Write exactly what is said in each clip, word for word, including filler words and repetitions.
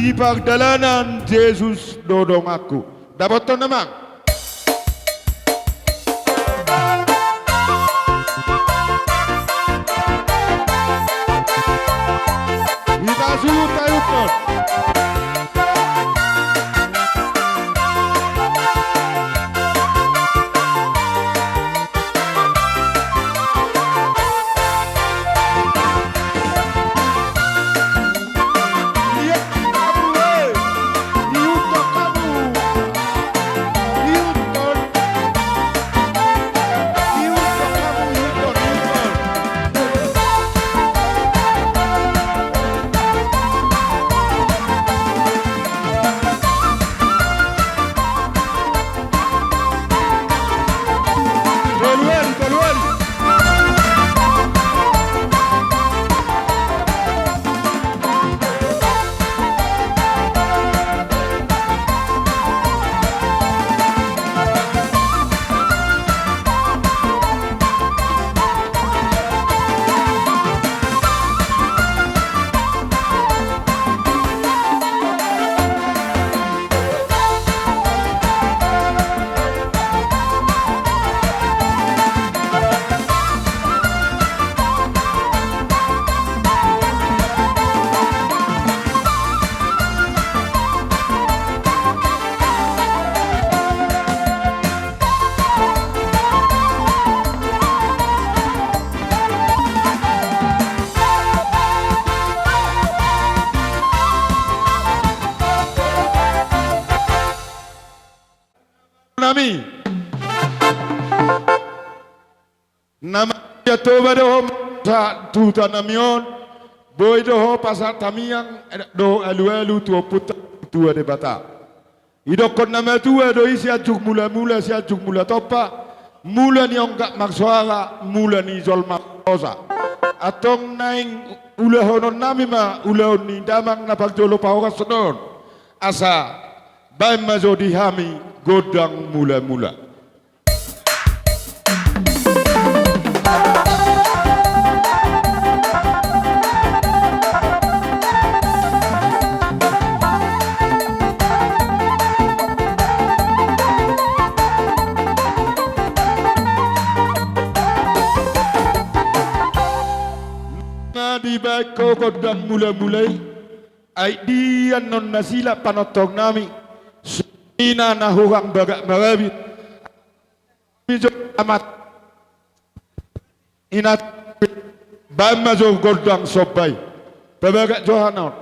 Di pardalanan Jesus do donganku. Dapothon, amang. Hita suhut taihut on. Nami. Na mansai Toba do ho, sa tu huta nami on. Boi do ho pasahat hamiang dohot alualu tu Ompunta Tua Debata. Didokkon na matua do i, Sianjur Mulamula, Sianjur Mulatompa, mula ni onggak marsoara, mula ni jolma marhosa. Antong naeng ulahonon nami ma ulaon ni damang na parjolo parhorason on, asa baen ma jo di hami gondang mulamula. Nunga dibaen ho gondang mulamula i, ai di annon nasida panonton nami, songon i na hurang bagak marabit. Amat. Inat. Baen ma jo gondang somba i. Pabagak jo hanon.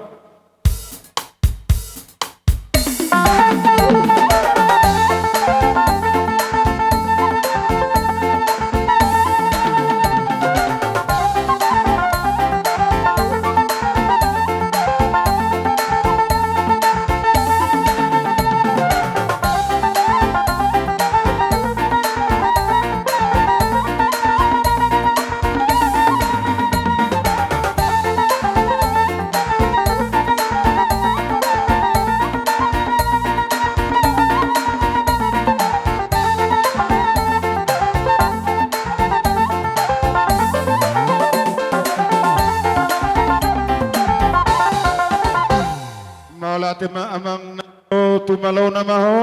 Mauliate ma amang, na ro tu malona ma ho,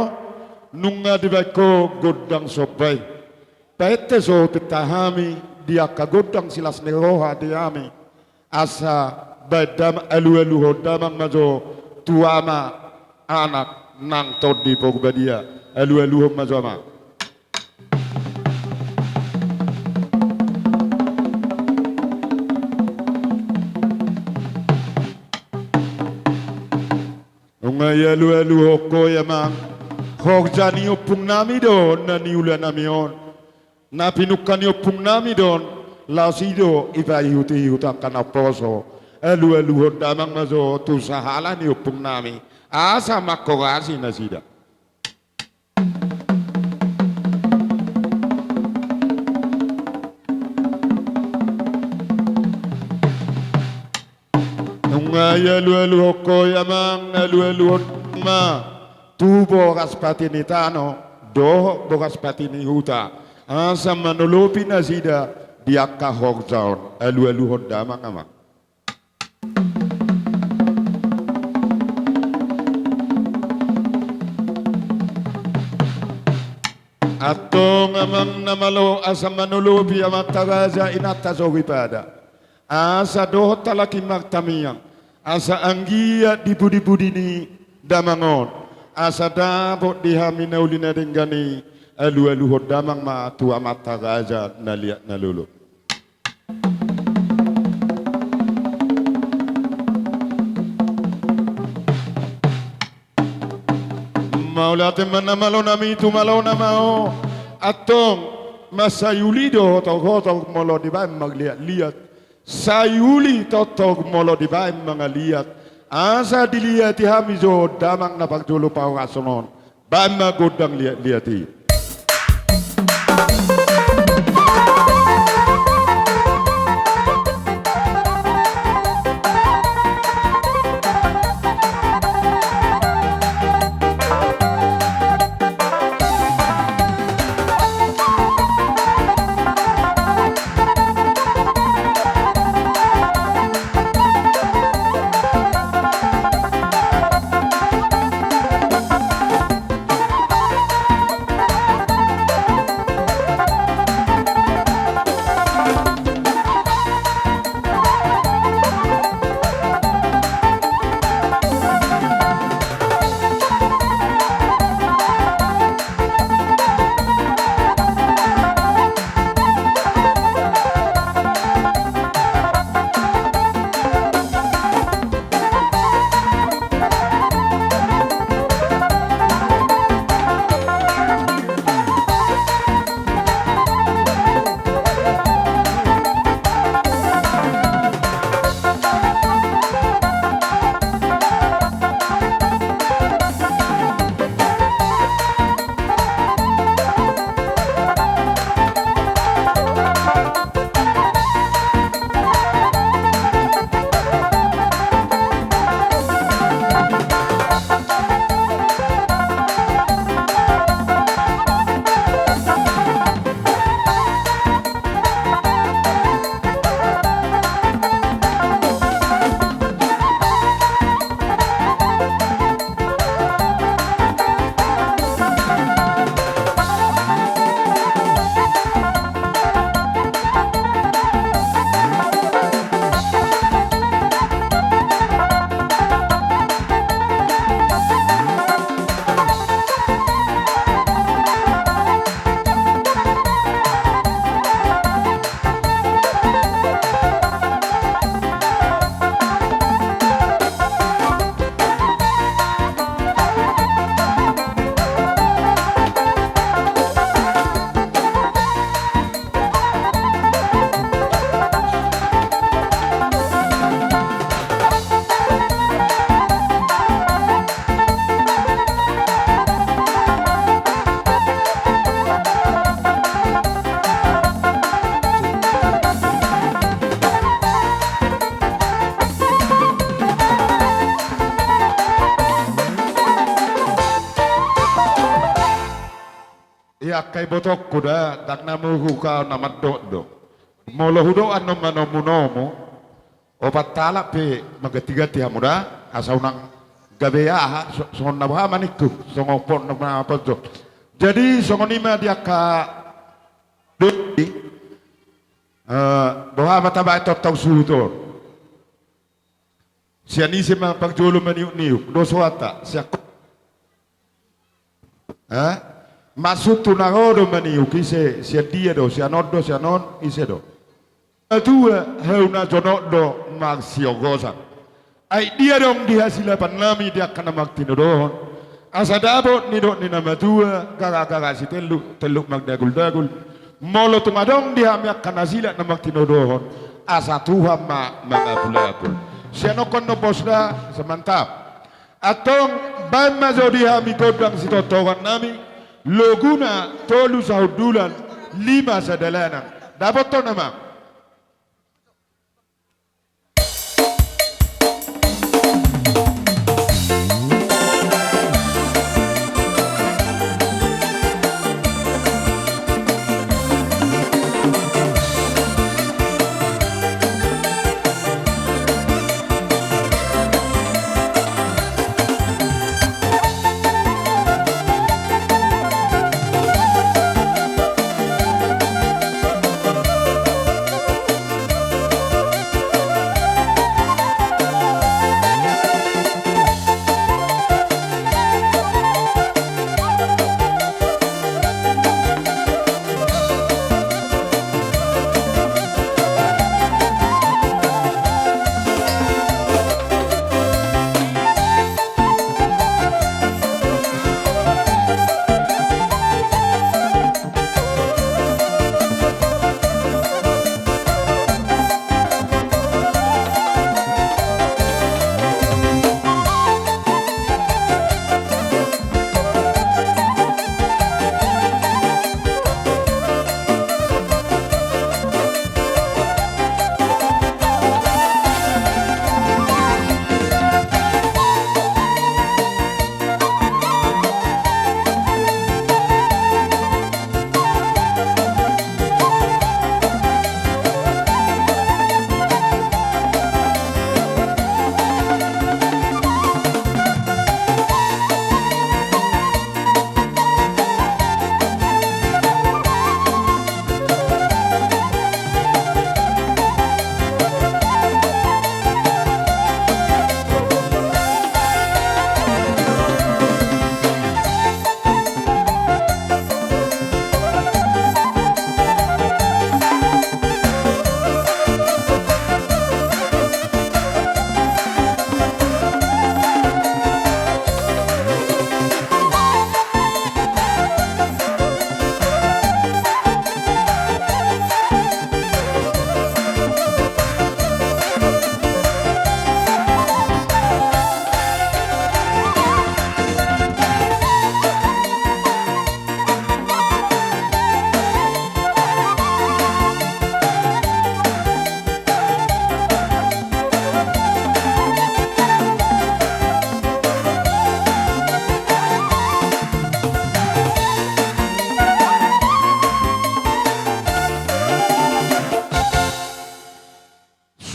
nunga dibaen ho gondang somba i. Paete jo hita hami di angka gondang silas ni roha di hami. Asa baen damang, alualuhon damang ma jo tu Ama, Anak nang Tondi Porbadia. Alualuhon ma jo, amang. Nunga dialualuhon ho i, amang. Horja ni ompung nami do na niula nami on. Na pinungka ni ompung nami do on, laos i do dipaihutihut angka na poso. Alualuhon damang ma jo tu sahala ni ompung nami, asa manghorasi nasida. Nunga dialualuhon ho i, amang, alualuhon ma tu boras pati ni tano dohot boras pati ni huta, asa manolopi nasida di angka horja on. Alualuhon damang, amang. Antong amang na malo asa manolopi amanta raja inanta soripada. Asa dohot halak i martamiang. Asa anggiat di pudi-pudi ni damang on. Asa dapot di hami na uli na denggan i alu-aluhon damang ma tu amanta raja na liat na lolo. Mauliate ma na malo nami tu malo na maho. Antong ma sai uli do hotor-hotor molo dibaen mangliat-liat. Sai uli tortor molo dibaen mangaliat. Asa diliati hami jo damang na parjolo pahorason on. Baen ma gondang liat-liat i. Ia angka ibotongku da, ndang na muruk au na mandok do. Molo hudok annon manomu-nomu, opat halak pe mangganti-ganti hamu da, asa unang gabe aha, so-, songon na boha ma ningku, songon pon na ponjot. Jadi songon i ma di angka doi, eh, boha ma tabaen tongtong suhut on. Sian ise ma parjolo maniuk-niuk, dos hata, sian ko-, eh? Maksud tu na ro do maniuk ise, sian dia do, sian on do, sian on, ise do. Natua, hau na jonok do marsiongosan. Ai dia dong di hasilapan nami di angka na martinodohon. Asa dapot nidok ni na matua, gara-gara si telluk, telluk mardagul-dagul. Molo tung adong di hami angka na silak na martinodohon, asa Tuhan ma mangapul-apul. Sian on do bos da, semantap. Antong baen ma jo di hami gondang sitortoran nami, loguna tolu sahundulan, lima sadalanan. Dapothon nama.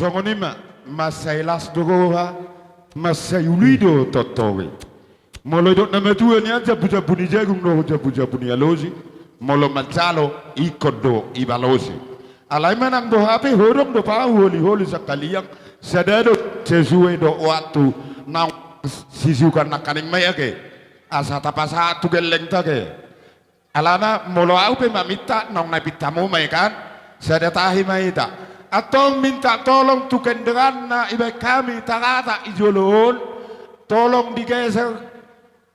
Songon i ma, mansai las do roha, mansai uli do tontogi. Molo didok na matua nian, jambu-jambu ni jagung do jambu-jambu ni alosi, molo manjalo ingkon do ibalosi. Alai manang boha pe, hodong do paholi-holi sangkaliang, sada do sesuai do waktu naung sisukan nangkaning ma i ate. Asa tapasahat tu gellengta ate. Alana molo ahu pe maminta naung na pintamu ma i kan, sada tahi ma hita. Antong minta tolong tu kendaraan na dibaen hami tagata di jolo on, tolong digeser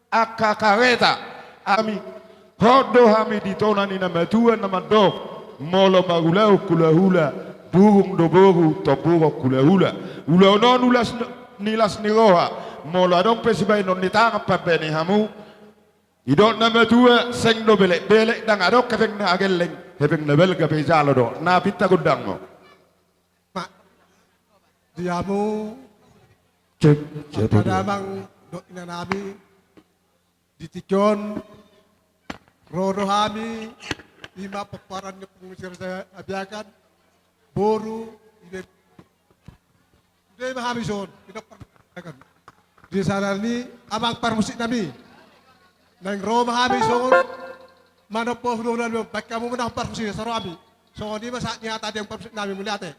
angka kareta. Hami, hot do hami di tona ni na matua na mandok, molo marulaon hula-hula, durung do boru tomburon hula-hula. Ulaon on ulas ni las ni roha, molo adong pe sibaenon ni tangan pambaen hamu, didok na matua, seng do belek-belek, ndang adong hepeng na gelleng, hepeng na balga pe dijalo do. Na pinta gondangmu. Ma, di hamu, cek, angka damang dohot inanami, di tingki on ro do hami, i ma pomparan ni Ompung ni Siraja Abiakan, boru, ibe Sude ma hami songon, di na parmusik nami. Di sana ni amang parmusik nami. Naeng ro ma hami songon manompo hulahula nami on, baen hamu ma na parmusik, asa ro hami. Songon i ma sahat ni hata di amang parmusik nami, mauliate.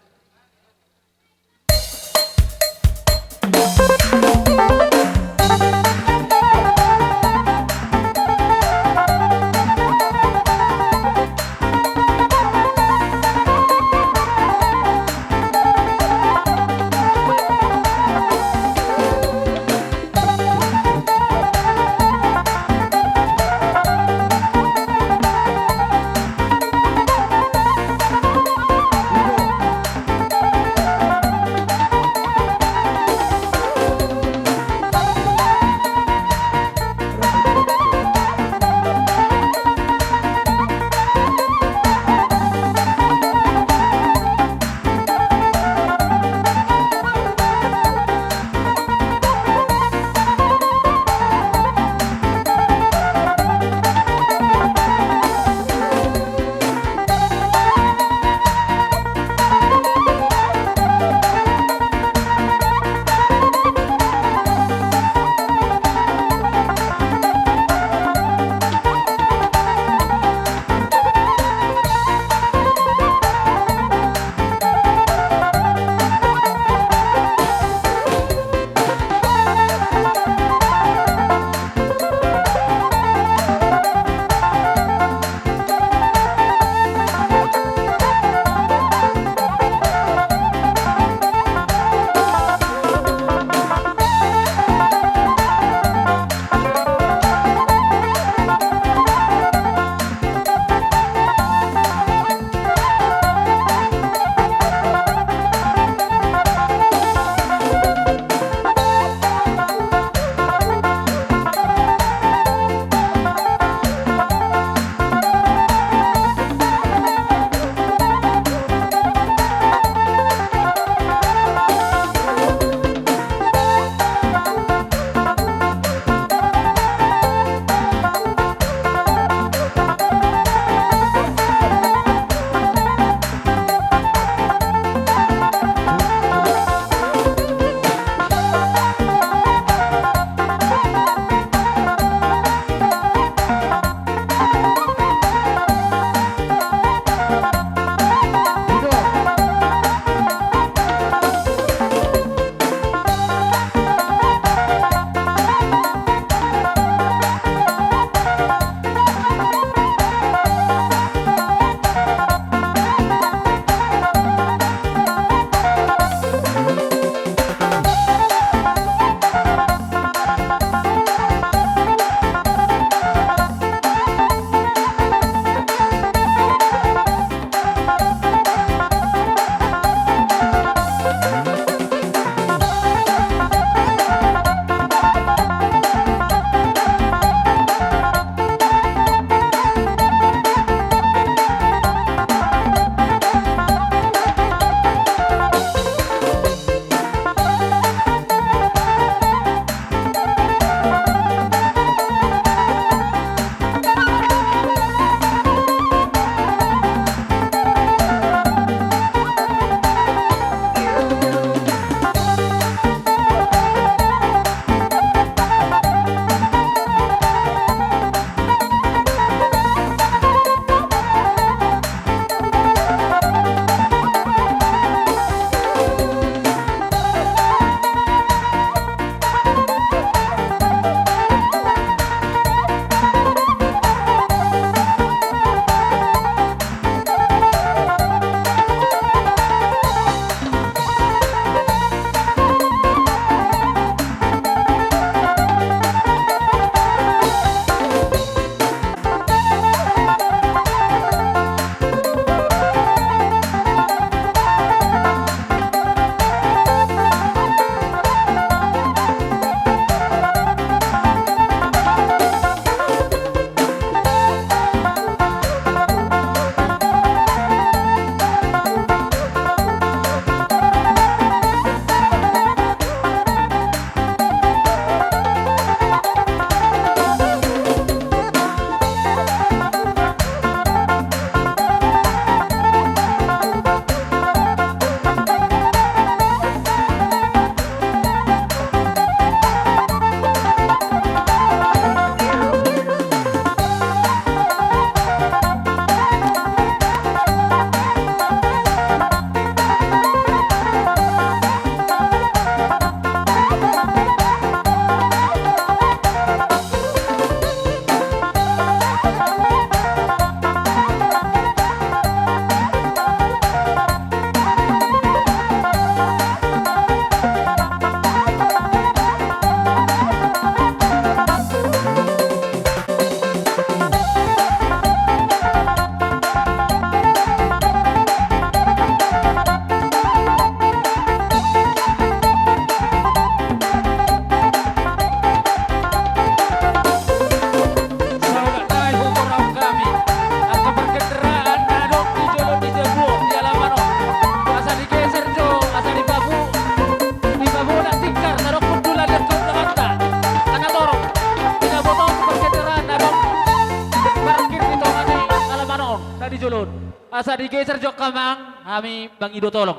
Digeser jo amang, hami mangido tolong.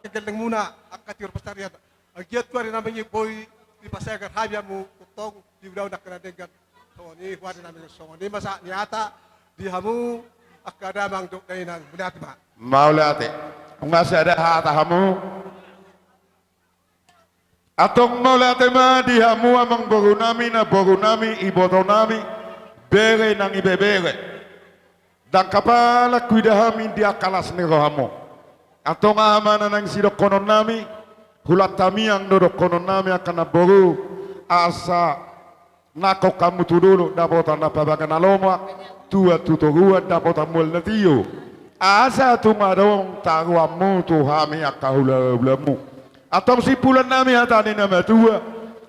Gellengmuna angka tiur pansarian. Anggiat tu ari na mangihut boi dipaseger hami hamu tongtong di ulaon angka na denggan. Songon i huari na mangihut songon i ma sahat ni hata di hamu angka damang dohot dainang, mauliate ma. Mauliate. Nunga sada hata hamu. Antong mauliate ma di hamu amangboru nami, namboru nami, iboto nami, bere nang ibebere. Ndang kapala huida hami di angka las ni rohamu. Antong aha ma na naeng sidohonon nami, hulan tamiang do dohonon nami angka namboru, asa nangkok hamu tu dolok dapotan na pabaga na lomak, tua tu toruan dapotan mual na tio. Asa tung adong taruanmu tu hami angka hulahulamu. Antong simpulan nami hata ni na matua,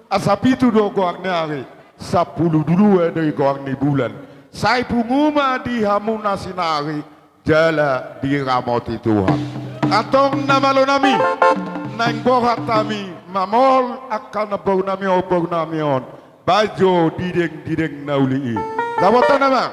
asa pitu do goar ni ari, sampulu dua do i goar ni bulan. Sai pungu ma di hamu na sinari, jala diramoti Tuhan. Antong na malo nami, naeng borhat hami mamohol angka namboru nami on, boru nami on, baen jo didengdideng na uli i. Dapotan amang.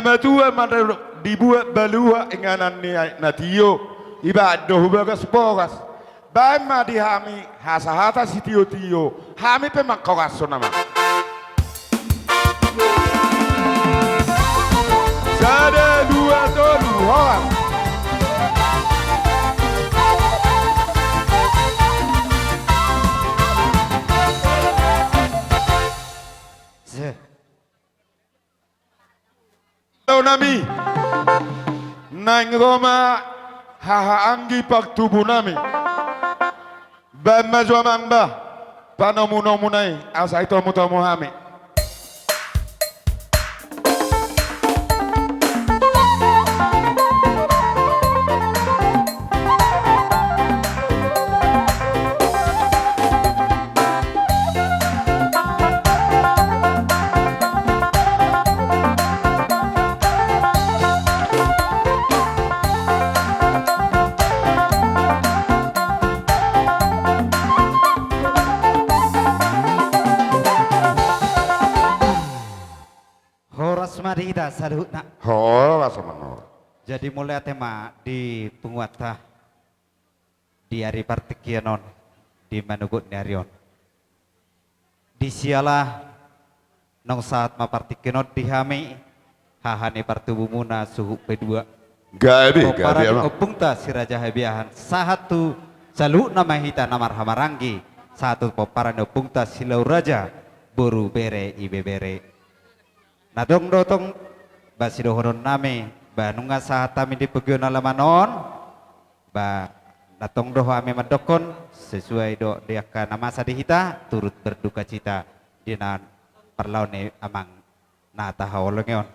Matua ma dibuat baluha inganan ni aek na tio, ibaen do hu bagas boras. Baen ma di hami hasahatan sitiotio, hami pe manghorashon nama. Sada, dua, tolu, horas. Nami, naeng ro ma haha anggi partubu nami. Baen ma jo amang ba panomunomuna i, asa itomutomu hami. Horas ma di hita saluhutna. Horas ma. Jadi mauliate ma di punguanta di ari partingkian on, di manogot ni ari on. Di siala naung sahat ma partingkian on di hami, haha ni partubumuna suhut P dua. Gabe, gabe, pomparan ni amang. Ompungta si Raja Habiahan, sahat tu saluhutna ma hita na marhahamaranggi, sahat tu pomparan ni ompungta si Lauraja, boru, bere, ibebere. Na adong do tong ba sidohonon nami, ba nunga sahat hami di pogion alaman on, ba na tong do hami mandokkon, sesuai do di angka na masa di hita, turut berdukacita di na parlaon ni amang na tahaholongi on.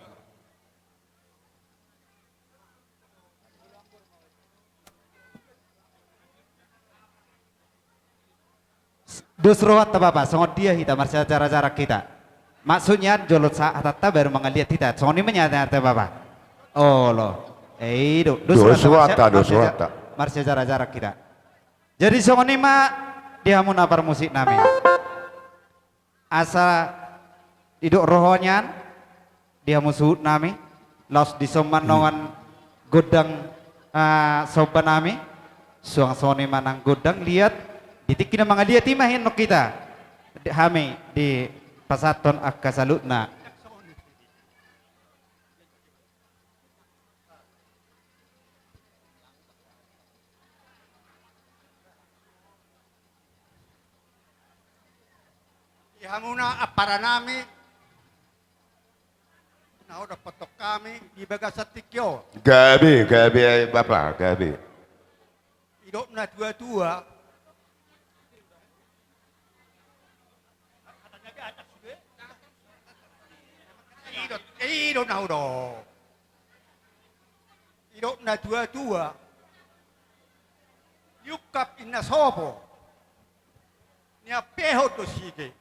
Dos rohanta Bapa, songon dia hita marsiajarajaran hita. Maksudnya jolo sa hatanta baru mangaliat hita. Songon i ma niatanta Bapa. Olo. Eh, i do. Dos rohanta, dos rohanta. Marsiajarajaran hita. Jadi songon i ma di hamu na parmusik nami. Asa didok roha nian di hamu suhut nami, laos dison ma nongan gondang, ah, somba nami, suang songon i ma nang gondang liat, di tingki na mangaliat i ma hian nang hita, hami dipasahathon angka saluhutna. Di hamuna ampara nami, na hudokkon hami di bagasan tingki on. Gabe, gabe, Bapa, gabe. Didok natuatua. I do, i do na hudok. Didok natuatua. Niungkap inna sopo, niampehon do sige.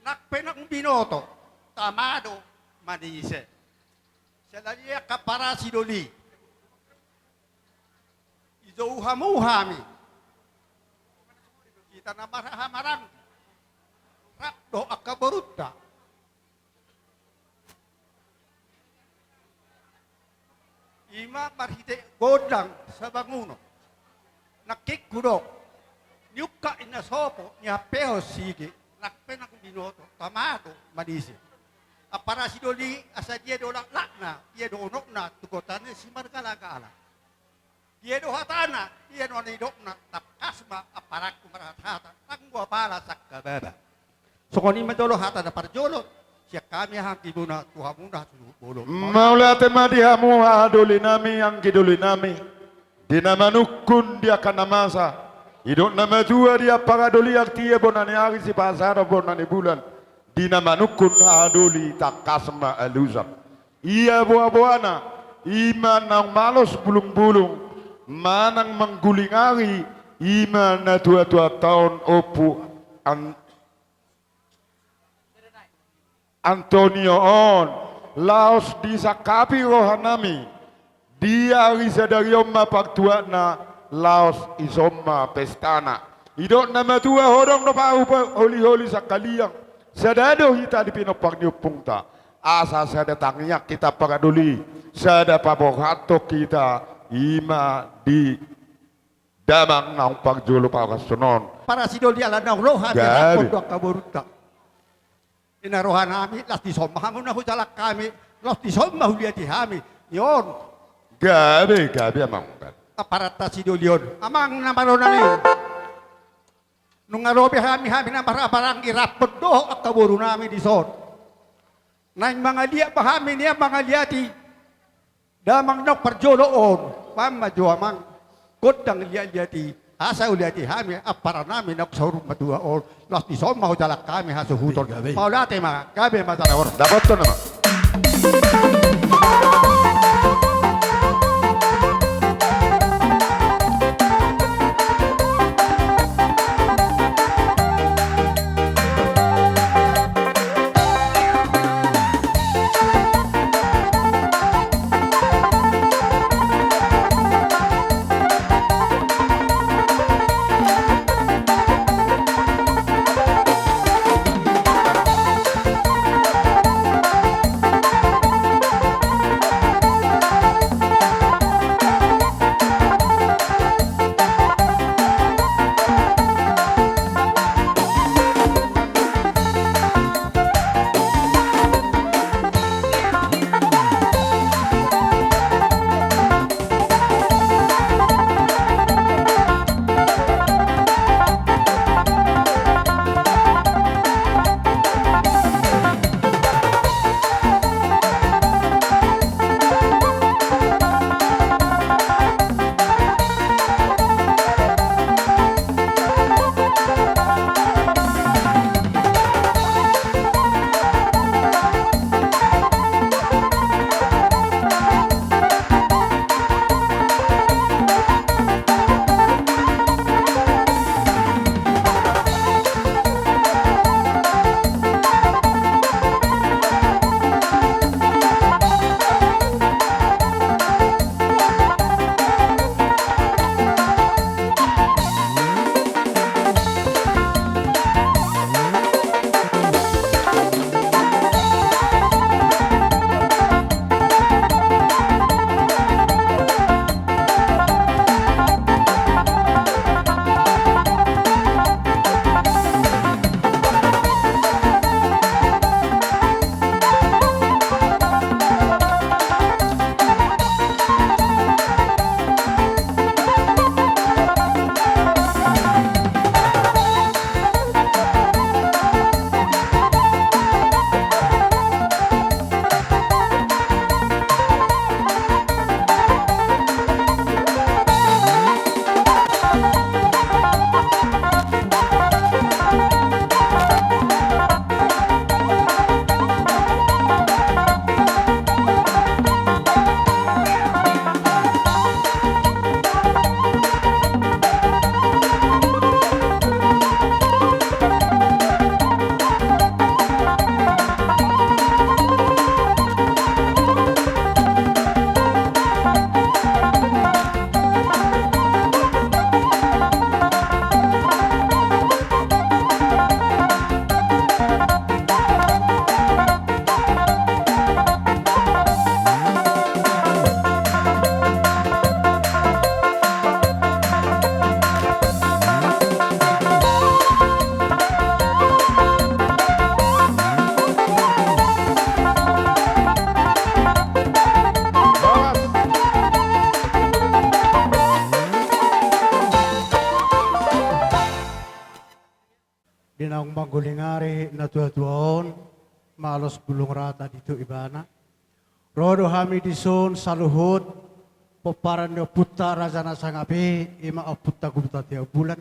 Nang pe naung binoto, tama do manise. Siala ni i angka parasi doli, dijou hamu hami. Hita na marhahamaranggi, rap do angka borunta. I ma marhite gondang sabangunon. Nangkin hudok, niungkap inna sopo, niampehon sige, nang pe naung binoto, tama do manise. Ampara sidoli, asa dia do laklakna, dia do unokna tu kota ni simargalagala. Dia do hatana, dia do nidokna, tangkas ma amparangku marhata-hata, nang hu apala sangka baba. Songon i ma jolo hata na parjolo sian hami anggi muna tu hamuna suhut bolon. Mauliate ma di hamu haha doli nami, anggi doli nami, di na manungkun di angka na masa. Didok na matua di ampara doli, artia bona ni ari, sipasahaton bona ni bulan. Di na manungkun haha doli tangkas ma alusan. Ia boaboana, i ma naung malos bulungbulung manang mangguling ari, i ma natuatuanta on, Ompu An-, Antonio on, laos disangkapi roha nami. Di ari sadari on ma partuatna, laos dison ma pestana. Didok na matua, hodong do pahu pa-, holiholi sangkaliang. Sada do hita di pinompar ni ompungta. asa sada tangiang hita pagadoli, sada paboathon hita, i ma di damang naung parjolo pahoras on. Para sidoli, ala naung ro hami, gabe, rap dohot angka borunta. Di na rohanami, laos dison ma hamu na hujalang hami, laos dison ma huliati hami. Ion. Gabe, gabe, amang. Aparanta sidoli on. Amang na malo nami. Nunga ro be hami, hami na marhahamaranggi rap dohot angka borunami dison. Naeng mangaliat ma hami, nian mangaliati damang naung parjolo on. Bahen ma jo, amang, gondang liatliat i, asa huliati hami aparannami naung saur matua on. Laos dison ma hujalang hami hasuhuton. Gabe. Mauliate ma, gabe ma, taraor. Dapothon ma. Di naung mangguling ari natuatua on, malos bulung rata didok ibana. Ro do hami dison saluhut pomparan ni ompunta Raja Nasangap i, i ma ompunta Guru Tatiabulan.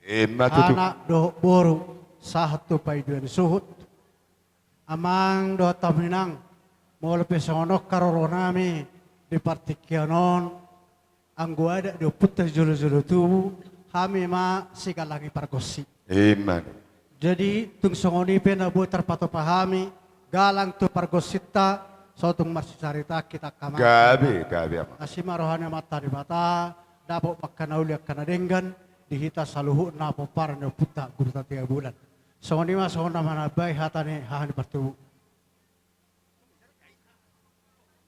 Ima tutu. Anak dohot boru sahat tu pangidoan ni suhut. Amang dohot hamu inang, molo pe songon on haroronami di partingkian on, anggo adat ni ompunta sijolojolo tubu, hami ma sigalang ni pargonsi. Ima. Jadi tung songon i pe na boi tarpatupa hami galang tu pargonsinta, so tung marsisarita hita, amang. Gabe, gabe, amang. Asi ma roha ni Amanta Debata, dapot ma angka na uli angka na denggan di hita saluhutna pomparan ni ompunta Guru Tatiabulan. Songon i ma, songon na manambai hata ni haha ni partubu.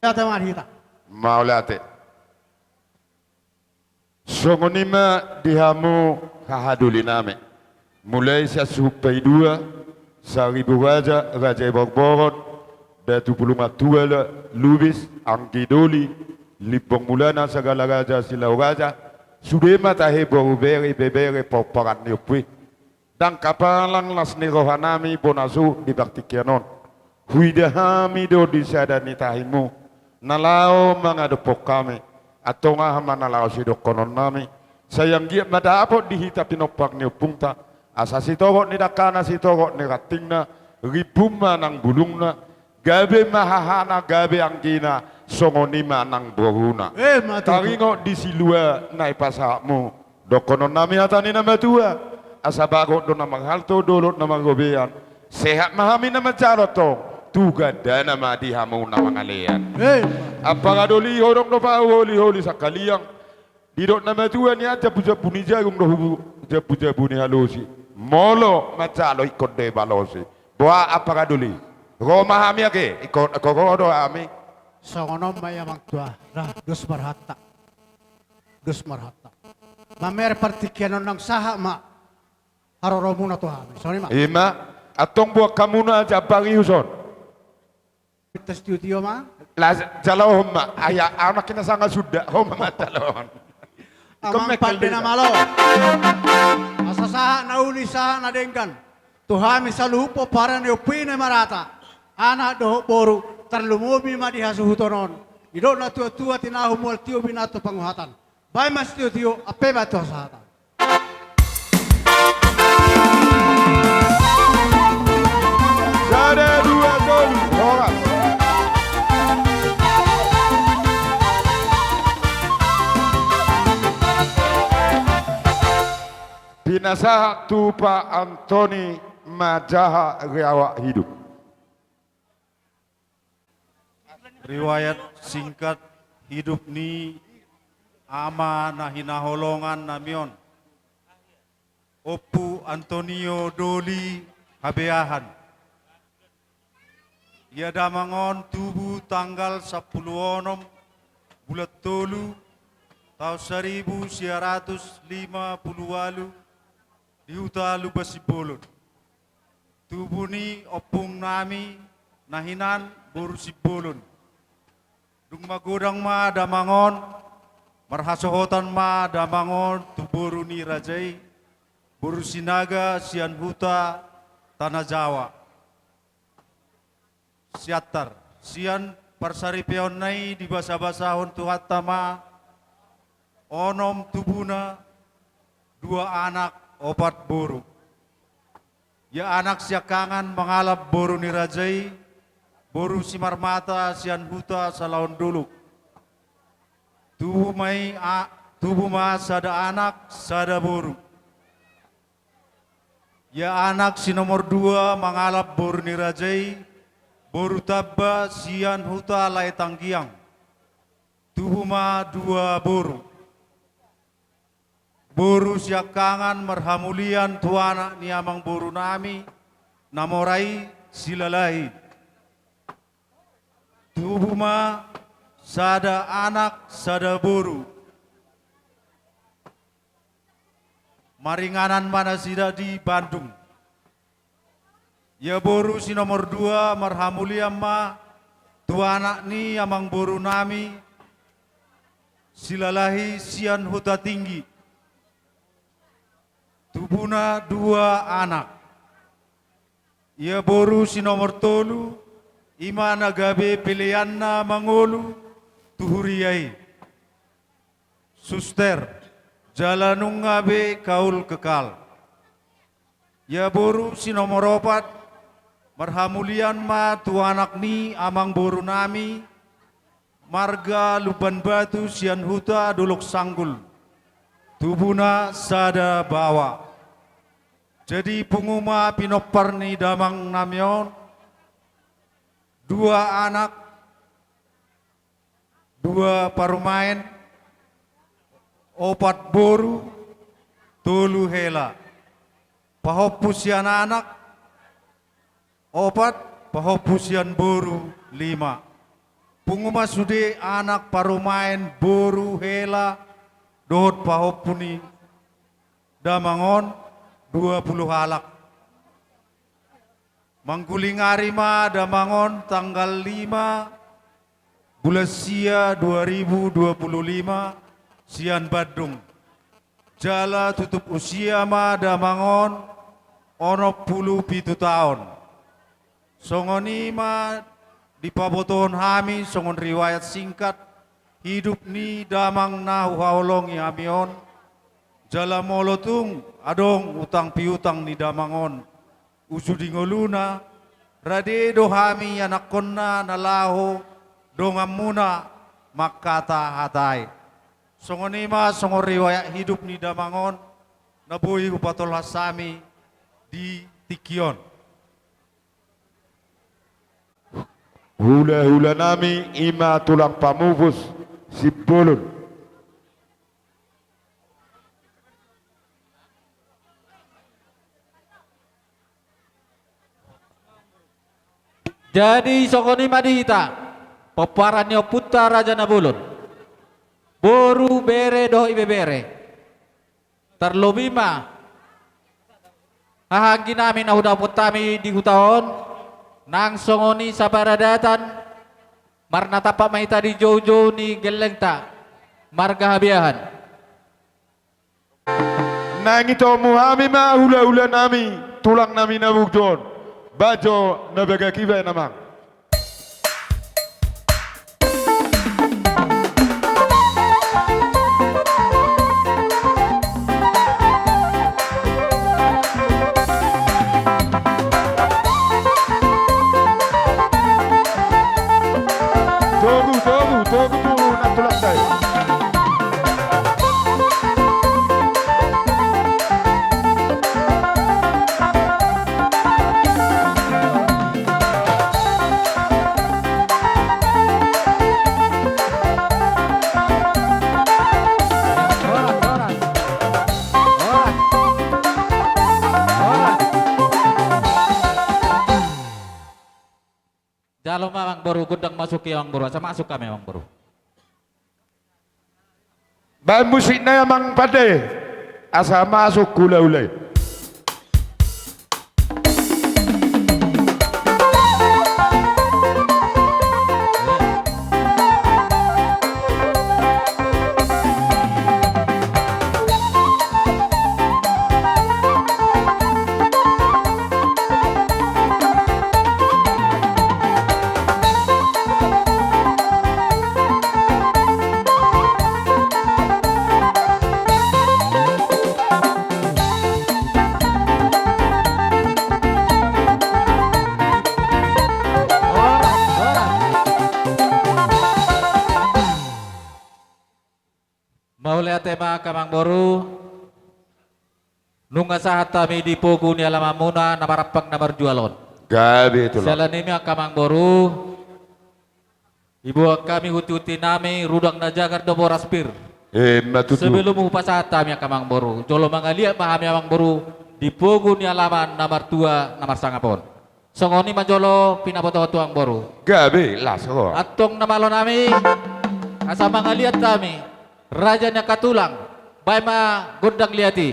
Mauliate ma di hita. Mauliate. Songon i ma di hamu hahadolinami. Mulai sian suhut Paidua, Saribu Raja, Raja i Borboron, Datu Pulungan Tua, Lubis, Anggi Doli, Limbong Mulana, Sagala Raja, Silau Raja, sude ma tahe boru bere, ibebere, pomparan ni ompu i. Ndang hapalang las ni rohanami bona suhut di partingkian on. Huida hami do di sada ni tahimu na laho mangadophon hami. Antong aha ma na laho sidohononnami? Sai anggiat ma dapot di hita pinompar ni ompunta, asa sitorop ni dangkana, sitorop ni rantingna, rimbun ma nang bulungna, gabe ma hahana, gabe anggina, songon i ma nang boruna. Emma tutu. Taringot di silua na ipasahatmu, dohononnami hata ni na matua: Asa bagot do na marhalto, dolok na marrobean. Sehat ma hami na manjalo, antong tu gandana ma di hamu na mangalean. Emma. Ampara doli, hodong do pahu, holiholi sangkaliang. Didok na matua, nian jambu-jambu ni jagung do hubu jambu-jambu ni halosi. Molo manjalo ingkon do i balosi. Boha ampara doli? Ro ma hami ate, ingkon, ingkon ro do hami. Songon on ma i amang tua. Ra, dos ma rohanta. Dos ma rohanta. Mamer partingkian on, nang sahat ma haroromuna tu hami. Songon i ma. Ima, antong buat hamuna jambar i tuson. Pintas tio-tio ma. Las, jalohon ma. Ai anak i na sanga suda, ho ma manjalohon. Amang pande na malo. Asa sahat na uli, sahat na denggan tu hami saluhut pomparan ni ompu i na marata, anak dohot boru, tarlumobi ma di hasuhuton on. Didok na tua-tua: Tinahu mual tio, binattu panguhatan. Baen ma sitio-tio, ampe ma tu hasahatan. Sada, dua, tolu, horas. Pinasahat tu Pa Antoni Majaha, riwayat hidup. Riwayat singkat hidup ni ama na hinaholongan nami on, Ompu Antonio Doli Habeahan. Ia damang on tubu tanggal sampulu onom bulan tolu, taon saribu sia ratus lima pulu ualu, di huta Lumban Simbolon. Tubu ni ompung nami na hinan boru Simbolon. Dung magodang ma damang on, marhasohotan ma damang on tu boru ni raja i, boru Sinaga, sian huta Tana Jawa. Siantar, sian parsaripeonna i dibasabasahon Tuhanta ma onom tubuna, dua anak, opat boru. Ia anak siangkangan mangalap boru ni raja i, boru Simarmata, sian huta Salaon Dolok. Tubu ma i a-, tubu ma sada anak, sada boru. Ia anak si nomor dua mangalap boru ni raja i, boru Tamba, sian huta Lae Tanggiang. Tubu ma dua boru. Boru siangkangan marhamulian tu anak ni amangboru nami na mora i, Silalahi. Tubu ma sada anak, sada boru. Maringanan ma nasida di Bandung. Ia boru si nomor dua marhamulian ma tu anak ni amangboru nami, Silalahi, sian Huta Tinggi. Tubuna dua anak. Ia boru si nomor tolu, i ma na gabe peleanna mangolu tu huria i. Suster, jala nunga be kaul kekal. Ia boru si nomor opat, marhamulian ma tu anak ni amangboru nami, marga Lumban Batu, sian huta Dolok Sanggul. Tubuna sada baoa. Jadi pungu ma pinompar ni damang nami on, dua anak, dua parumaen, opat boru, tolu hela. Pahompu sian anak, opat, pahompu sian boru, lima. Pungu ma sude anak parumaen, boru, hela dohot pahompu ni damang on, dua pulu halak. Mangguling ari ma damang on tanggal lima bulan sia dua ribu dua pulu lima sian Bandung. Jala tutup usia ma damang on onom pulu pitu taon. Songon i ma dipabotohon hami songon riwayat singkat hidup ni damang na huhaholongi hami on. Jala molo tung adong utang piutang ni damang on, uju di ngoluna, rade do hami anakkonna na laho donganmuna mangkatahatai. Songon i ma songon riwayat hidup ni damang on na boi hupatolhas hami di tingki on. Hulahulanami, i ma tulang pamupus Simbolon. Jadi songon i ma di hita, pomparan ni ompunta Raja Nabolon, boru, bere dohot ibebere. Tarlobi ma hahaangginami na hudapot hami di huta on, nang songon i saparadatan, marnatampak ma hita di joujou ni gellengta marga Habiahan. Nang itomu hami ma hulahulanami, tulangnami na bujur on, bajo na bagak iba i amang. Togu, togu, togu, togu, na tulang dai. Jalo ma amang boru, gondang masuk i amang boru, asa masuk hami amang boru. Baen musik nai amang pande, asa masuk hulahula i. Mauliate ma angka amang boru. Nunga sahat hami di pogu ni alamanmuna na marampang na marjual on. Gabe tulang. Siala ni i ma angka amang boru, diboan hami hunti-huntinami, rudang na jagar do boras pir. Emma tutu. Sebelum hupasahat hami angka amang boru, jolo mangaliat ma hami amang boru di pogu ni alaman na martua na marsangap on. Songon i ma jolo pinabotohon tu amang boru. Gabe, las ho. Antong na malo nami, asa mangaliat hami, raja ni angka tulang, baen ma gondang liat i.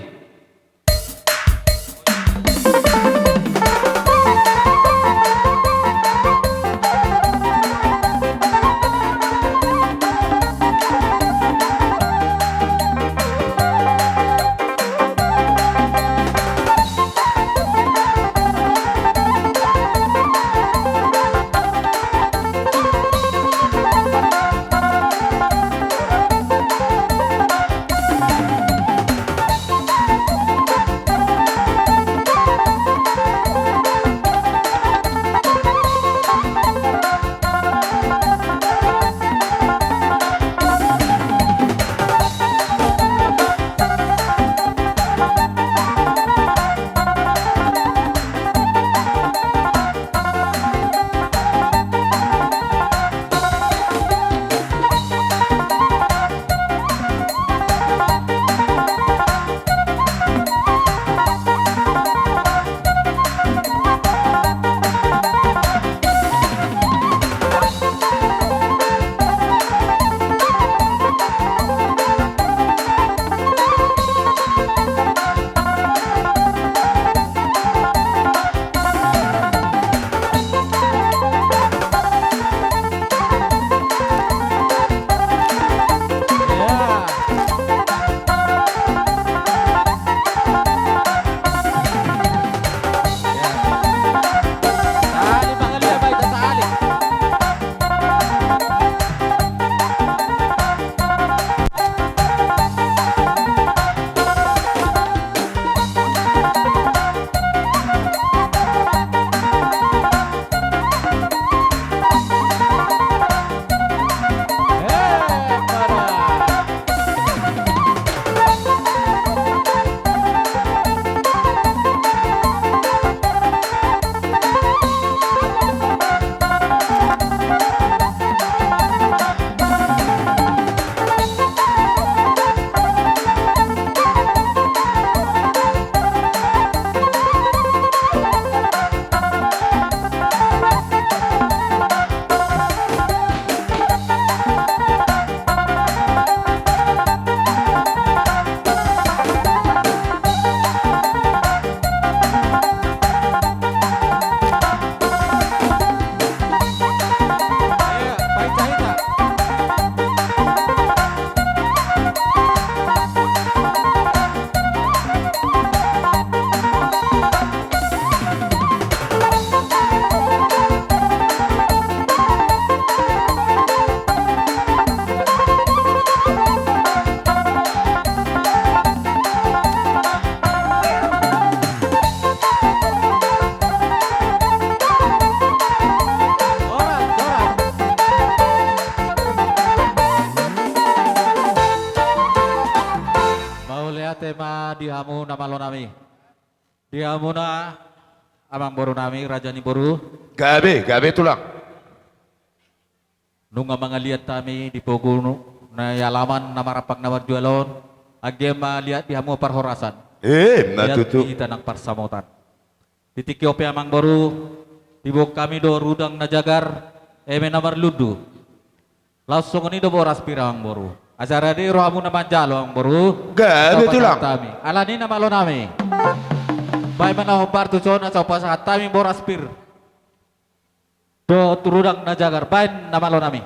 Mauliate ma di hamu na malo nami. Di hamuna amangboru nami, raja ni boru. Gabe, gabe tulang. Nunga mangaliat hami di pogu ni alaman na marhampang na marjual on, anggiat ma liat di hamu parhorasan. Emma tutu. Liat di hita nang parsamotan. Di tingki on pe amangboru, diboan hami do rudang na jagar, eme na marlundu. Laos songon i do boras pir amangboru. Asa rade rohamuna manjalo amangboru. Gabe tulang. Alani na malo nami. Baen ma na hombar tu son asa hupasahat hami boras pir. Dohot rudang na jagar, baen na malo nami.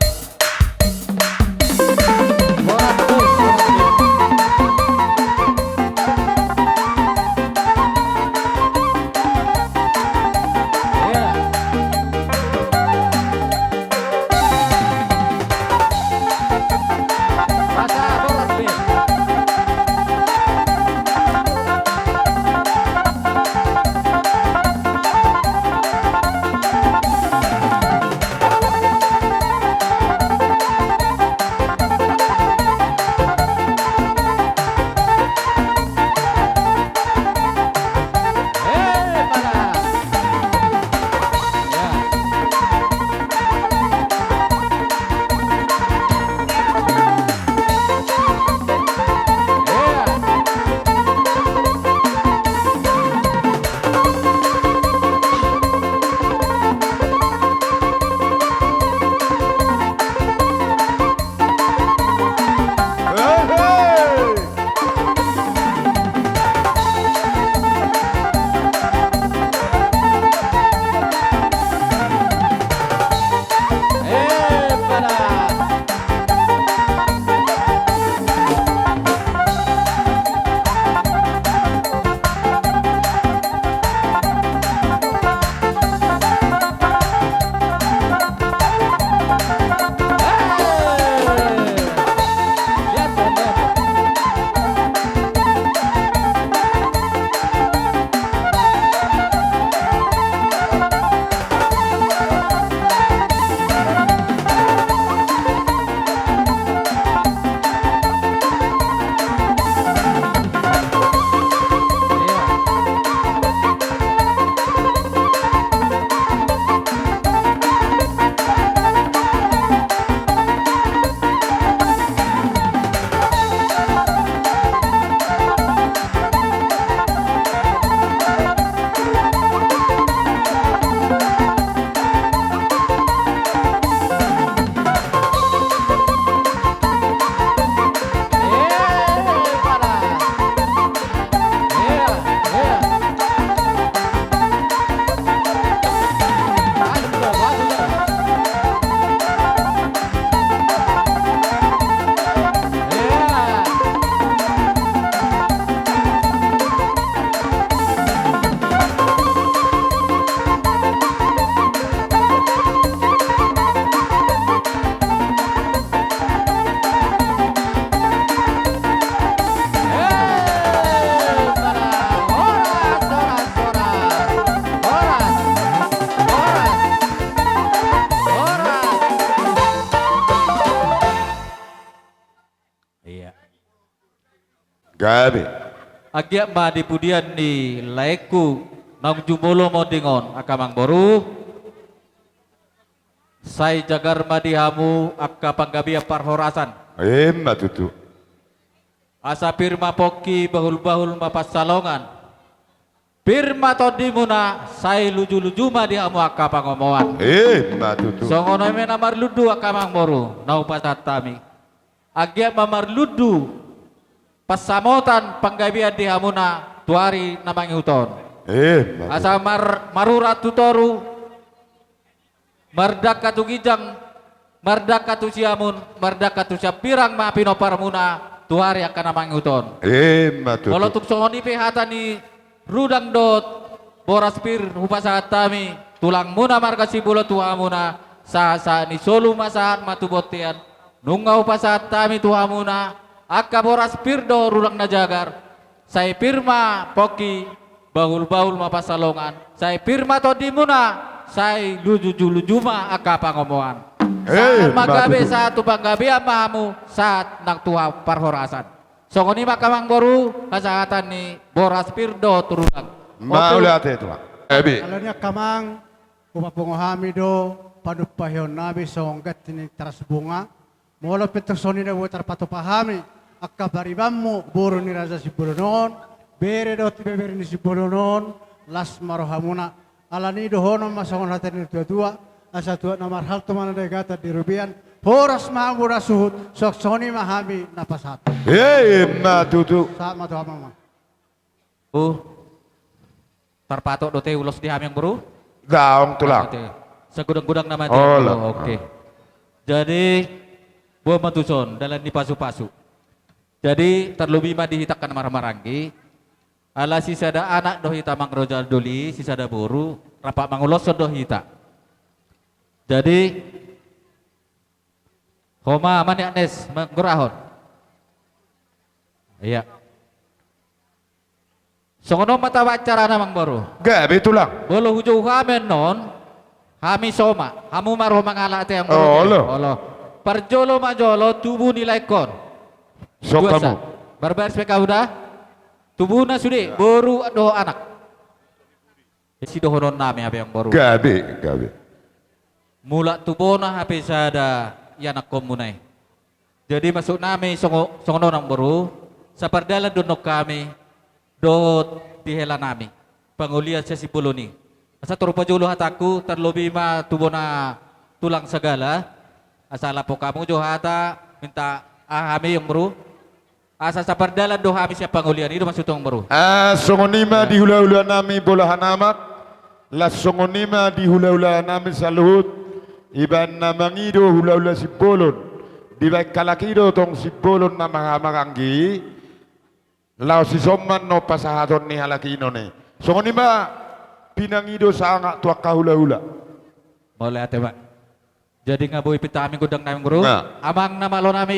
Iya. Gabe. Anggiat ma di pudian ni laengku naung jumolo monding on angka amangboru. Sai jagar ma di hamu angka panggabean parhorasan. Emma tutu. Asa pir ma pongki, bahul-bahul ma pansalongan. Pir ma tondimuna, sai luju-luju ma di hamu angka pangomoan. Emma tutu. Songon i ma na marlundu angka amangboru na hupasahat hami. Anggiat ma marlundu pansamotan panggabean di hamuna tu ari na mangihut on. Emma tutu. Asa mar-, marurat tu toru, mardangka tu ginjang, mardangka tu siamun, mardangka tu siampirang ma pinomparmuna tu ari angka na mangihut on. Emma tutu. Molo tung songon i pe hata ni rudang dohot boras pir hupasahat hami tulangmuna marga Simbolon tu hamuna, sahat-sahat ni solu ma sahat ma tu bontean, nunga hupasahat hami tu hamuna angka boras pir dohot rudang na jagar, sai pir ma pongki, bahul-bahul ma pansalongan, sai pir ma tondimuna, sai luju-luju ma angka pangomoan. Sahat ma gabe, sahat tu panggabean ma hamu, sahat nang tu parhorasan. Songon i ma angka amangboru, hasahatan ni boras pir dohot hurudang. Mauliate, Tulang. Gabe. Alani i angka amang, hupapungu hami do panumpahionnami songon ganti ni teras bunga. Molo pe tung songon i na boi tarpatupa hami angka paribanmu, boru ni Raja Simbolon on, bere dohot ibebere ni Simbolon on, las ma rohamuna. Alani i dohonon ma songon hata ni natuatua: Asa tuat na marhalto ma na denggan di robean, horas ma hamu na suhut, songon i ma hami na pasahat. Emma tutu. Sahat ma tu hamu, amang. Uh, tarpatok dope ulos di hami, amangboru? Daong, Tulang. Oke. Sagudang-gudang nama. Olo. Oke. Jadi, boha ma tuson dalan ni pasu-pasu. Jadi, tarlobi ma di hita angka na marhahamaranggi. Ala sisada anak do hita, Amang Rojal Doli, sisada boru, rap manguloshon do hita. Jadi, ho ma, Amang Agnes, manggurahon. Iya. Songon on ma tabaen carana, amangboru. Gabe, Tulang. Molo hujou hami annon, hami so ma, hamu ma ro mangalap ate, amangboru. Olo. Olo. Parjolo ma jolo tubu ni laengkon. Songon i ma. Barbaris pe hamu da. Tubuna sude, boru dohot anak. Sidohononnami hape, amangboru. Gabe, gabe. Mulak tu bona hape sada ianakkonmuna i. Jadi maksudnami songo-, songon on, amangboru, sapardalan do annon hami dohot di helanami pangolian sian Simbolon i. Asa tor hujolo hatangku, tarlobi ma tu bona tulang sagala. Asa lampok hamu jo hata, minta aha hami, amangboru. Asa sapardalan do hami sian pangolian i, i do maksudhu, amangboru. Ah, songon i ma di hula-hulanami bolahanamak, laos songon i ma di hula-hulanami saluhut, dibaen na mangido hula-hula Simbolon, dibaen halak i do tong Simbolon na marhahamaranggi, laos dison ma annon pasahaton ni halak i non i. Songon i ma pinangido sangap tu angka hula-hula. Mauliate ma. Jadi nga boi pinta hami gondangnami, amangboru. Nga. Amang na malonami.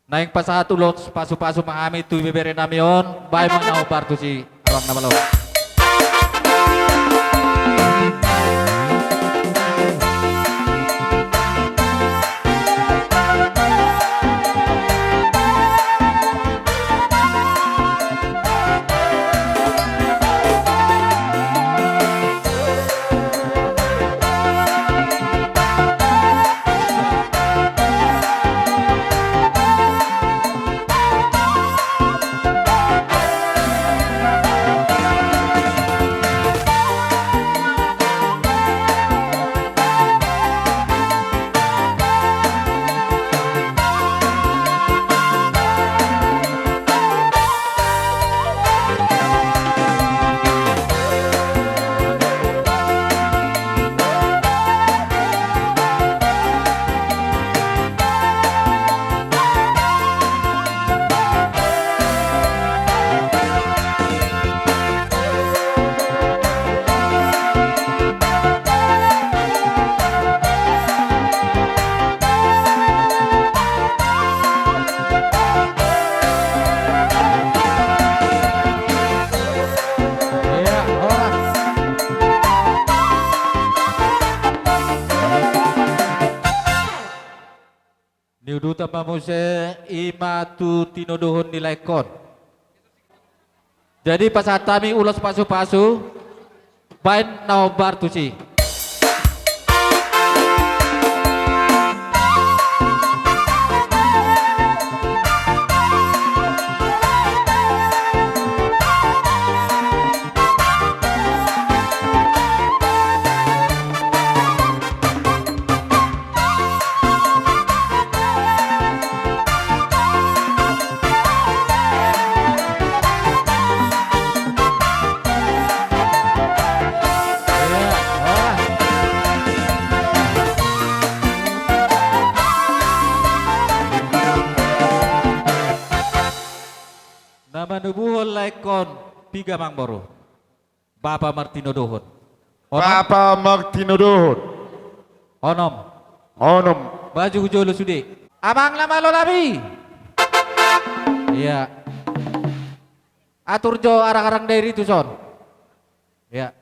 Naeng pasahat ulos pasu-pasu ma hami tu ibeberenami on, baen ma na hombar tusi, amang na malo. Niudutan ma muse, i ma tu tinodohon ni laengkon. Jadi pasahat hami ulos pasu-pasu, baen na hombar tusi. Na manubuhon laengkon piga, amangboru? Bapa martinodohon. Onom? Bapa martinodohon. Onom. Onom. Maju hujolo sude. Amang na malonami. Iya. Atur jo arang-arang dairi tuson. Iya.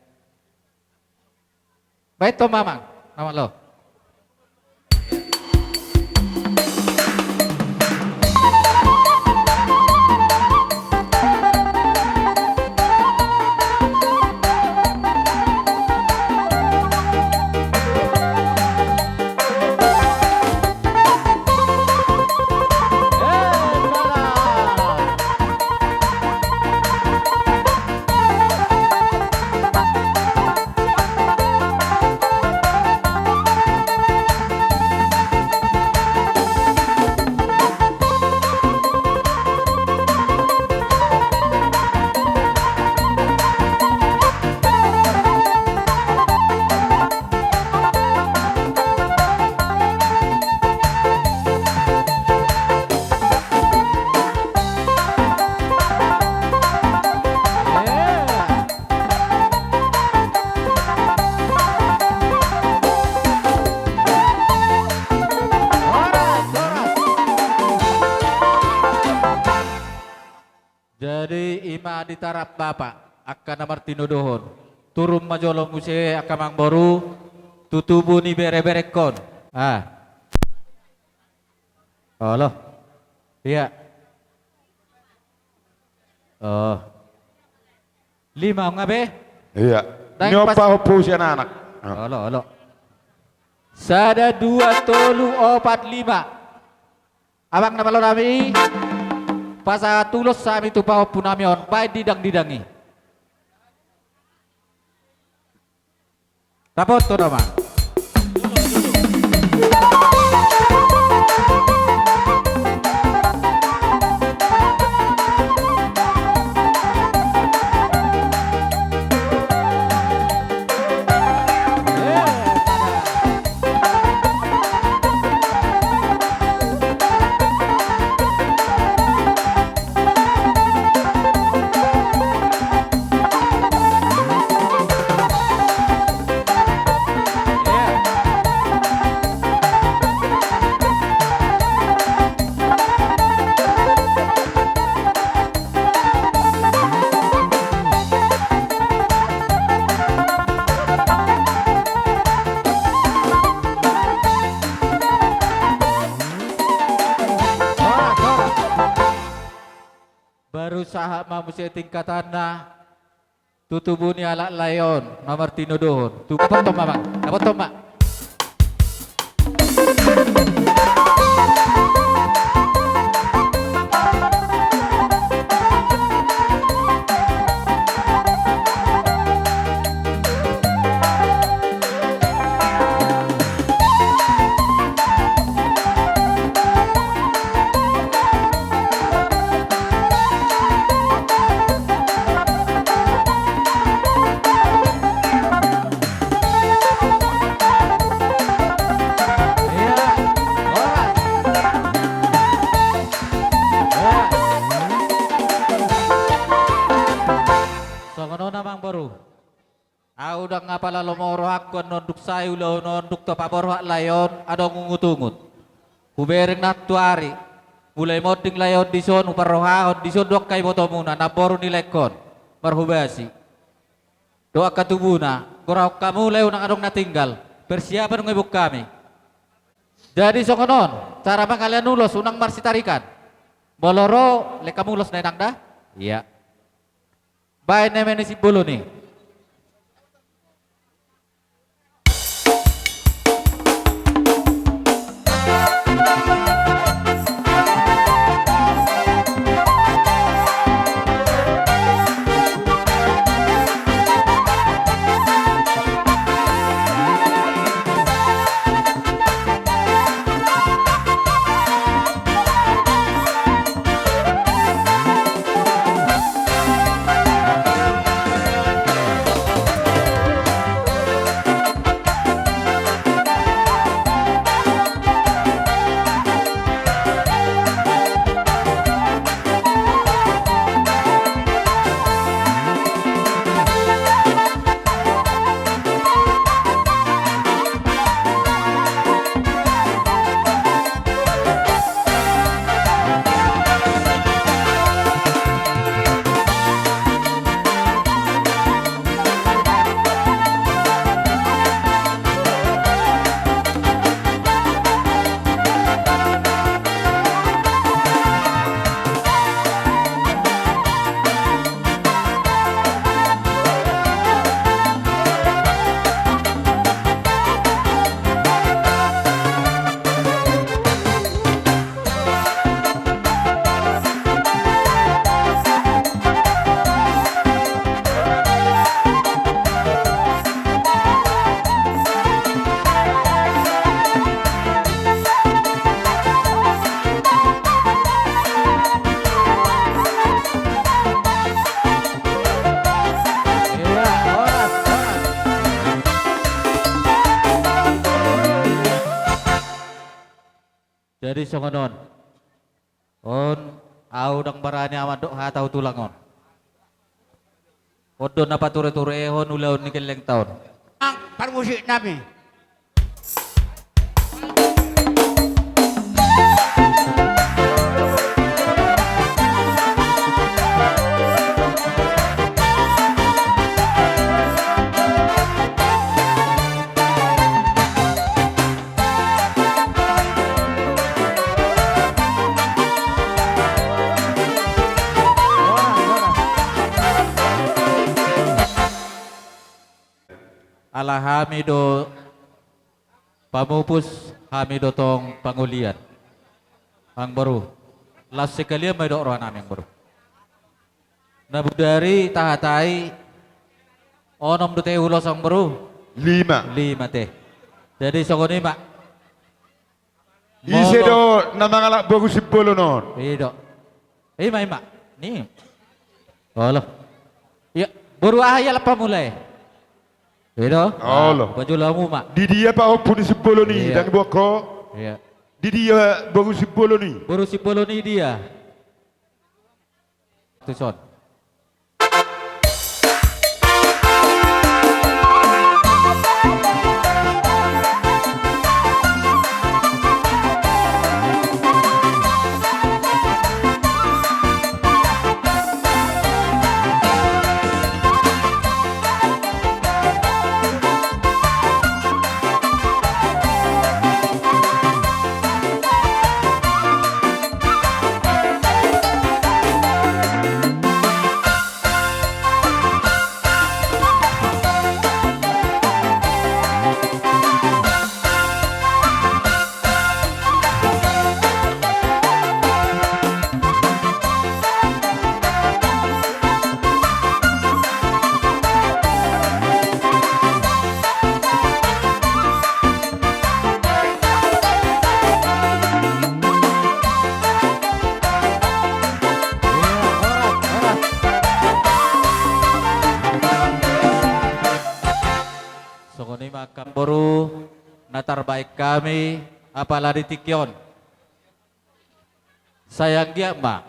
Baen tu amang, amang na malo. Jadi ima ditarap bapa angka na martinodohon. Turun ma jolo muse angka amangboru tu tubu ni bereberengkon. Ah. Olo. Ia. Oh. Lima nga be? Ia. Dai nion pas pahompu sian anak. Ah. Olo, olo. Sada, dua, tolu, opat, lima. Amang na malo nami, pasahat ulos hami tu pahompu nami on, baen didang-didang i. Dapothon ma. Baru sahat ma muse tingkatanna tu tubu ni halak lae on na martinodohon. Tu, dapothon ma, Bang. Dapothon ma. Songon on, Amangboru. Ahu ndang apala lomo rohangku annon dung sae ulaon on dung tong paborhat lae on adong ungut-ungut. Hubereng na tu ari, mulai monding lae on dison, huparrohahon dison do angka ibotomuna namboru ni laengkon, marhobasi dohot angka tubuna, gorahon hamu lae unang adong na tinggal, persiapan nunga diboan hami. Jadi songon on cara pangalean ulos, unang marsitarikan. Molo ro, lean hamu ulos na, Inang, da? Ia. Baen ma i, Sibolon i. Jadi songon on. On, ahu ndang barani ahu mandok hata tu tulang on. On do na patureturehon ulaon ni gellengta on. Nang parmusik nami. ala hami do pamupus, hami do tong pangolian. Amangboru, laos sekalian ma didok rohanami, Amangboru. Na bodari tahatai onom do tahe ulos, Amangboru? Lima. Lima te. Jadi songon i ma. Ise do na mangalap boru Simbolon on? I do. I ma, i ma. Ni. Olo. Ia, boru aha ia, Lampa Mula i? I do. Olo. Pajolo hamu ma. Di dia pahompu ni Simbolon i, ndang diboan ho? Ia. Di dia boru Simbolon i? Boru Simbolon i dia? Tuson. Songon i ma, angka amangboru, na tarbahen hami apala di tingki on. Sai anggiat ma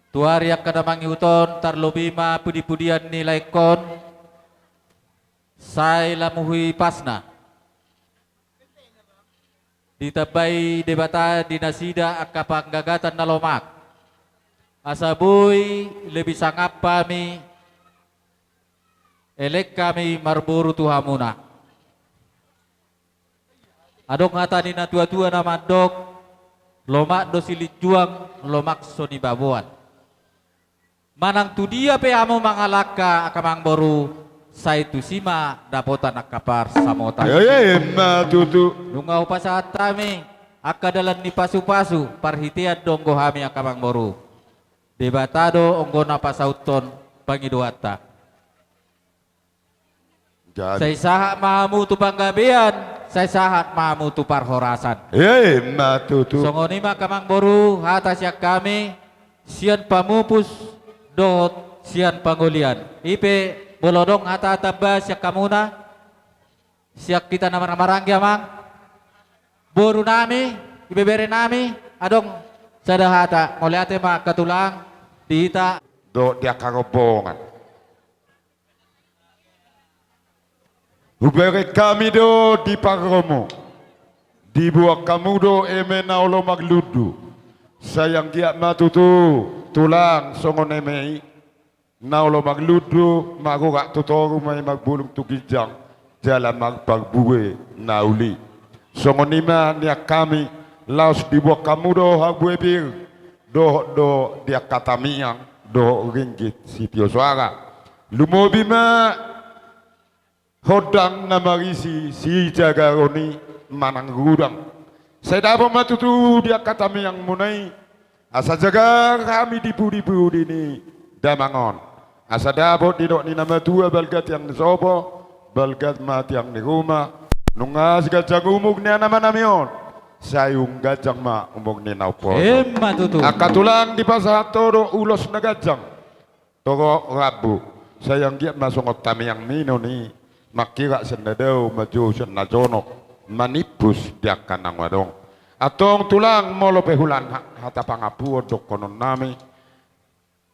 tu ari angka na mangihut on, tarlobi ma pudipudian ni laengkon, sai lamu hipasna ditambai Debata di nasida angka panggagatan na lomak, asa boi lebih sangap hami, elek hami marboru tu hamuna. Adong hata ni natuatua na mandok, lomak do silinjuang, lomak so nibaboan. Manang tu dia pe hamu mangalangka, angka amangboru, sai tusi ma dapotan angka parsamotan. Ia, ia, ima tutu. Nunga hupasahat hami angka dalan ni pasupasu, parhitean do anggo hami, angka amangboru. Debata do anggo na pasauthon pangidoanta. Jadi. Sai sahat ma hamu tu panggabean, sai sahat ma hamu tu parhorasan. Ima tutu. Songon i ma, angka amangboru, hata sian hami, sian pamupus dohot sian pangolian. I pe, molo adong hata tamba sian hamuna, sian hita na marhahamaranggi, amang, boru nami, ibebere nami, adong sada hata, mauliate ma, angka tulang, di hita dohot di angka rombongan. Hubereng hami do di parromo, diboan hamu do eme na olo marlundu. Sai anggiat ma tutu, tulang, songon eme i, na olo marlundu, marurat tu toru ma i, marbulung tu ginjang, jala marparbue na uli. Songon i ma nian hami, laos diboan hamu do harbue bir, dohot do di angka tamiang, dohot ringgit sitio soara. Lumobi ma hondang na marisi sijagaron i manang rudang. Sai dapot ma tutu di angka tamiangmuna i, asa jagar hami di pudipudi ni damang on. Asa dapot didok ni na matua, balga tiang ni sopo, balga ma tiang ni ruma. Nunga siganjang umur ni anamanami on, sai umganjang ma umur ni na umposo. Ima tutu. Angka tulang, dipasahat ho do ulos na ganjang. Torop rambu, sai anggiat ma songon tamiang minon i, mangkirak sian na dao, manjou sian na jonok, manimpus di angka na adong. Antong tulang, molo pe hulan ha-, hata pangampuon dohonon nami,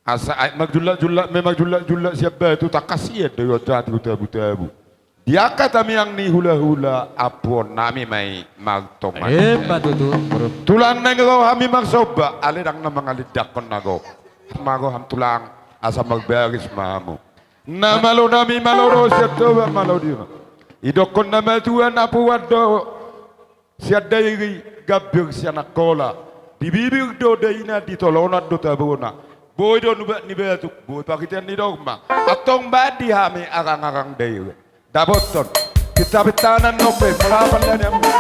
asa aek marjullak-jullak, memang jullak-jullak sian batu, tangkas sian do i on jati tu tabu-tabu. Di angka tamiang ni hula-hula, ampuon nami ma i martong. Ima tutu. Tulang, naeng ro hami marsomba, alai ndang na mangalindangkon na ro. Ma roham tulang, asa marbaris ma hamu. Na malo nami malo do sian Toba, malo di ma. Idokkon na matua, na puan do sian Dairi, gambir sian Angkola. Di bibir do daina, di tolonan do tabona. Boi do nubat ni batuk, boi parhitean ni dorma. Antong bahen di hami arang-arang Dairi. Taboton. Pinta-pinta na nope, melapan dan yang.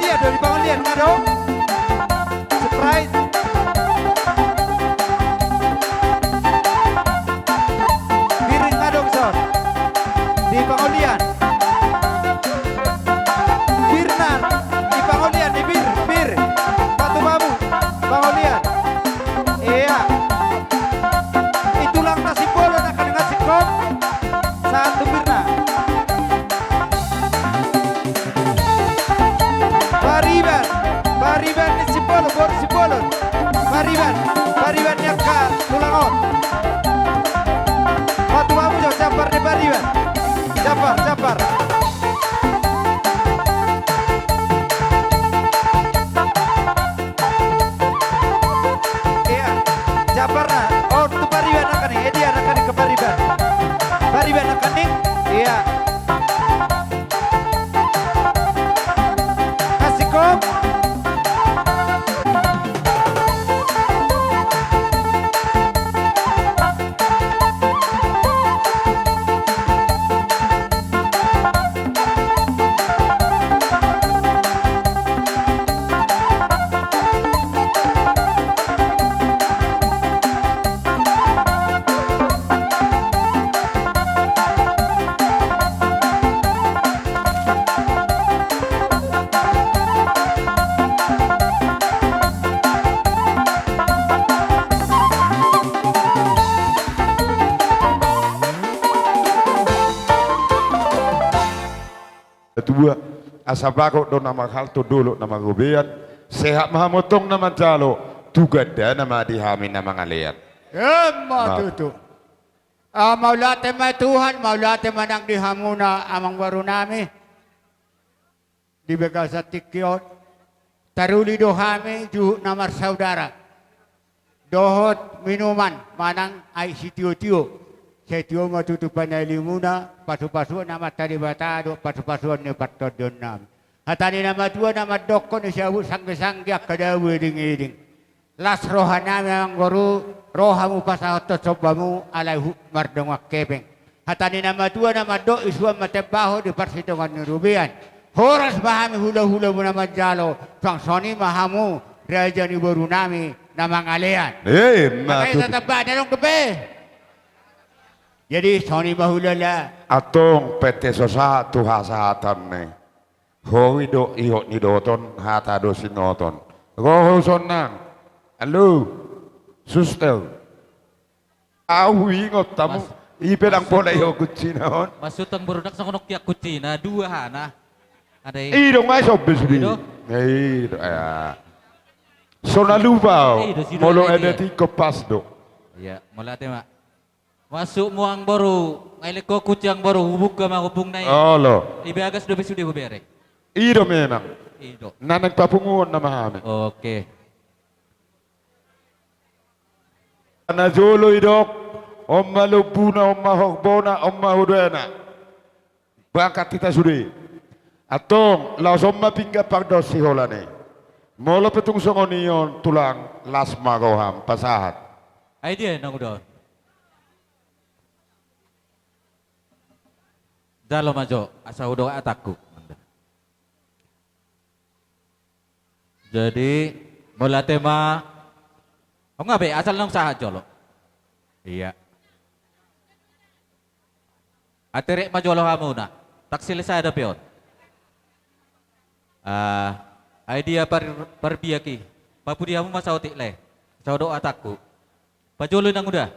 Iya do di pangolian nga do. Surprise. Biring nga do dison. Di pangolian. Birna di pangolian, di bir, bir. Patupamu pangolian. Iya. I tulangna Simbolon angka ninna singkop. Sahat tu birna. Pariban, pariban ni Simbolon, boru Simbolon. Pariban, pariban ni angka tulang on. Patupamu jo, jambar ni pariban. Jambar, jambar. Iya, jambarna. Oh, tu pariban angka ninna. Eh, dia angka ninna ke pariban. Pariban angka ninna. Iya. Kasih kop. Tua, asa bagot do na manghalto, dolok na marrobean, sehat ma hamu antong na manjalo, tu gandana ma di hami na mangalean. Emma tutu. Ah, mauliate ma Tuhan, mauliate ma nang di hamuna amangboru nami. Di bagasan tingki on, taruli do hami juhut na marsaudara. Dohot minuman manang aek sitiotio. Sai tio ma tutu panalimuna, pasupasuon Amanta Debata dohot pasupasuon ni partondion nami. Hata ni na matua na mandokkon, ise habot sanggesangge angka dabu edengedeng. Las roha nami amangboru, ro hamu pasahathon sombamu, alai huhut mardongan hepeng. Hata ni na matua na mandok, isuan ma tembaho di parsitongaan ni robean. Horas ma hami hulahula muna manjalo, suang songon i ma hamu raja ni boru nami na mangalean. Eh, ma tutu. Tatamba, adong dope. Jadi songon i ma hulala. Antong pette so sahat tu hasahatan ni. Hori do ihot ni doton, hata do sinoton. Ro ho sonang. Halo. Suster. Au ingot hamu. Mas-, i pe ndang pola ihot kuncina on. Maksud amangboru, ndang songon on hian kuncina, dua hana. Ada i. I do nga i sombe sude. I do. I do, ya. So na lupa au. I do, si molo dua ada dia. Tiko pas do. Iya, molo ate ma. Masuk mu amangboru, ngai leko kuci amangboru, hubuka ma hopung na i. Olo. Di bagas dope sude hubere. I do memang. I do. Na naeng papunguon nama hami. Oke. Na jolo idok, on ma lombuna, on ma horbona, on ma hudena. Berangkat hita sude. Antong, laos on ma pinggan pardongan siholan i. Molo pe tung songon i on tulang, las ma roham, pasahat. Ai dia nang uda on. Jalo ma jo, asa hudok atangku. Jadi, mauliate ma. O nga be, asal naung sahat jolo. Iya. Aterek ma jolo hamuna. Taksi le sada pe on. Ah, ai dia par-, parbiak i. Papudi hamu ma saotik le. Asa hudok atangku. Pajolo nang uda.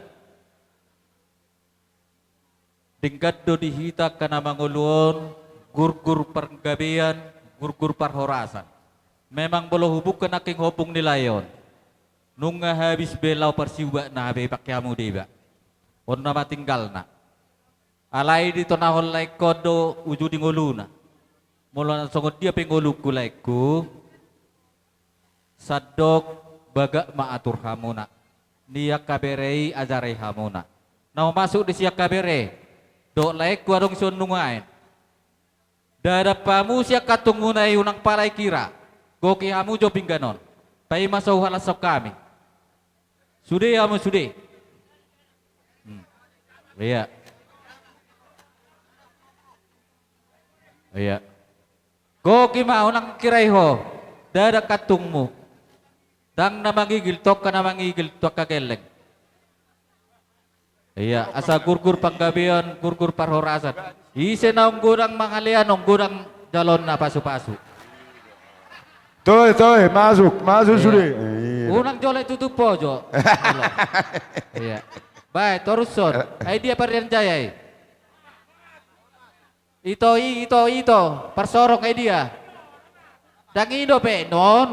Denggan do di hita angka na mangolu on, gurgur pargabean, gurgur parhorasan. Memang molo hubuka nangkin hopung ni lae on, nunga habis be laho parsiubakna, hape pake hamu deba. On nama tinggalna. Alai ditonahon laengkon do uju di ngoluna. Molo na songon dia pe ngolungku laengku, sandok bagak ma atur hamuna. Ni angka bere i ajari hamuna. Na masuk di si angka bere. Dohot laengku adong sian nuaeng. Dadap hamu si angka tungmuna i unang pala i kira. Goki hamu jo pinggan on. Paima so huhalashon hami. Sude hamu sude. Hmm. Iya. Iya. Goki ma, unang kirai ho. Ndada kantungmu. Ndang na mangigil, tongka na mangigil tu angka gelleng. Ia, asa gurgur panggabean, gurgur parhorasan. Ise naung godang mangalean, naung godang jaloon na pasupasu. Toe, toe, masuk, masuk sude. Ia. Unang jolo tutup pojok. Ia. Bae, torushon. Ai dia Parian Jaya i? Ito, ito, ito, parsorong ai dia. Ndang i dope, non.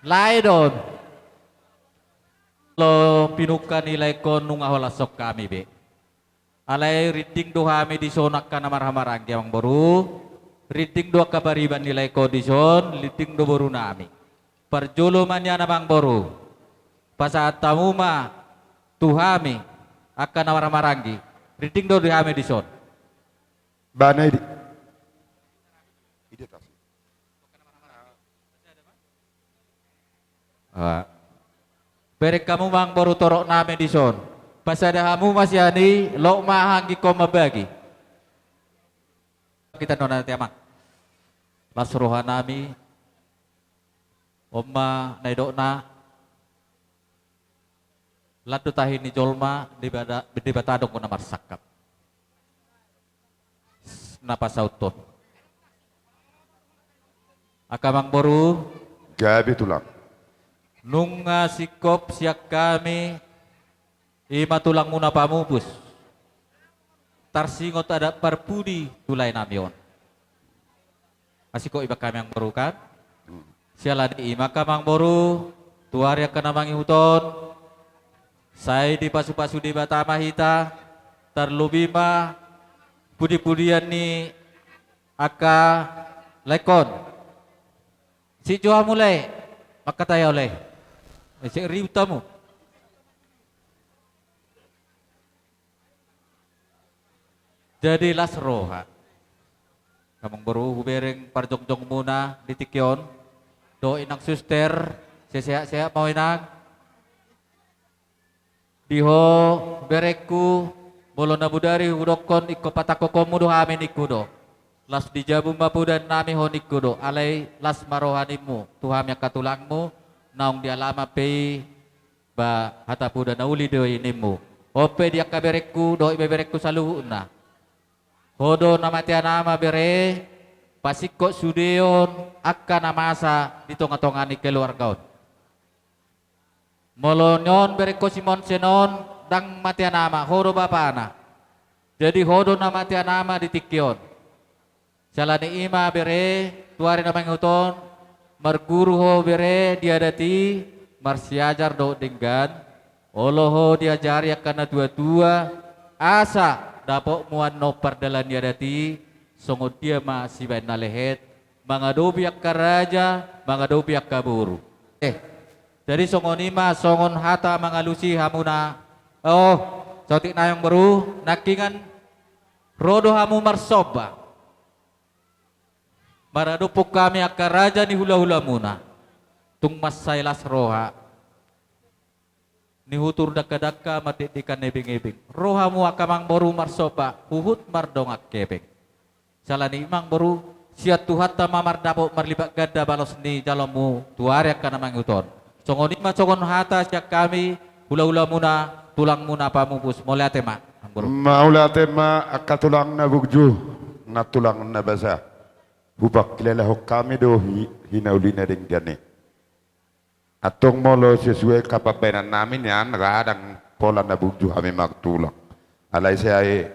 Lae do on. Lo pinungka ni laengkon nunga holan songon hami be. Alai rinding do hami dison angka na marhahamaranggi, amangboru. Rinding do angka pariban ni laengkon dison, rinding do borunami. Parjolo ma nian, amangboru, pasahat hamu ma tu hami angka na marhahamaranggi. Rinding do di hami dison. Bana i di. Ah. Bereng hamu ma, amangboru, torop nami dison. Pasada hamu ma sian i, loas ma anggiangkon mambagi. Hita nona ti, amang. Las roha nami. On ma na nidokna. Lan do tahi ni jolma, Debata, Debata do anggo na marsangkap. Na pasauthon. Angka amangboru. Gabe, tulang. Nunga singkop sian hami, i ma tulangmuna Pamupus. Tarsingot adat parpudi tu lae nami on. Asi ko iba hami, amangboru, kan? Siala ni i ma, amangboru, tu ari angka na mangihut on, sai dipasupasu Debata ma hita, tarlobi ma pudipudian ni angka laengkon. Sik jo hamu, lae, mangkatai ahu, lae. Eh, sik ribut hamu. Jadi las roha. Amangboru, hubereng parjongjongmuna di tingki on. Dohot inang suster, sesehat-sehat ma ho, inang. Di ho berengku, molo na bodari hudokkon ingkon patangkokonmu do hami ningku do. Las di jabu ma poda nami ho ningku do, alai las ma roha nimmu tu hami angka tulangmu, naung di alaman pe i. Ba hata poda na uli do i nimmu. On pe di angka berengku dohot ibeberengku saluhutna. Ho do na matean ama, bere, pasingkop sudeon angka na masa di tongatonga ni keluarga on. Molo nion berengku si Monsen on ndang matean ama, ho do bapana. Jadi ho do na matean ama di tingki on. Siala ni i ma, bere, tu ari na mangihut on, marguru ho, bere, di adat i, marsiajar dohot denggan, olo ho diajari angka na tuatua, asa dapotmu annon pardalan ni adat i, songon dia ma sibaen na lehet, mangadopi angka raja, mangadopi angka boru. Eh, jadi songon i ma, songon hata mangalusi hamuna, oh, saotik nai, amangboru, nangkiningan ro do hamu marsomba. Maradophon hami angka raja ni hulahulamuna. Tung mansai las roha. Nihutur dangkadangka, mandekdek na ebengebeng. Ro hamu angka amangboru marsomba, huhut mardongan hepeng. Siala ni i, amangboru, sian Tuhanta ma mardapot marlipat ganda balos ni jaloonmu tu ari angka na mangihut on. Songon i ma songon hata sian hami, hulahulamuna, tulangmuna Pamupus, mauliate ma, amangboru. Mauliate ma, angka tulang na burju, nantulang na basa. Hupangkilalahon hami do hi, hinauli na denggan i. Antong molo sesuai angka pambahenan nami nian, ra ndang pola na burju hami martulang. Alai sai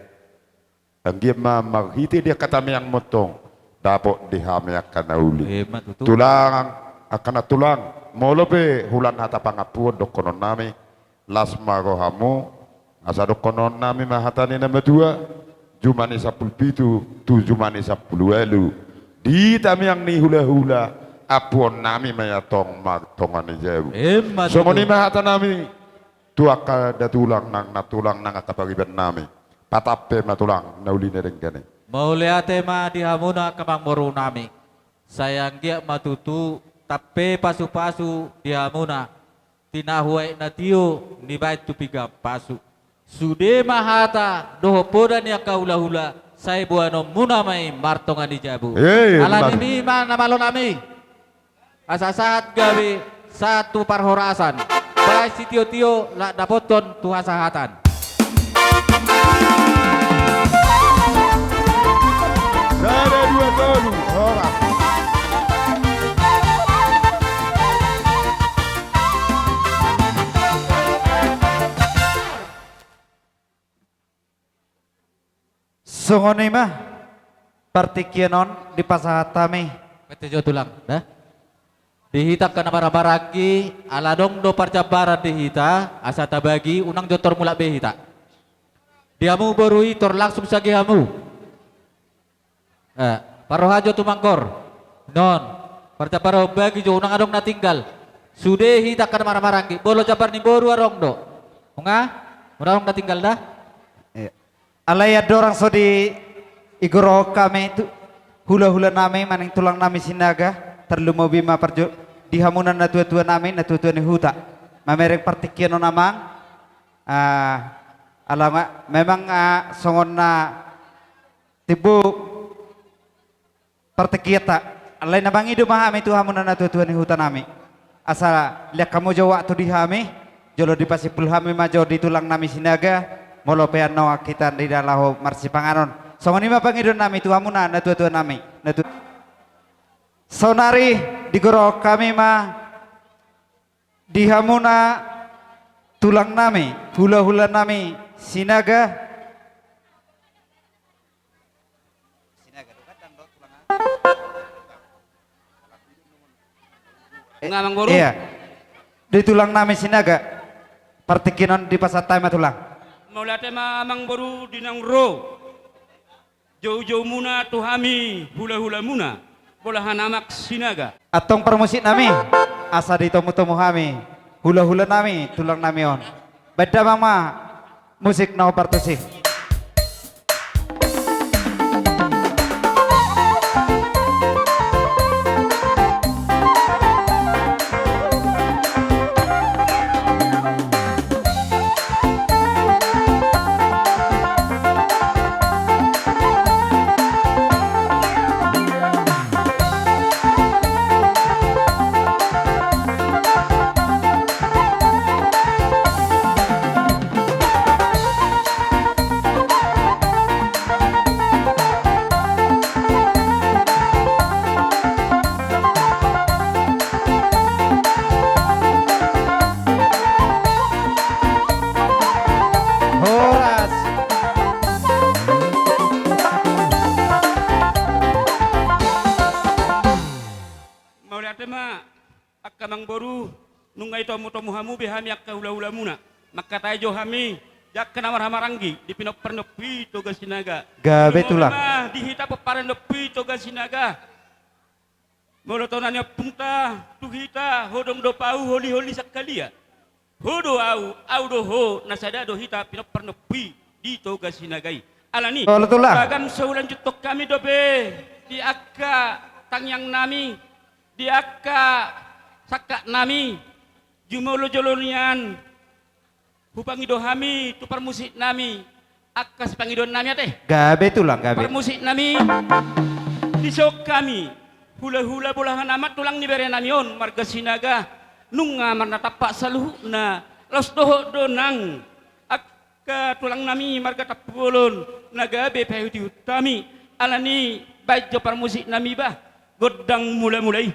Anggiat ma marhite di angka tamiangmu antong, dapot di hami angka na uli. Emma tutu. Tulang, angka na tulang, molo pe hulan hata pangampuon dohonon nami, las ma rohamu, asa dohonon nami ma hata ni na matua, juma ni sampulu pitu, tu juma ni sampulu ualu. Di tamiang ni hulahula, ampuon nami ma i antong martonga ni jabu. Emma tutu. Songon i ma hata nami, tu angka da tulang nang, na tulang nang angka pariban nami. Patampe ma tulang, na uli na denggan i. Mauliate ma di hamuna angka amangboru nami. Sai anggiat ma tutu, tampe pasupasu di hamuna. Tinahu aek na tio, nibaen tu piga pasu. Sude ma hata, dohot poda ni angka hulahula, Sai boanonmuna ma i martonga ni jabu. Eh, alani i ma na malo nami. Asa sahat gabe sahat tu parhorasan. Baen sitiotio laho dapothon tu hasahatan. Sada, dua, tolu, horas. Songon i ma partingkian on dipasahat hami. Mete jo tulang, da. Di hita angka na marhahamaranggi, ala adong do parjambaran di hita, asa tabagi, unang jo tor mulak be hita. Di hamu boru i tor langsung sagi hamu. Eh, parroha jo tu manggor. Non, parjambaran bagi jo, unang adong na tinggal. Sude hita angka na marhahamaranggi, molo jambar ni boru adong do. Nunga? Unang adong na tinggal da. Iya. Alai andorang so di, digorohon hami tu hulahula nami manang tulang nami Sinaga, tarlumobi ma parjo-, di hamuna natuatua nami, natuatua ni huta. Mamereng partingkian on amang, ah, ala nga-, memang, ah, songon na timbo partingkianta, alai na mangido ma hami tu hamuna natuatua ni huta nami. Asa lean hamu jo waktu di hami, jolo dipasimpul hami ma jo di tulang nami Sinaga, molo pe annon hita ndada laho marsipanganon. Songon i ma pangidoan nami tu hamuna natuatua nami. Natu-, saonari digorohon hami ma di hamuna tulang nami, hulahula nami Sinaga. Nunga amang boru? Iya. Di tulang nami Sinaga. Partingkian on dipasahat hami ma tulang. Mauliate ma amang boru di naung ro. Joujoumuna tu hami hulahulamuna, bolahan amak Sinaga. Antong parmusik nami, asa ditomutomu hami hulahula nami, tulang nami on. Baen damang ma musik na hombar tusi. Horas. Mauliate ma. Angka amang boru, nunga ditomutomu hamu be hami angka hulahulamuna. Mangkatai jo hami, di angka na marhahamaranggi, di pinompar ni Ompu i Toga Sinaga. Gabe tulang. Di hita pomparan ni Ompu i Toga Sinaga. Molo tona ni ompunta, tu hita, ho do dope au, holiholi sangkalia. Ho do au, au do ho, na sada do hita pinompar ni Ompu i di Toga Sinaga i. Alani, bagam so hulanjuthon hami dope di angka tangiang nami, di angka sangkap nami, jumolo jolo nian hupangido hami tu parmusik nami, angka sipangidoan nami ate. Gabe tulang, gabe. Parmusik nami, dison hami, hulahula bolahan amak tulang ni bere nami on, marga Sinaga, nunga marnatampak saluhutna, laos dohot do nang, angka tulang nami marga Tampubolon, na gabe paihutihut hami, alani baen jo parmusik nami bah. Gondang mulamula i.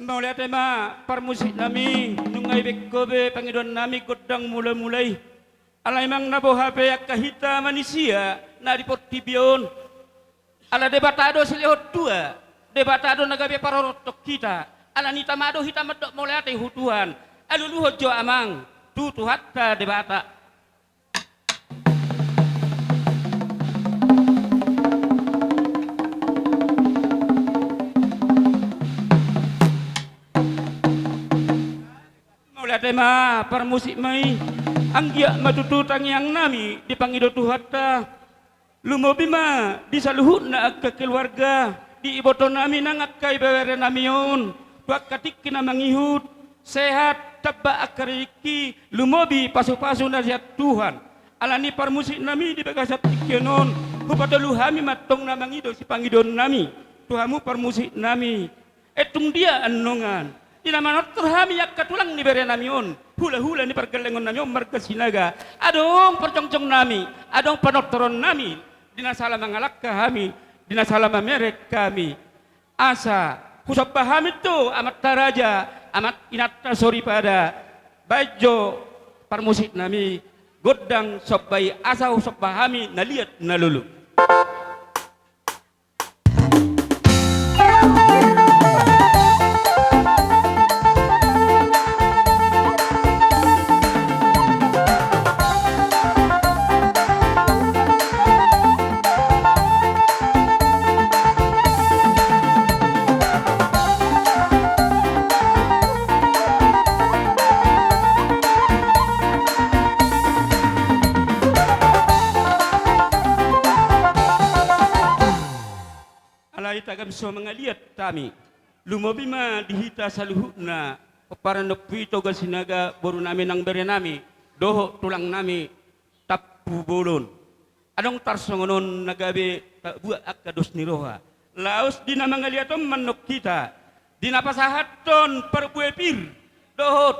Mauliate ma parmusik nami, nunga dibaen ho be pangidoan nami gondang mulamula i. Alai manang na boha pe angka hita manisia na di portibi on, ala Debata do silehon tua, Debata do na gabe parorot hita. Alani i tama do hita mandok mauliate tu Tuhan. Aluluhon jo amang tu Tuhanta Debata. Mauliate Tema parmusik ma i, anggiat ma tutu tangiang nami dipangido Tuhanta, lumobi ma di saluhutna angka keluarga, di iboto nami nang angka ibebere nami on, tu angka tingki na mangihut, sehat, tamba angka rizki, lumobi pasupasu na sian Tuhan. Alani parmusik nami di bagasan tingki on, hupatolu hami ma antong na mangido sipangidoan nami tu hamu parmusik nami. E tung dia annon di na manortor hami angka tulang ni bere nami on, hulahula ni pargellengon nami on marga Sinaga, adong parjongjong nami, adong panortoron nami, di na sala mangalangka hami, di na sala mamereng hami. Asa husomba hami tu amanta raja, amanta inanta soripada, baen jo parmusik nami gondang somba i asa husomba hami na liat na lolo. Alai tagam so mangaliat hami, lumobi ma di hita saluhutna pomparan ni ompu i Toga Sinaga, boru nami nang bere nami dohot tulang nami Tampubolon. Adong tarsongon on na gabe tabuat angka dos ni roha, laos di na mangaliat on ma annon hita, di na pasahathon parbue pir dohot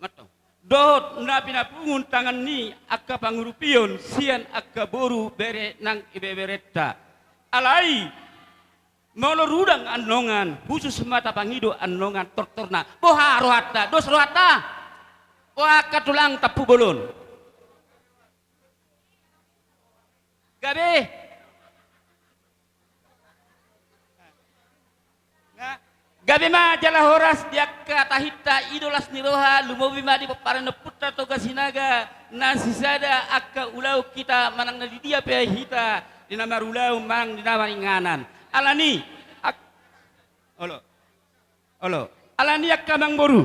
mantong, dohot na pinapungu tangan ni angka pangurupion sian angka boru bere nang ibeberenta. Alai molo rudang annon, hushus ma tapangido annon tortorna. Boha rohanta? Dos rohanta? Boha angka tulang Tampubolon? Gabe. Gabe ma jala horas di angka tahinta i, dos ni roha, lumobi ma di pomparan ni ompunta Toga Sinaga, na sisada angka ulaon hita manang na di dia pe hita, di na marulaon manang di na maringanan. Alani, ak-, olo. Olo, alani angka amangboru,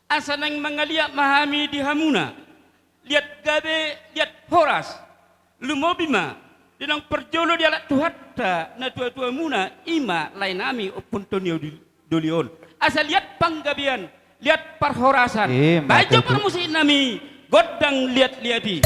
asa naeng mangaliat ma hami di hamuna, liat gabe, liat horas, lumobi ma di naung parjolo dialap Tuhanta natuatuamuna, i ma lae nami Ompu Antonio di doli on. Asa liat panggabean, liat parhorasan. Eh, baen jo parmusik nami gondang liatliat i.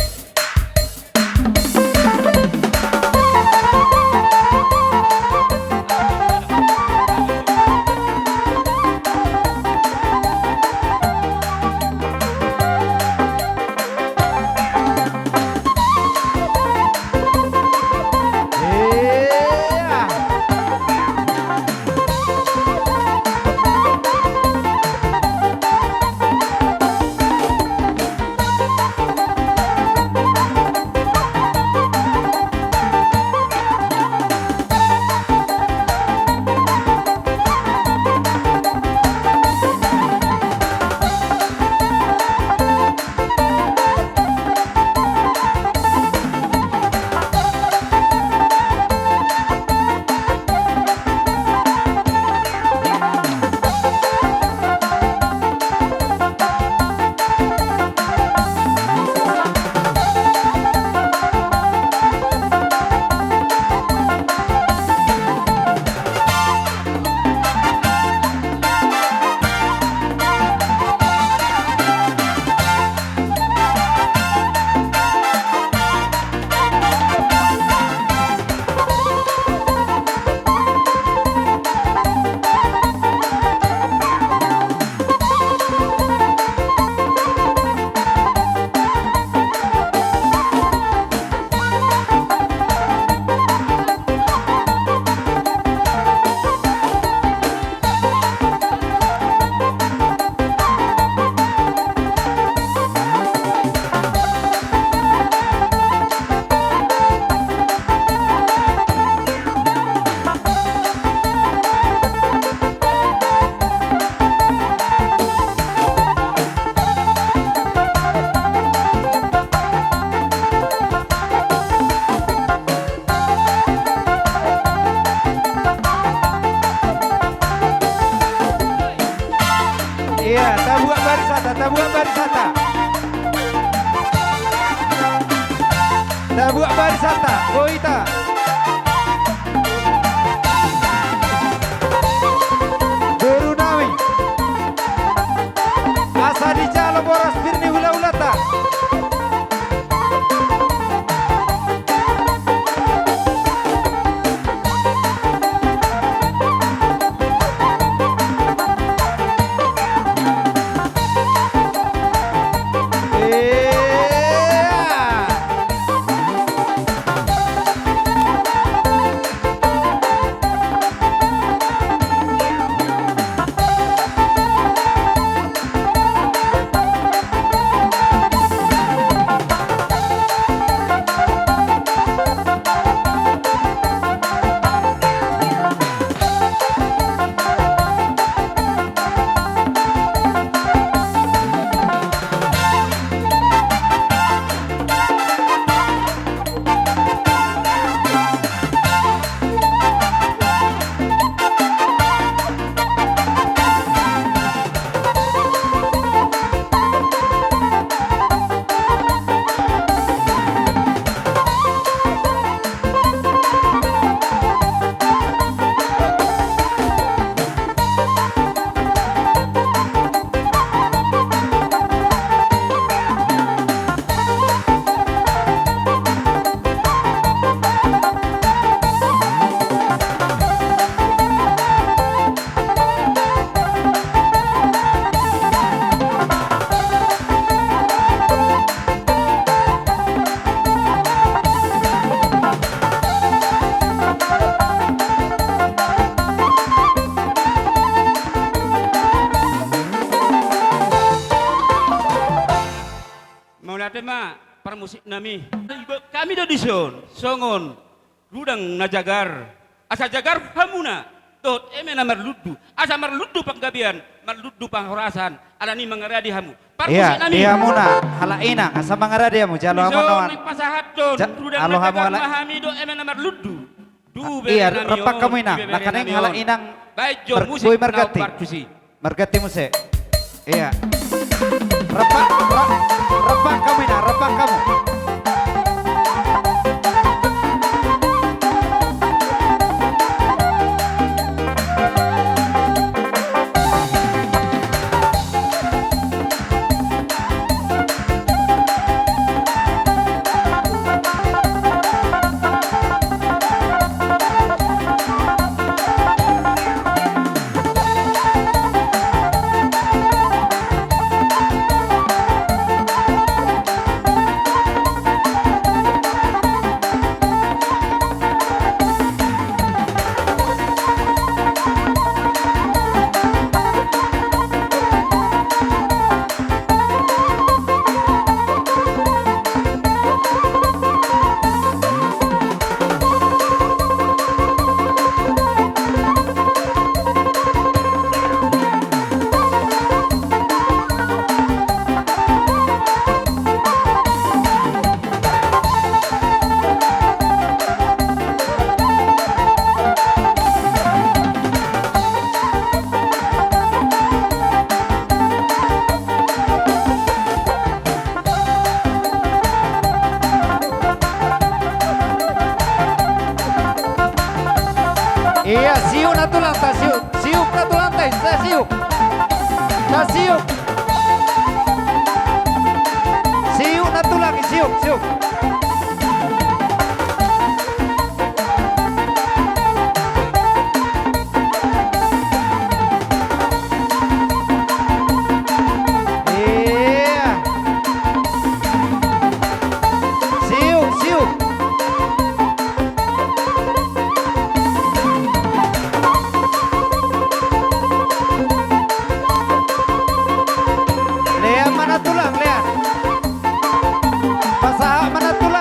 Tabuat barisanta. Tabuat barisanta, boi ta. Boru nami. Asa dijalo boras pir ni hulahulanta. Mauliate ma parmusik nami. Hami do dison songon rudang na jagar. Asa jagar hamuna dohot eme na marlundu. Asa marlundu panggabean, marlundu parhorasan. Alani mangaradi hamu. Parmusik nami. Iya, di hamuna halak inang, asa mangaradi hamu, jalo hamu. Dison naeng pasahathon rudang na jagar ma hami dohot eme na marlundu. Iya, rap hamu inang. Na kaning halak inang. Baen jo musik, boi marganti. Marganti muse. Iya. Rap, rap, rap hamu inang, rap hamu. Iya, siuk na tulang, tasiuk. Siuk na tulang, tasiuk. Tasiuk. Siuk na tulang, siuk, siuk. Iya. Siuk, siuk. Lean ma na tulang, lean. Pasahat ma na tulang.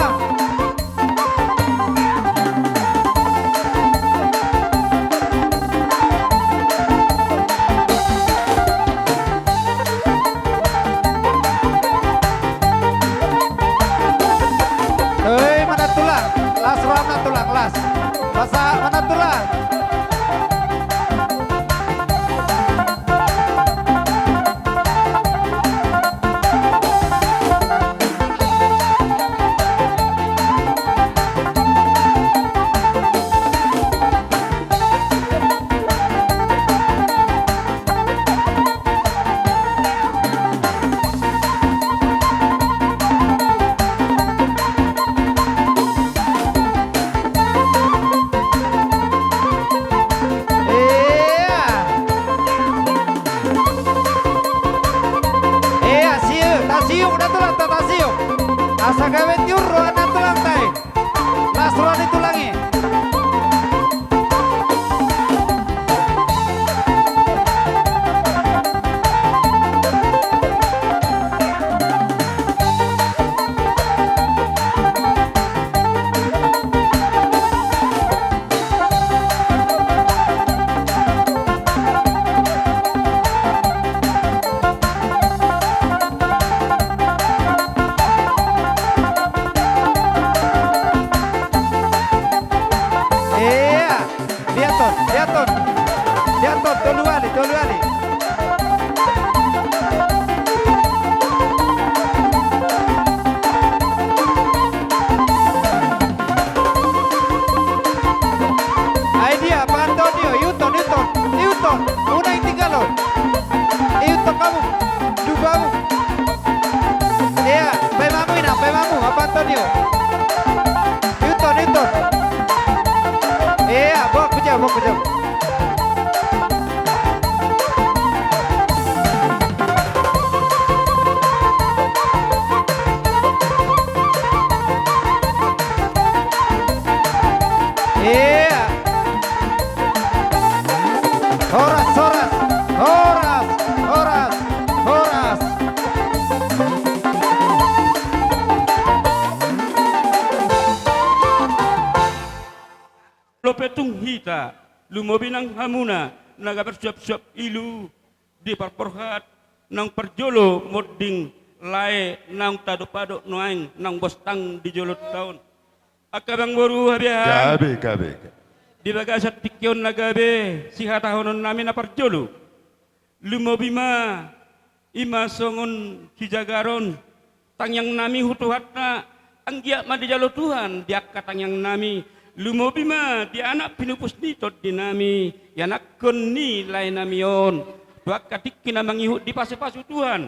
Tolu hali. Ai dia, Pak Antonio, ihuthon, ihuthon, ihuthon. Unang ditinggalhon. Ihuthon hamu. Dubamu. Ia, paima hamu, inang, paima hamu, Pak Antonio. Ihuthon, ihuthon. Ia, boha hujau, boha hujau. Ia. Horas, horas, horas, horas, horas. Molo pe tung hita, lumobi nang hamuna na gabe marsuapsuap ilu di parborhat naung parjolo monding lae naung taadopadop nuaeng naung bostang di jolonta on. Angka amangboru habiahan. Gabe, gabe, gabe. Di bagasan tingki on na gabe sihatahononnami na parjolo. Lumobi ma, i ma songon sijagaron tangiangnami tu Tuhanta, anggiat ma dijalo Tuhan di angka tangiangnami, lumobi ma di anak pinupus ni tondinami, ianakhon ni laenami on, tu angka tingki na mangihut dipasupasu Tuhan.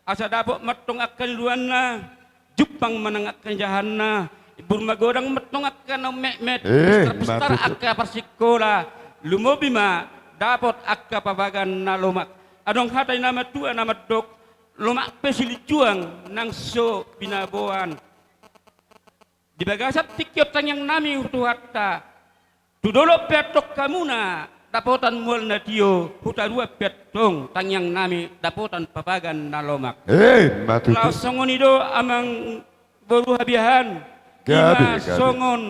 Asa dapot ma antong angka niuluanna, jumpang ma nang angka nijahanna, burju magodang ma antong angka na ummetmet, eh, pistarpistar ma tutu. Angka parsingkola, lumobi ma dapot angka papagan na lomak. Adong hata ni na matua na mandok, lomak pe silinjuang nang so binaboan. Di bagasan tingki on tangiangnami tu Tuhanta, tu dolok pe antong hamuna dapotan mual na tio, hutaruan pe antong tangiangnami dapotan papagan na lomak. Eh, ma tutu. Laos songon i do amangboru habiahan, gabe, ima gabe. Songon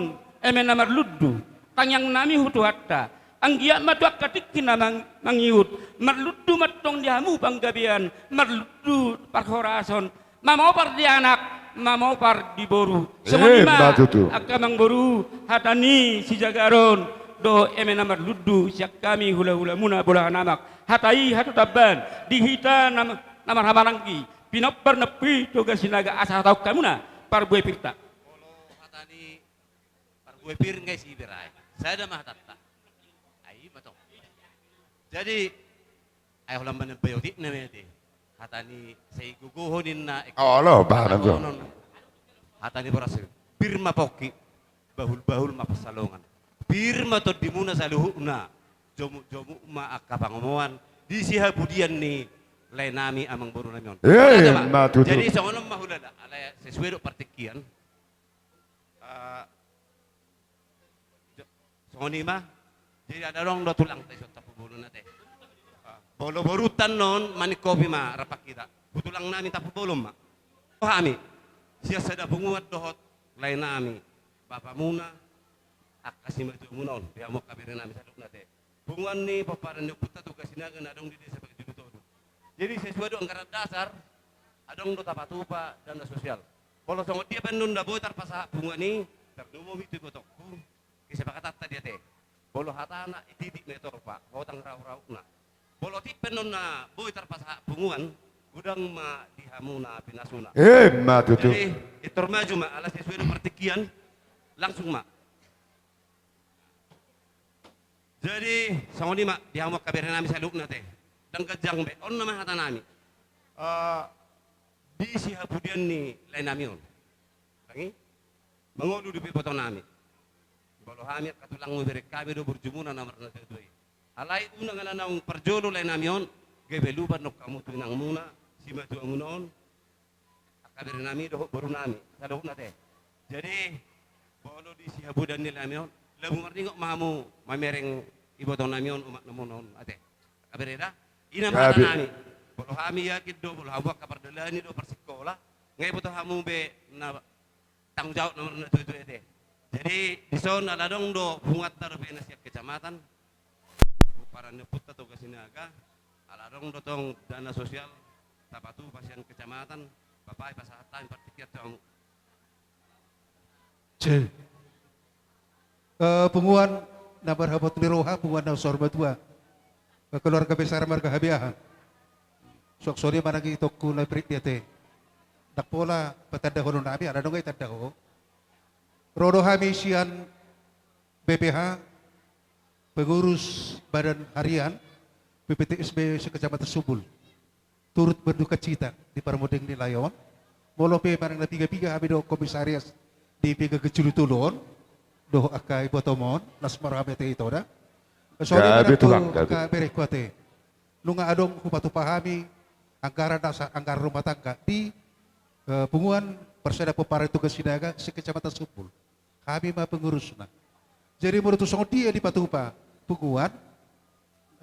eme na marlundu, tangiangnami tu Tuhanta, anggiat ma tu angka tingki na mang-, mangihut, marlundu ma antong di hamu panggabean, marlundu parhorason, mamopar di anak, mamopar di boru. Songon i ma, eh, ma tutu. Angka amangboru, hata ni sijagaron dohot eme na marlundu sian hami hulahulamuna Bolo Hanamak. Hata i hatutamban di hita na, na marhahamaranggi, pinompar ni Ompu Toga Sinaga, asa hatahon hamuna parbue pirta. Molo hata ni parbue pir nga i si Iberai. Sada ma hatanta. Ai, i ma tong. Jadi, ai holan manambai otik na mete. Hata ni sai gogo ho ninna. Olo, bahan anggo. Hata ni boras, pir ma pongki, bahulbahul ma pansalongan. Pir ma tondimuna saluhutna, jomukjomuk ma angka pangomoan di sihapudian ni laenami amangborunami on. Eh, ma tutu. Jadi songon on ma hulala, alai sesuai dohot partingkian. Ah, jo-, songon i ma. Jadi adong do tulangta dison Tampubolon ate. Ah, molo borunta annon maningkopi ma rap hita. Hutulangnami Tampubolon ma. Hami sian sada punguan dohot laenami, bapamuna, angka simatuamuna on, di hamu angka berenami saluhutna ate. Punguan ni pomparan ni Ompunta Toga Sinaga na adong di desa Bajulu Tolu. Jadi sesuai do anggaran dasar, adong do tapatupa dana sosial. Molo songon dia pe annon na boi tarpasahat punguan i, tarlumobi tu ibotongku, kesepakatanta dia ate. Molo hatana i titik ma i torpa, hotang raurauhna. Molo tingki pe annon na boi tarpasahat punguan, godang ma di hamu na pinasuna. Eh, ma tutu. Jadi, pintor maju ma, ala sesuai do partingkian, langsung ma. Jadi, songon i ma, di hamu angka berenami saluhutna ate. Ndang ganjang be, on nama hatanami. Eh, di sihapudian ni laenami on. Tangi? Mangolu dope ibotonami. Molo hami angka tulangmu, berengkami do burjumuna na marnatuatua i. Alai unang ala naung parjolo laenami on, gabe lupa annon hamu tu inangmuna, simatuamuna on, angka berenami dohot borunami saluhutna ate. Jadi, molo di sihapudian ni laenami on, lamu marningot ma hamu mamereng ibotonami on, umaknamuna on ate. Angka bere da, i nama hatanami. Molo hami yakin do, molo hamu angka pardalani do, parsingkola, nga iboto hamu be na tanggung jawab na marnatuatua i ate. Jadi, dison ala adong do punguanta dope na sian kecamatan, pomparan ni Ompunta Toga Sinaga, ala adong do tong dana sosial tapatupa sian kecamatan, bapak i pasahat hami partingkian tu hamu. Cek. Eh, punguan na marhabot ni roha, punguan na saur matua. Keluarga besar marga Habiahan. Suang songon i ma nang itongku na berit di ate. Ndang pola patandahon nami, ala nunga itanda ho. Ro do hami sian B P H, pengurus Badan Harian P P T S B se-Kecamatan Sumbul, turut berduka cita di parmonding ni lae on. Molo pe manang na piga-piga hami dohot komisariat di piga gejulu tolu on, dohot angka ibotom on, las ma roham ate ito da. Songon i ma nang tu angka berengku ate. Nunga adong hupatupa hami anggaran, asa anggaran rumah tangga di, eh, Punguan Parsada Pomparan Toga Sinaga se-Kecamatan Sumbul. Hami ma pengurusna. Jadi molo tung songon dia dipatupa punguan,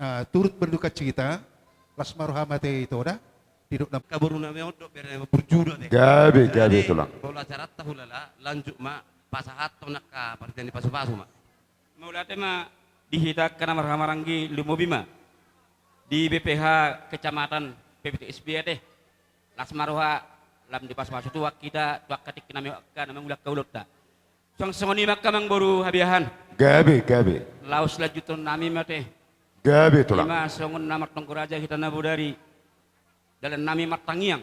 eh, turut berduka cita, las ma roham ate ito da, didok na angka boru nami on dohot bere nami on burju do ate. Gabe, gabe tulang. Molo acaranta hulala, lanjut ma pasahathon angka parhitean ni pasu-pasu ma. Mauliate ma di hita angka na marhahamaranggi, lumobi ma di B P H kecamatan P P T S B ate. Las ma roha, lam dipasu-pasu Tuhan hita tu angka tingki nami on angka na mangula angka ulaonta. Suang songon i ma angka amang boru Habiahan. Gabe, gabe. Laos lanjuthon nami ma ate. Gabe tulang. I ma songon na martonggo raja hita na bodari, dalan nami martangiang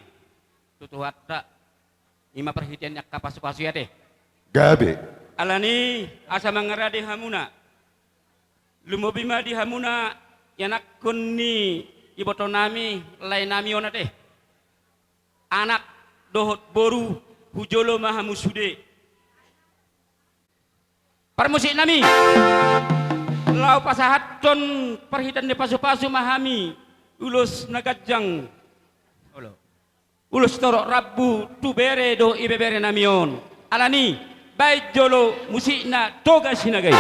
tu Tuhanta, i ma parhitean ni angka pasu-pasu i ate. Gabe. Alani asa mangarade hamuna, lumobi ma di hamuna ianakhon ni iboto nami, lae nami on ate. Anak dohot boru, hu jolo ma hamu sude. Parmusik nami, laho pasahathon parhitean ni pasu-pasu ma hami ulos na ganjang. Olo. Ulos torop rambu tu bere dohot ibebere nami on. Alani, baen jolo musikna Toga Sinaga i.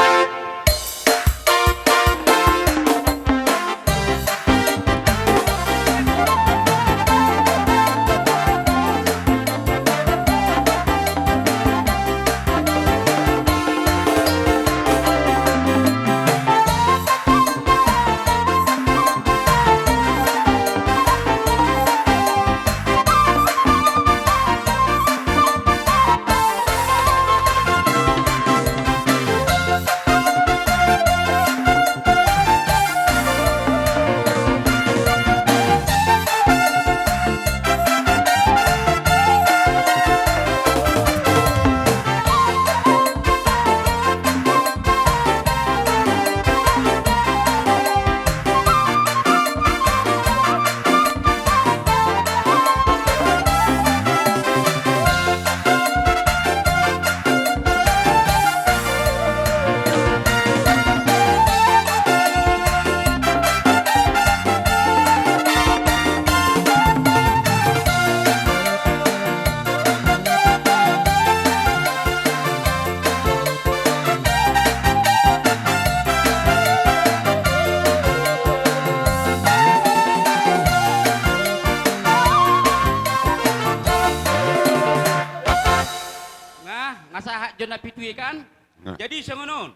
Nah, nga sahat jo na pitu i kan? Nah. Jadi songon on.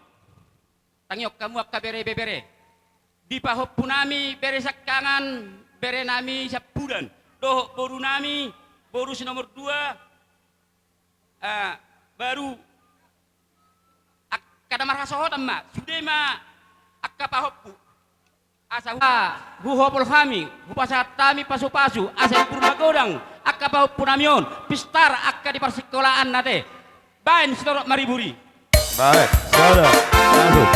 Tangihon hamu angka bere bebere. Di pahompu nami bere siangkangan, bere nami siampudan. Dohot boru nami, boru si nomor dua, ah, baru angka na marhasohotan ma, sude ma angka pahompu. Asa hu-, huhopol hami, hupasahat hami pasu-pasu, asa i pur magodang angka pahompu nami on, pistar angka di parsikolaan ate. Baen sitorop mariburi. Baik, saudara. Masuk.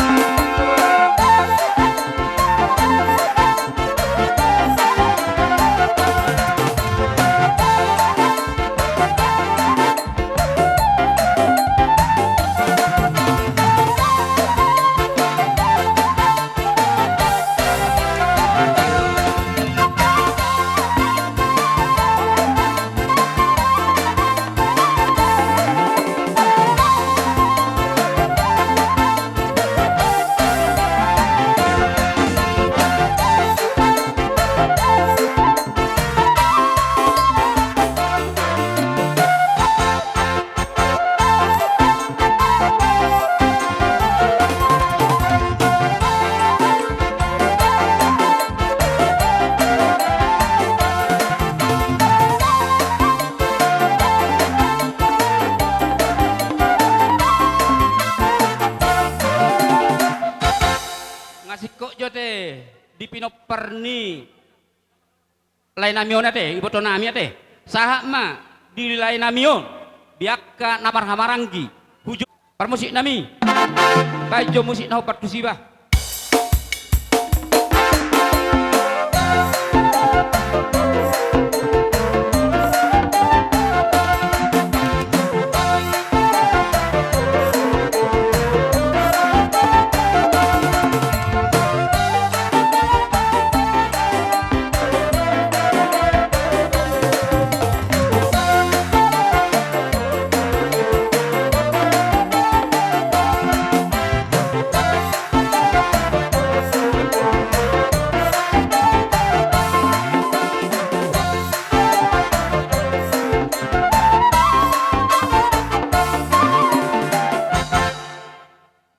Nga singkop jo ate. Di pinompar ni laenami on ate, ibotonami ate. Sahat ma di laenami on, di angka na marhahamaranggi. Hujo parmusiknami. Baen jo musik na hombar tusi bah.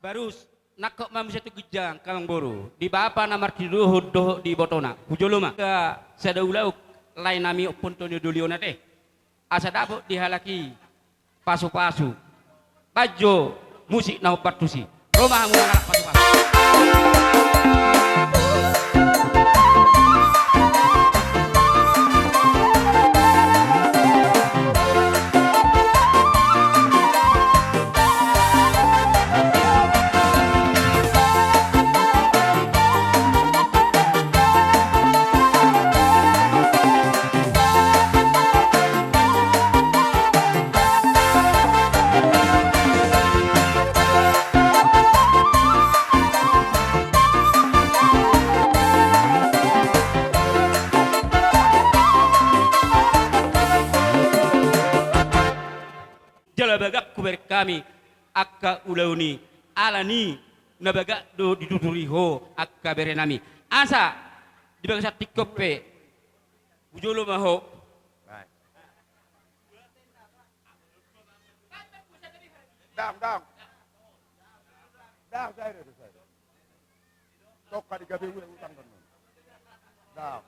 Barus, nangkok ma muse tu ginjang, amangboru, di bapa na martinodohon dohot di ibotona. Hujolo ma. Angka sada ulaon laenami Ompu Antonio Doli on ate. Asa dapot di halak i pasupasu. Baen jo musik na hombar tusi. Ro ma hamu mangalap pasupasu. Jala bagak hubereng hami angka ulaon i, alani na bagak do dituturi ho angka berenami. Asa di bagasan tingki on pe, hujolo ma ho. Dang, dang. Dang, sae do, sae do. Tokka di gabe ue utang don. Dang.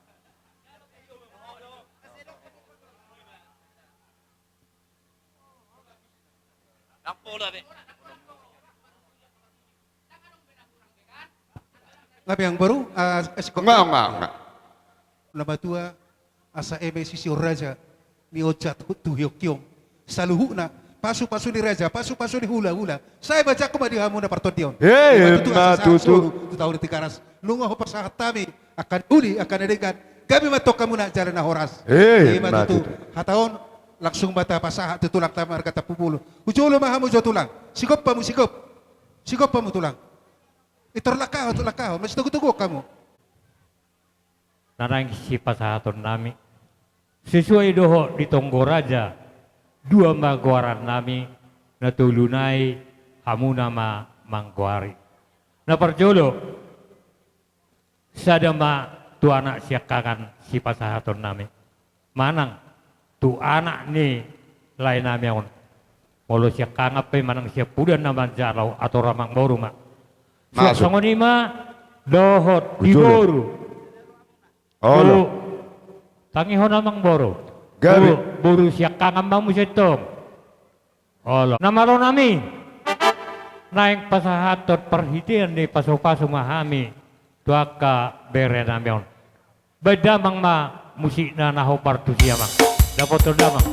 Nga pe, amangboru, ah, eh, sikok. Nga, nga, nga. Ulaon matua, asa eme sisihon raja, ni onjat tu hiongkiong. Saluhutna, pasupasu ni raja, pasupasu ni hulahula. Sai bajaku ma di hamu na partondion. Eh, ima tutu, asa sahat solu tu taon ni Tigaras. Nunga hupasahat hami angka na uli, angka na denggan, gabe ma antong hamuna jala na horas. Eh, ima tutu. Hata on langsung ma tapasahat tu tulangta marga Tampubolon. Hujolo ma hamu jo tulang. Sigop hamu, sigop. Sigop hamu tulang. Itor langkahon, tu langkahon. Masitogutogu hamu. Na naeng sipasahatonnami. Sesuai dohot ditonggo raja, dua ma goarannami, na tolu nai hamuna ma manggoari. Na parjolo, sada ma tu anak siangkangan sipasahatonnami. Manang tu anak ni laenami on. Molo siangkangan pe manang siampudan na manjalo atur amangboru ma. Masuk. Songon i ma dohot di boru. Olo. Tangihon amangboru. Gabe. Boru, boru siangkangan ma muse tong. Olo. Na malo nami. Naeng pasahathon parhitean ni pasupasu ma hami tu angka berenami on. Baen damang ma musikna na hombar tusi amang. Dapothon damang.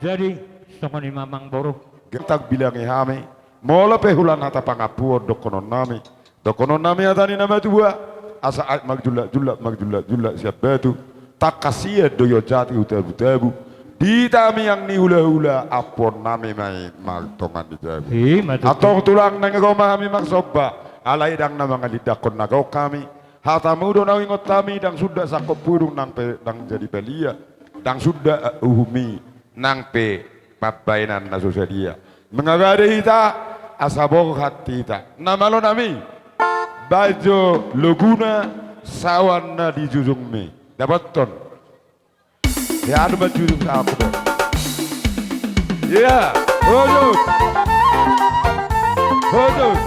Jadi, songon i ma amangboru. Gentang bilangi hami, molo pe hulan hata pangampuon dohononnami. Dohononnami hata ni na matua, asa aek manjulak-julak, manjulak-julak sian batu, tangkas sian do i on jati hu tabu-tabu, Di hita miang ni hulahula, ampuonnami ma i martongan ni jabu. I ma tutu. Antong tulang, nang ro ma hami marsomba, alai ndang na mangalindangkon na gok hami. Hatamu do na huingot hami, ndang suda sangkop hudung nang pe ndang jadi balia, ndang suda uhum i nang pe pambahenan na so sadia. Mangarade hita asa borhat hita. Na malo nami, baen jo loguna sawan na di jujungmi. Dapothon. Ya, anu manjujung saku do. Iya, hujung. Hujung.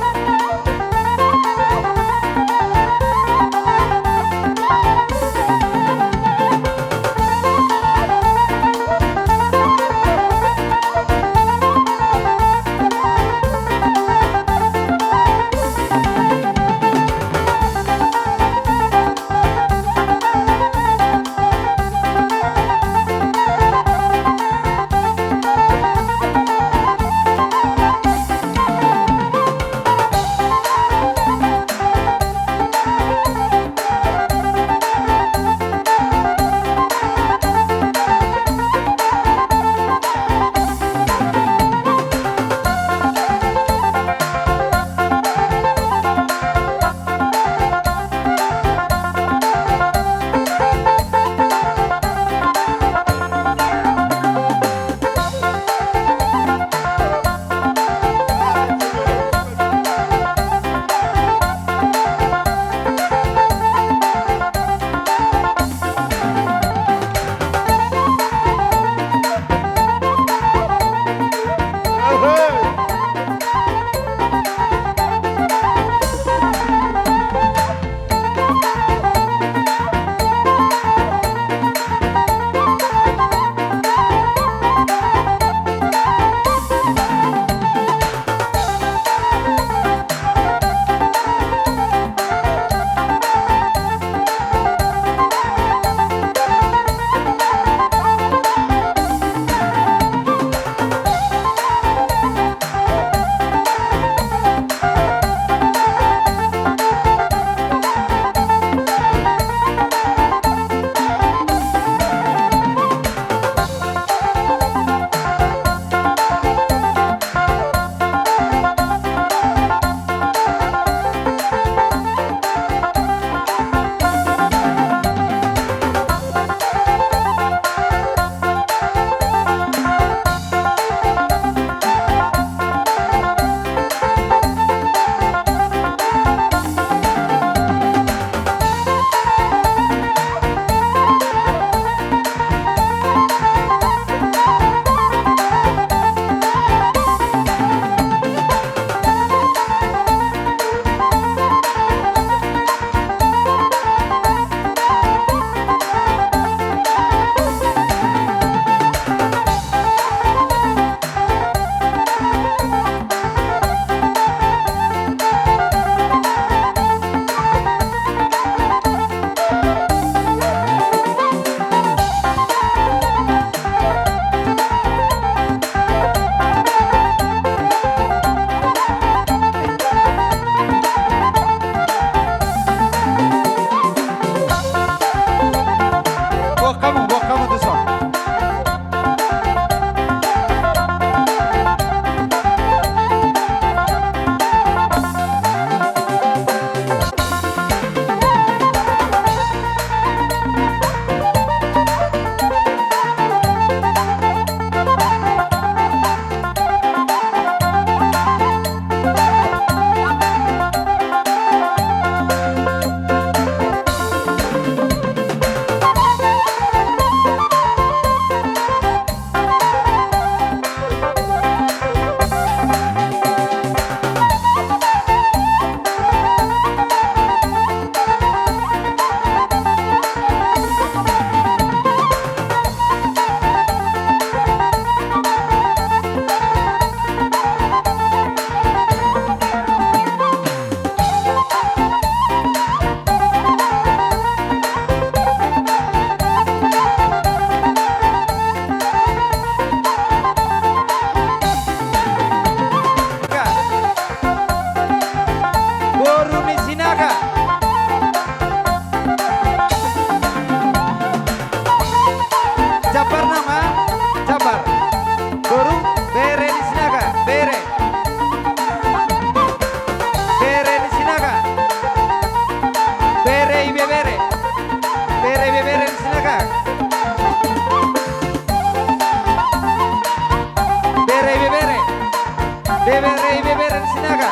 Bebere, bebere Sinaga.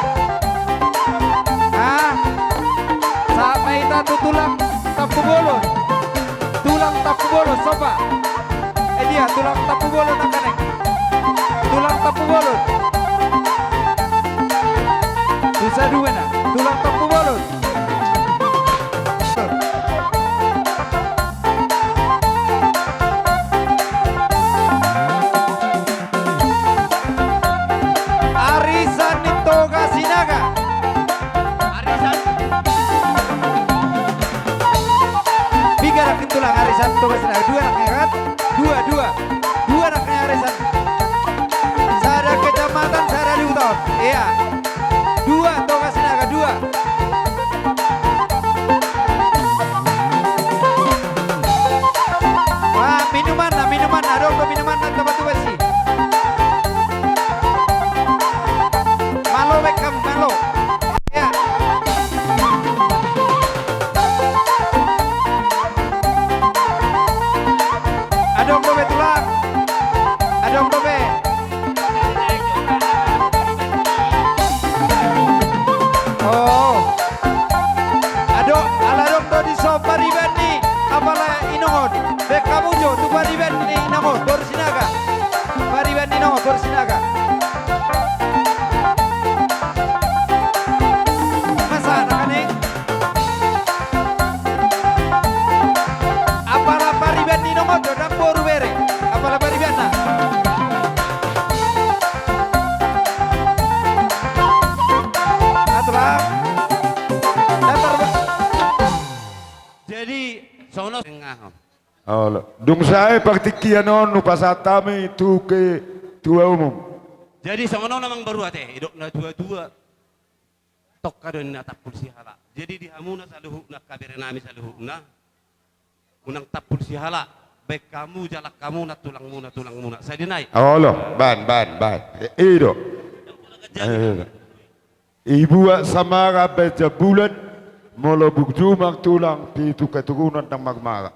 Ah, sahat ma hita tu tulang Tampubolon. Tulang Tampubolon, sopa. Eh, dia, tulang Tampubolon, angka na i. Tulang Tampubolon. Tusa dua na. Tulang Tampubolon. Arisan ni Toga Sinaga. Arisan. Piga anak ni tulang arisan Toga Sinaga? Dua anak ni kan? Dua, dua. Dua anak ni arisan. Sada kecamatan, sada di huta on. Iya. Dua, Toga Sinaga, dua. Wah, minumanna, minumanna, adong do minumanna, tamba tu basi. Malo be hamu, malo. Ya. Adong do be tulang. Adong do be. Oh. Adong, ala adong do dison pariban ni apala inong on. Be hamu jo tu pariban ni inong on, boru Sinaga. Pariban ni inong on, boru Sinaga. Masa anak ni? Apala pariban ni inong on do, ndang boru bere. Apala paribanna. Atulah. Datar ba-, jadi, sono tengah. Olo. Dung sae partingkian on hupasahat hami tu ketua umum. Jadi, songon on amang boru ate, didok na tua-tua. Tongka do ninna tampul sihala. Jadi di hamuna saluhutna, angka berenami saluhutna, unang tampul sihala, baen hamu jalang hamuna, tulangmuna, tulangmuna. Sai di nai. Olo, baen, baen, baen. I, i do. Ibuat samara baen jambulan, molo burju martulang, pitu keturunan ndang marmara.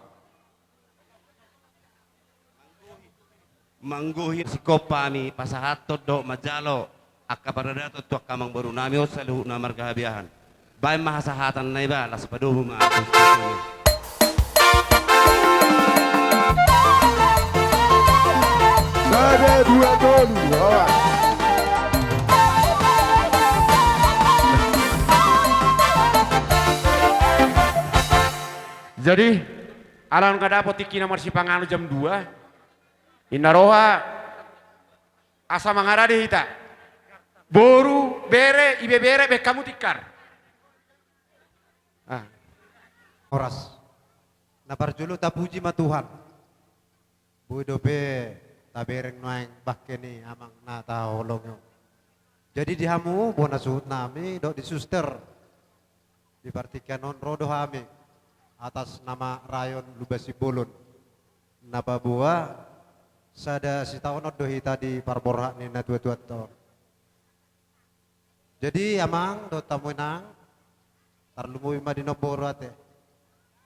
Manggohi singkop hami pasahathon dohot manjalo angka paradaton tu angka amangborunami on saluhutna marga Habiahan. Baen ma hasahatan na iba, laos padomu ma. Sada, dua, tolu, lawan. Jadi, ala nga dapot tingkina marsipanganon jam dua, inna roha asa mangarade hita. Boru, bere, ibebere, baen hamu tikar. Ah. Horas. Na parjolo tapuji ma Tuhan. Boi dope tabereng nuaeng bangke ni amang na tahaholongi on. Jadi di hamu bona suhutnami dohot di suster, di partingkian on ro do hami atas nama rayon Lumban Simbolon. Na paboa sada sitaonon do hita di parborhat ni natuatuanta on. Jadi amang dohot hamu inang, tarlumobi ma di nomboru ate.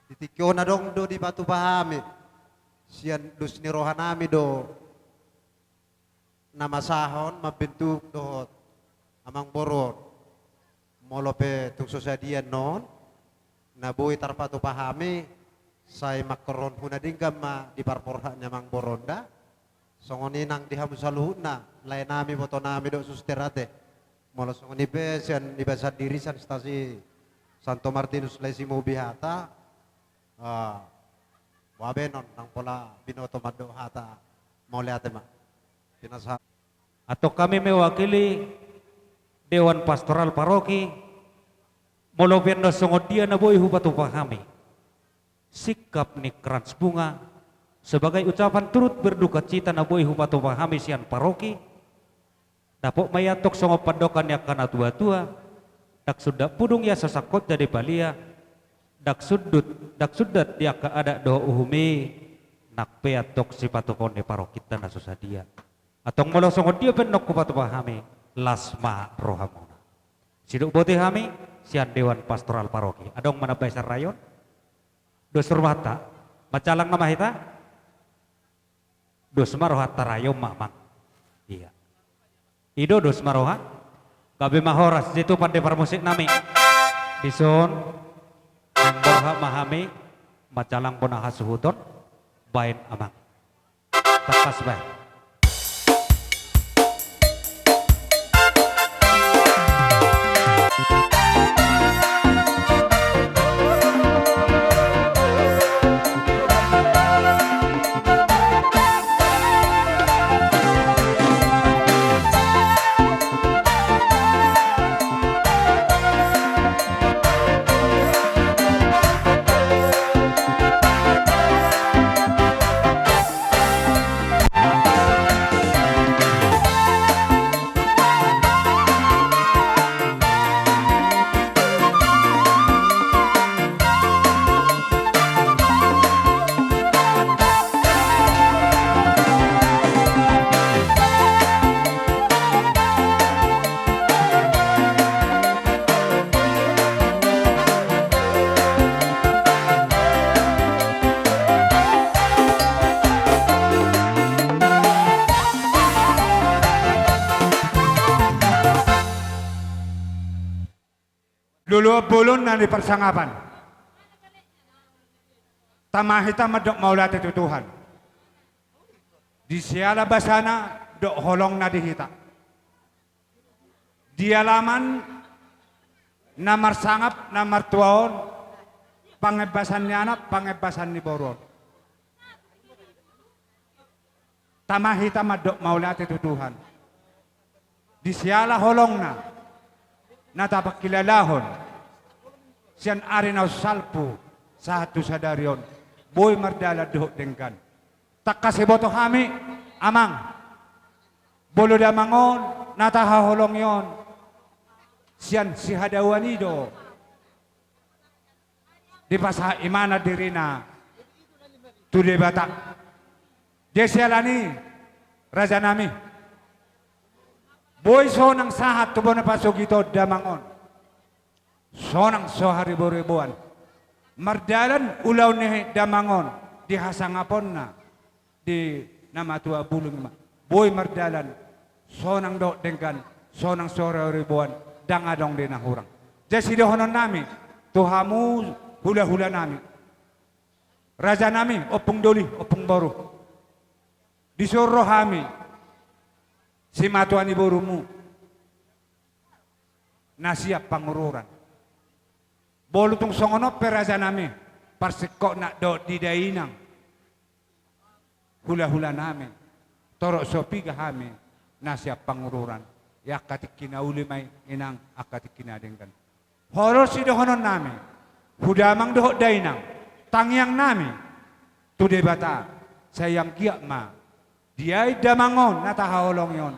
Di tingki on adong do dipatupa hami sian dos ni rohanami do na masahon mambentuk dohot amangboru on. Molo pe tung so sadia annon, na boi tarpatupa hami, sai mangkorhon huna denggan ma di parborhat ni amangboru on da. Songon i nang di hamu saluhutna, laenami, ibotonami dohot suster ate. Molo songon i pe sian iba sandiri sian stasi Santo Martinus Lae Simobi hata, ah, boha be annon, ndang pola binoto mandok hata. Mauliate ma. Pinasahat. Antong hami mewakili Dewan Pastoral Paroki, molo pe annon songon dia na boi hupatupa hami sikap ni krans bunga sebagai ucapan turut berdukacita na boi hupatupa hami sian paroki. Dapot ma i antong songon pandohan ni angka natuatua: Ndang sundat pudung ia so sangkot jadi palia, ndang sundat, ndang sundat di angka adat dohot uhum i, nang pe antong sipatupaon ni parokinta na so sadia. Antong molo songon dia pe annon hupatupa hami, las ma rohamuna. Sidok bote hami sian Dewan Pastoral Paroki. Adong ma na mambahen rayon? Dos rohanta. Manjalang nama hita? Dos ma rohanta, rayon ma amang. Iya. I do dos ma roha. Gabe ma horas, jitu pande parmusik nami. Dison, borhat ma hami manjalang bona hasuhuton, baen amang. Tangkas baen. Loloan bolon na di parsangapan. Tama hita mandok mauliate tu Tuhan. Di siala basana dohot holongna di hita. Di alaman na marsangap na martua on, pangembasan ni anak, pangembasan ni boru on. Tama hita mandok mauliate tu Tuhan. Di siala holongna na tapangkilalahon sian ari na salpu sahat tu sadari on, boi mardalan dohot denggan. Tangkas diboto hami, amang, molo damang on na tahaholongi on, sian sihadauan i do dipasahat imana dirina tu Debata. Jadi siala ni i, rajanami, boi sonang sahat tu bona pasogit on damang on. Sonang so hariboriboan. Mardalan ulaon ni damang on di hasangaponna di na matua bulung i ma. Boi mardalan sonang dohot denggan, sonang so hariboriboan, ndang adong di na hurang. Jadi sidohononnami tu hamu hulahulanami, rajanami, ompung doli, ompung boru, dison ro hami simatua ni borumu na sian Pangururan. Molo tung songon on pe, rajanami, parsingkopna dohot di dainang, hulahulanami, torop so piga hami na sian Pangururan. Ia angka tingki na uli ma i, inang, angka tingki na denggan. Horas sidohononnami tu damang dohot dainang, tangiangnami tu Debata, sai anggiat ma di ai damang on na tahaholongi on,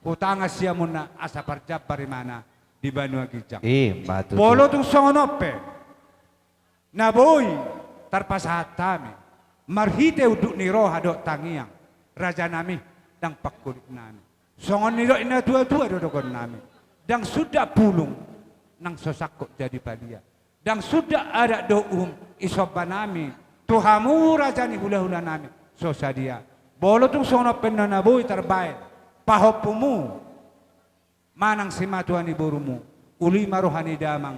hutangan siamunna asa parjambar imana di banua ginjang. Ima tutu. Molo tung songon on pe na boi tarpasahat hami marhite unduk ni roha dohot tangiang, rajanami, ndang pangkulitnami. Songon nidok ni natuatua do dogonnami: Ndang sundat bulung nang so sangkot jadi palia. Ndang sundat adat dohot uhum i sombanami tu hamu raja ni hulahulanami so sadia. Molo tung songon on pe na boi tarbaen pahompumu manang simatua ni borumu, uli ma roha ni damang,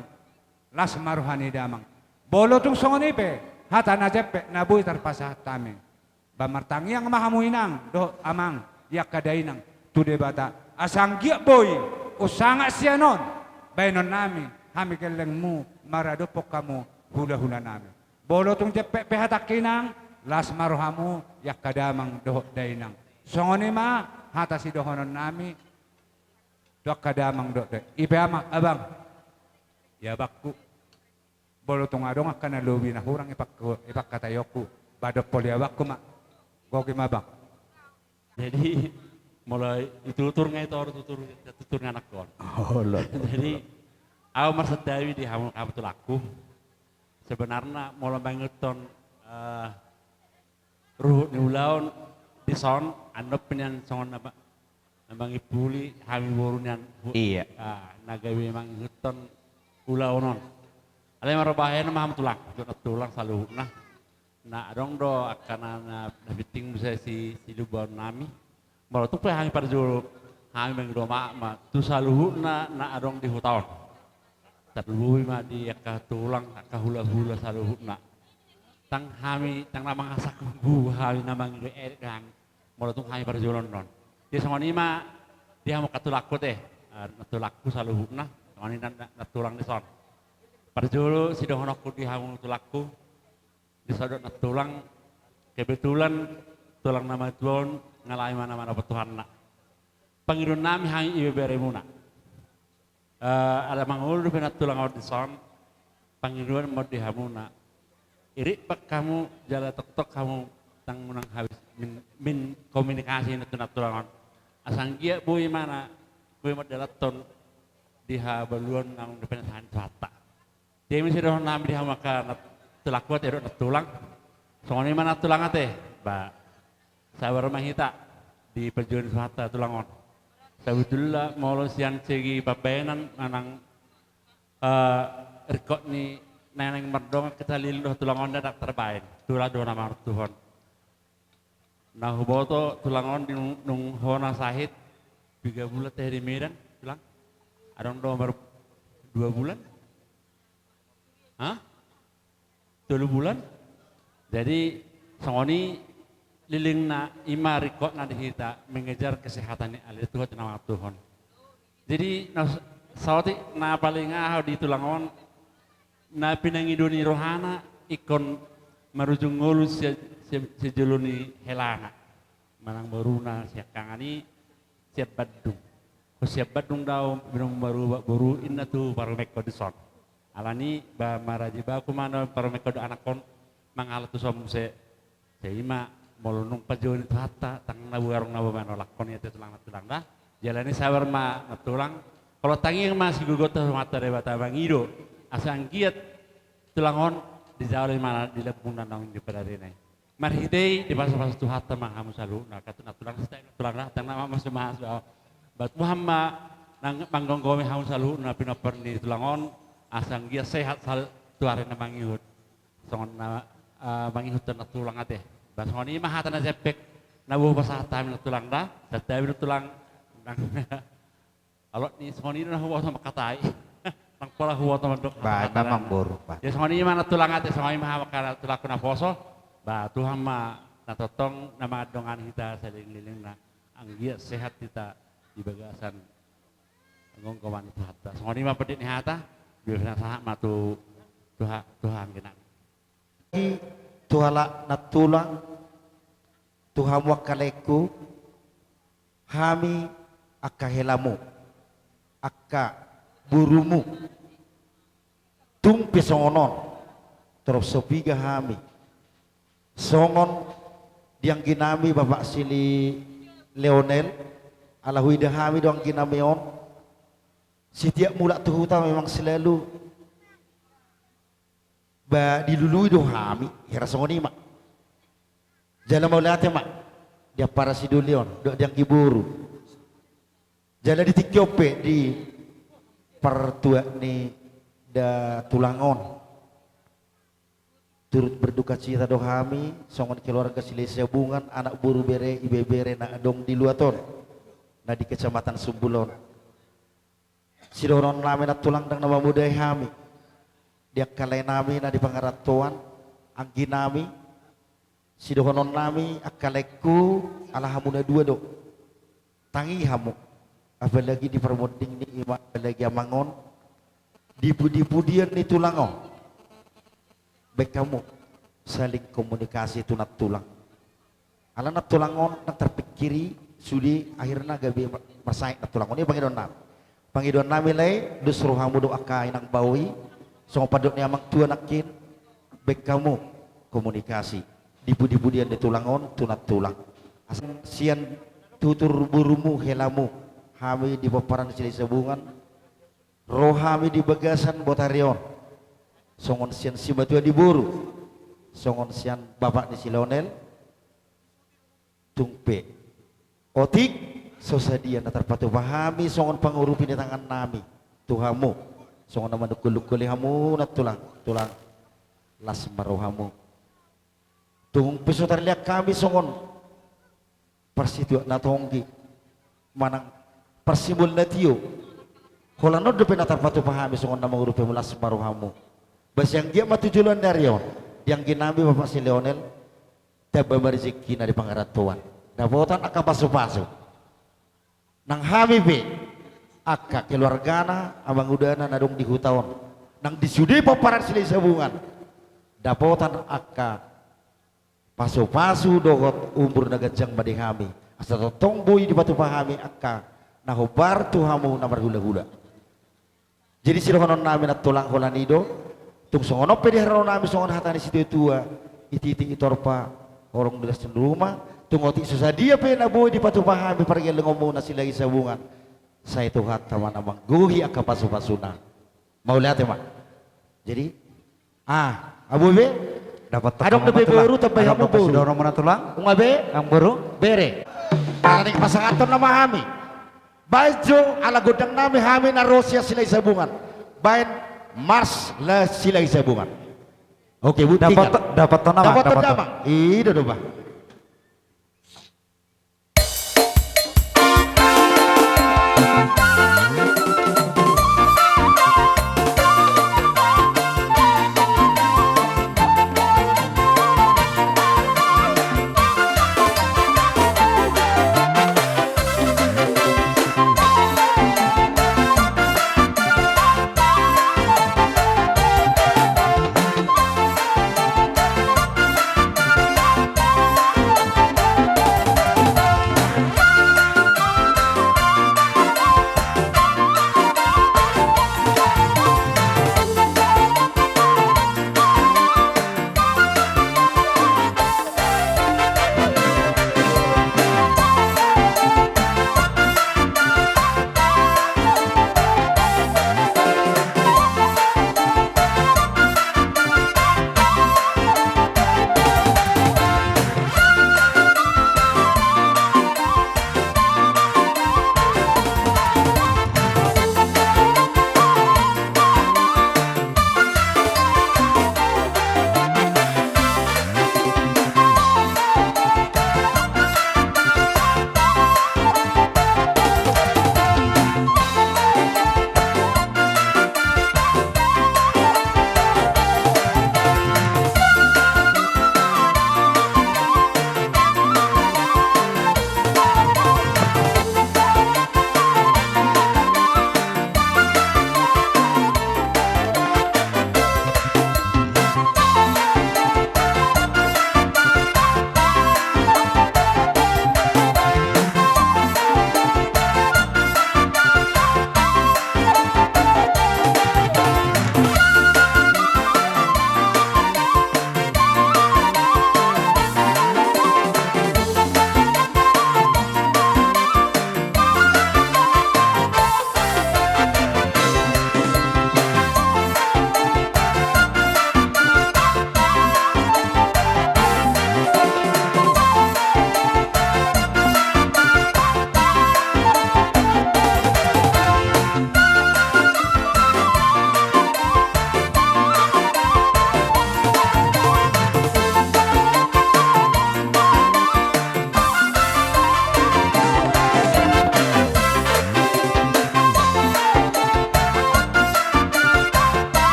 las ma roha ni damang. Molo tung songon i pe hata na jempek na boi tarpasahat hami, ba martangiang ma hamu, inang dohot amang, i angka dainang, tu Debata, asa anggiat boi unsangap sian on baenonnami, hami gellengmu maradophon hamu hulahulanami. Molo tung jempek pe hatangki, inang, las ma rohamu, i angka damang dohot dainang. Songon i ma hata sidohononnami tu angka damang dohot dainang. I pe, amang, abang, i abangku. Molo tung adong angka na lobi na hurang i pangku-, i pangkataionku, ba dohot poli abangku ma. Goki ma, abang. Jadi molo i tutur nga i tor tutur, tutur ni anakkon. Olo. Jadi au marsantabi di hamu, hamu tulangku. Sebenarna molo mangihuthon, eh, ruhut ni ulaon dison, annon pe nian songon na ba-, na mangimpuli hami boru nian hu-, iya, ah, na gabe mangihuthon ulaon on. Alai marbahen ma hamu tulangku, jotna tulang saluhutna. Na adong do angka na, na, na pinting muse si, silubaonnami. Molo tung pe hami parjolo Hami mangido maaf ma tu saluhutna na adong di huta on. Tarlumobi ma di angka tulang, angka hulahula saluhutna. Ndang hami, ndang na mangasahon bubu hami na mangido erik hami. Molo tung hami parjolo on. Jadi songon i ma di hamu angka tulangku ate, eh, nantulangku saluhutna, songon i na, na, nantulang dison. Parjolo sidohononku di hamu tulangku, di sada nantulang, kebetulan tulang na matua on ngalami ma na manopot Tuhanna. Pangidoannami hami ibeberemuna. Eh, ala mangolu dope nantulang on dison, pangidoan ma di hamuna. Irik bak hamu jala toktok hamu ndang unang habis min, min komunikasi na tu nantulang on. Asa anggiat boi ma na, boi mandalanhon di habaluon naung dope na sahat Tuhanta. Jadi sidohononnami di hamu angka nat-, tulangku ate dohot nantulang. Songon i ma nantulang ate, ba, sabar ma hita di parjuangan Tuhanta tulang on. Sabotulna molo sian segi pambahenan manang, eh, ringkot ni na naeng mardongan hita leleng dohot tulang on ndang tarbahen. Tulang do na martuhon. Na huboto tulang on di nung, nung hona sahit, piga bulan tahe di Medan, tulang. Adong do mar dua bulan? Hah? Tolu bulan? Jadi, songon i lelengna i ma ringkotna di hita mengejar kesehatan ni ale Tuhan na mangantuhon. Jadi, na s-, saotik na paling aha di tulang on, na pinangido ni rohana ingkon marujung ngolu si, si, sijolo ni helana. Manang boruna siangkangan i sian Bandung. Ho sian Bandung do au, binong maruba boru inna tu parumaenhon dison. Alani ba maraji baku ma na parumaenhon dohot anakhon mangalap tu son muse. Sai i ma molo nung panjouon ni Tuhanta, ndang na buarung na baman olakhon i ate tulang nantulang da. Jalani sabar ma nantulang. Molo tangiang ma sigogot tu Amanta Debata mangido asa anggiat tulang on dijalo i ma di lambungna naung di pararena i. Marhite i dipasupasu Tuhanta ma hamu saluhutna, angka tu nantulang, sitahi nantulang da, ndang na mamasu-masu au. Ba Tuhan ma na manggomgomi hamu saluhutna pinompar ni tulang on, asa anggiat sehat sal-, tu ari na mangihut. Songon na, eh, mangihut tu nantulang ate. Ba songon i ma hata na jempek na boi hupasahat hami nantulang da, santabi nantulang. Ndang. Alot ni songon i do na huboto mangkatai. Ndang pola huboto mandok. Ba, hata-hata memang na boru, ba. Ya songon i ma nantulang ate, songon i ma hamu angka tulangku naposo. Ba Tuhan ma na tongtong na mandongani hita saleleng-lelengna. Anggiat sehat hita di bagasan gomgoman ni Tuhanta. Songon i ma pandek ni hata, binasahat ma tu, tu ha-, tu haha anggi nami. Tu halak nantulang, tu hamu angka laengku, hami angka helamu, angka borumu. Tung pe songon on, torop so piga hami. Songon di anggi nami Bapak Sili Leonel, ala huida hami do anggi nami on. Setiap mulak tu huta memang selalu ba dilului do hami, hira songon i ma. Jala mauliate ma di ampara sidoli on, dohot di anggi boru. Jala di tingki on pe di partuat ni da tulang on. Turut berduka cita do hami, songon keluarga Silahisabungan, anak boru bere, ibebere na adong di luat on. Na di Kecamatan Sumbul on. Sidohonon nami nantulang ndang na mamodai hami. Di angka lae nami na di pangarantoan, anggi nami. Sidohonon nami angka laengku ala hamu na dua do. Tangi hamu. Apalagi di parmonding ni ima, apalagi amang on. Di pu-, di pudian ni tulang on. Baen hamu saling komunikasi tu nantulang. Ala nantulang on ndang tarpingkiri, sude akhirna gabe ma-, marsahit nantulang on. I pangidoan nami. Pangidoan nami lae, dos rohamu dohot angka inang bao i, songon pandok ni amang tua nangkin, baen hamu komunikasi. Di pu-, di pudian ni tulang on, tu nantulang. Asa sian tutur borumu, helamu, hami di pomparan Silahisabungan, ro hami di bagasan botari on. Songon sian simatua ni boru. Songon sian bapak ni si Leonel. Tung pe. Otik, so sadia na tarpatupa hami songon pangurupi ni tangan nami. Tu hamu. Songon na manungkun-ungkuli hamu nantulang. Tulang. Las ma rohamu. Tung pe so tarlean hami songon parsituak na tonggi. Manang parsimbol na tio. Holan on dope na tarpatupa hami songon na mangurupi hamu, las ma rohamu. Ba sai anggiat ma tu joloan ni ari on, di anggi nami Bapak si Lionel, tamba ma rejekina di pangarantoan, dapotan angka pasupasu. Nang hami pe, angka keluargana, amangudana na adong di huta on, nang di sude pomparan Silahisabungan, dapotan angka pasupasu dohot umur na ganjang ma di hami, asa tongtong boi dipatupa hami angka na hombar tu hamu na marhulahula. Jadi sidohonon nami nantolang holan i do, tung songon on pe diharoro nami songon hata ni situatua, i titi i torpa, horong di las ni ruma, tung otik so sadia pe na boi dipatupa hami pargellengonmuna Silahisabungan, sai Tuhanta ma na manggohi angka pasupasuna. Mauliate ma. Jadi, ah, abu be? Dapotan nama boru, tambai hamu boru. Nunga be? Nang boru? Bere. Ala ni pasangaphon nama hami. Baen jo ala gondang nami hami na ro sian Silahisabungan. Baen Mars la Silahisabungan. Oke, buktikan. Dapotan nama, dapotan nama. I do do ba.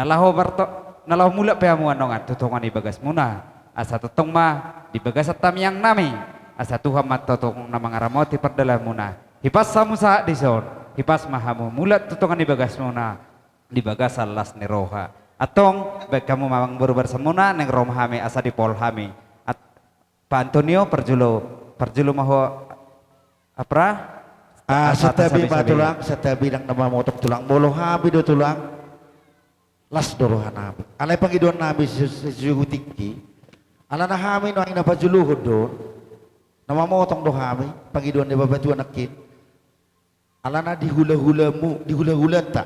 laho marto-, na laho mulak pe hamu annon tu tonga ni bagasmuna, asa tongtong ma di bagasan tangiang nami, asa Tuhan ma tongtong na mangaramoti pardalanmuna. Hipas hamu sahat dison, hipas ma hamu mulak tu tonga ni bagasmuna, di bagasan las ni roha. Antong, baen hamu ma amangboru barisamuna, naeng ro ma hami asa dipaol hami. At-, Pa Antonio, parjolo, parjolo ma ho, Apra? Ah, asa santabi ma tasabi-sabi. Tulang, santabi nang na mamotong tulang. Molo hami do tulang, las do roha nami. Alai pangidoan nami si, si, si, si tingki. Alana hami nuaeng na pajuluhon do. Na mamotong do hami, pangidoan ni bapa tuan nangkin. Alana di hula-hulamu, di hula-hulanta.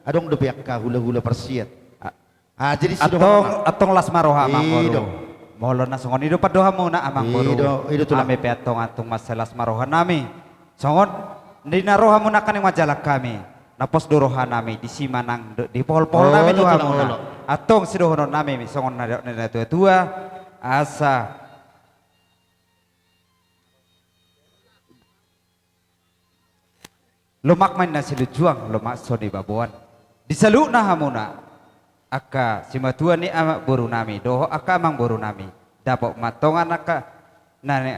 Adong dope angka hula-hula parsiat. A-, Ah, jadi antong, antong las ma roha, Amangboru. Molo na songon i do pandohanmuna, Amangboru. Ido, ido tulang. Hami pe antong, antong mansai las ma roha nami. Songon di na rohamuna kan manjalang hami. Na pos do roha nami, disi ma nang do, dipohol-pohol nami tu hamuna. Antong sidohonon nami, songon na, na, na tua-tua. Asa lomak ma inna silunjuang, lomak so nibaboan. Di saluhutna hamuna, angka simatua ni amangboru nami, dohot angka amangboru nami. Dapot ma tongan angka na ni,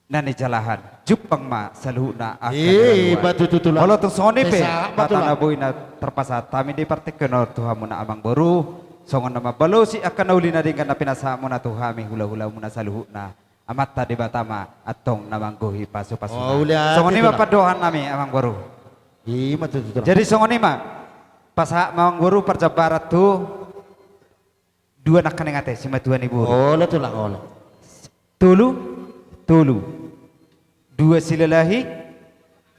na nijalahan. Jumpang ma saluhutna angka. Molo tung songon i pe, hata na boi na tarpasahat hami di partingkian on tu hamuna amangboru. Songon na mambalosi angka na uli na denggan na pinasahatmuna tu hami hula-hulamuna saluhutna. Amanta Debata ma antong na manggohi pasu-pasuna. Songon i ma pandohan nami, Amangboru. Jadi songon i ma. Pasahat ma Amangboru parjambaran tu dua nangkaning ate, simatua ni boru. Olo tulang, olo. Tolu, tolu. Dua silalahi.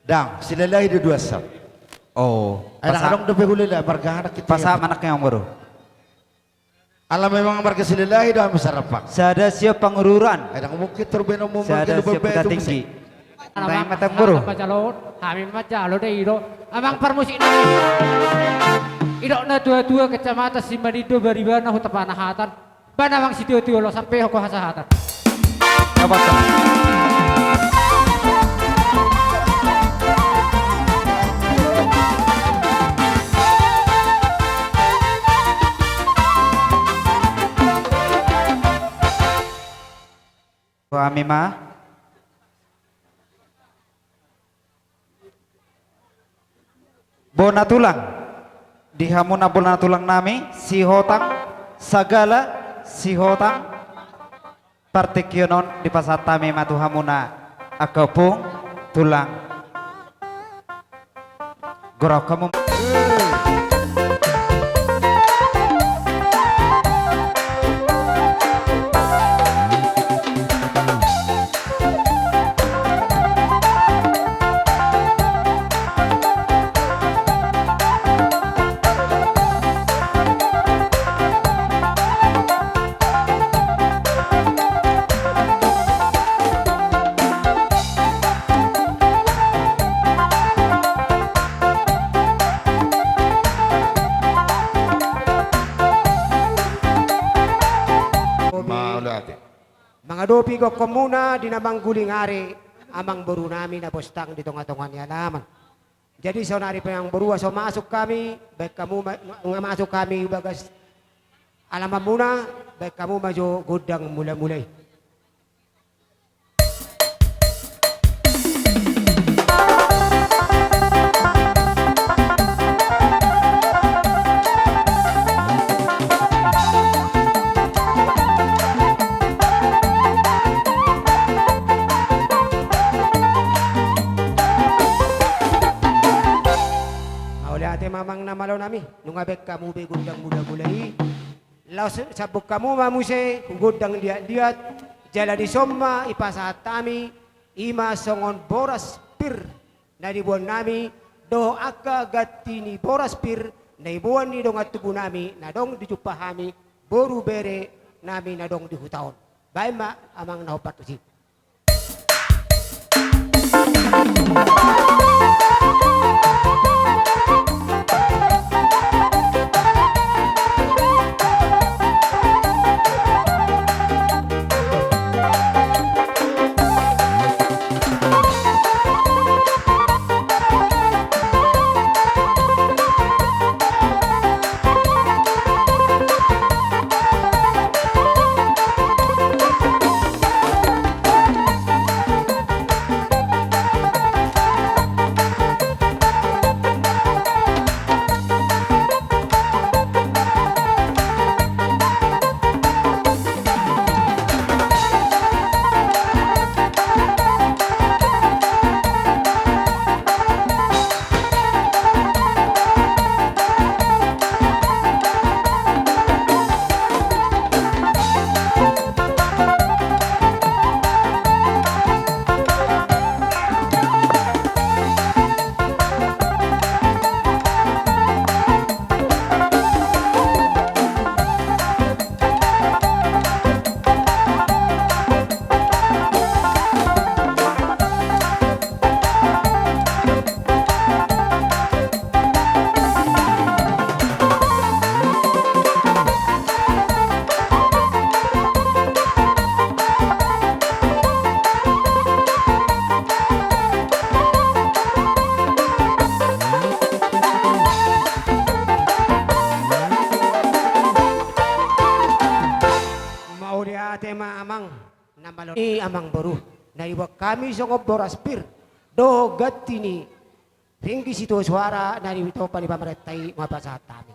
Ndang, silalahi do dua sam. Oh, pasahat. Adong dope hulala, marga anak kita. Pasahat ma nangkin, Amangboru. Ala memang marga silalahi do hami sarampang. Sada siap pangururan. Sada siap kuta tinggi. Nang matang boru. Hami manjalo do i do. Amang parmusik nami. Idok na tua-tua Kecamatan Simanindo, Baribana, Huta Panahatan. Ba na amang sitio-tio lo sampe ho hasahatan. Hami ma. Bona tulang. Di hamuna bona tulang nami, Sihotang, Sagala, Sihotang. Partingkian on dipasahat hami ma tu hamuna, angka ompung, tulang. Gorahon hamu. Mauliate. Mangadopi gokhonmuna di na mangguling ari, amang boru nami na postang di tonga-tonga ni alaman. Jadi saonari pe amang boru, asa masuk hami, baen hamu ma-, nga masuk hami bagas alamanmuna, baen hamu ma jo gondang mula-mula i. Mauliate ma amang na malo nami, nunga baen hamu be gondang mula-mula i. Laos sambung hamu ma muse hu gondang liat-liat, jala dison ma ipasahat hami, i ma songon boras pir na niboan nami, dohot angka ganti ni boras pir na niboan ni dongan tubu nami na adong dijumpa hami, boru bere nami na adong di huta on. Baen ma amang na hombar tusi. Ate ma amang, na malo ni amang boru, na dibuat hami songon boras pir dohot ganti ni ringgit sitio soara na ditompa ni pamarenta i ma pasahat hami.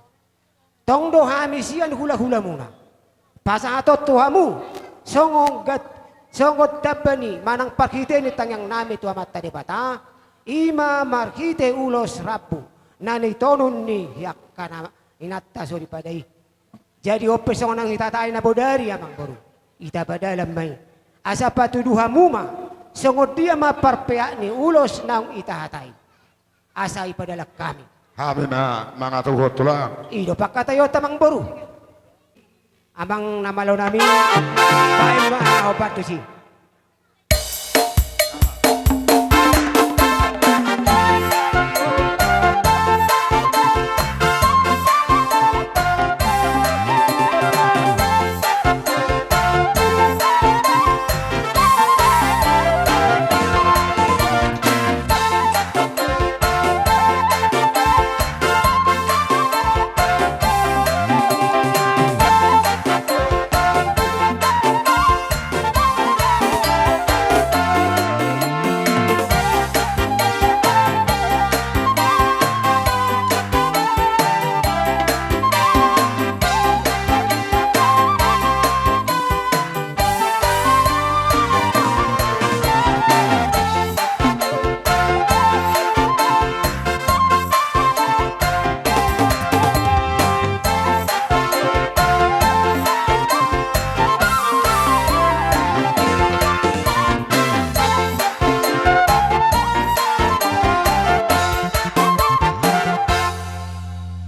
Tong do hami sian hulahulamuna pasahaton tu hamu songon gat-, songon damba ni manang parhite ni tangiangnami tu Amanta Debata, i ma marhite ulos rambu na nitonun ni hiangkana inanta soripada i. Jadi on pe songon naung itahatai na bodari amang boru, ita padalan ma i asa patudu hamu ma songon dia ma parpeak ni ulos naung itahatai. Asa ipadalan hami. Hami ma mangatuhon tulang. I do pangkataionta amang boru. Amang na malo nami, baen ma na hombar tusi.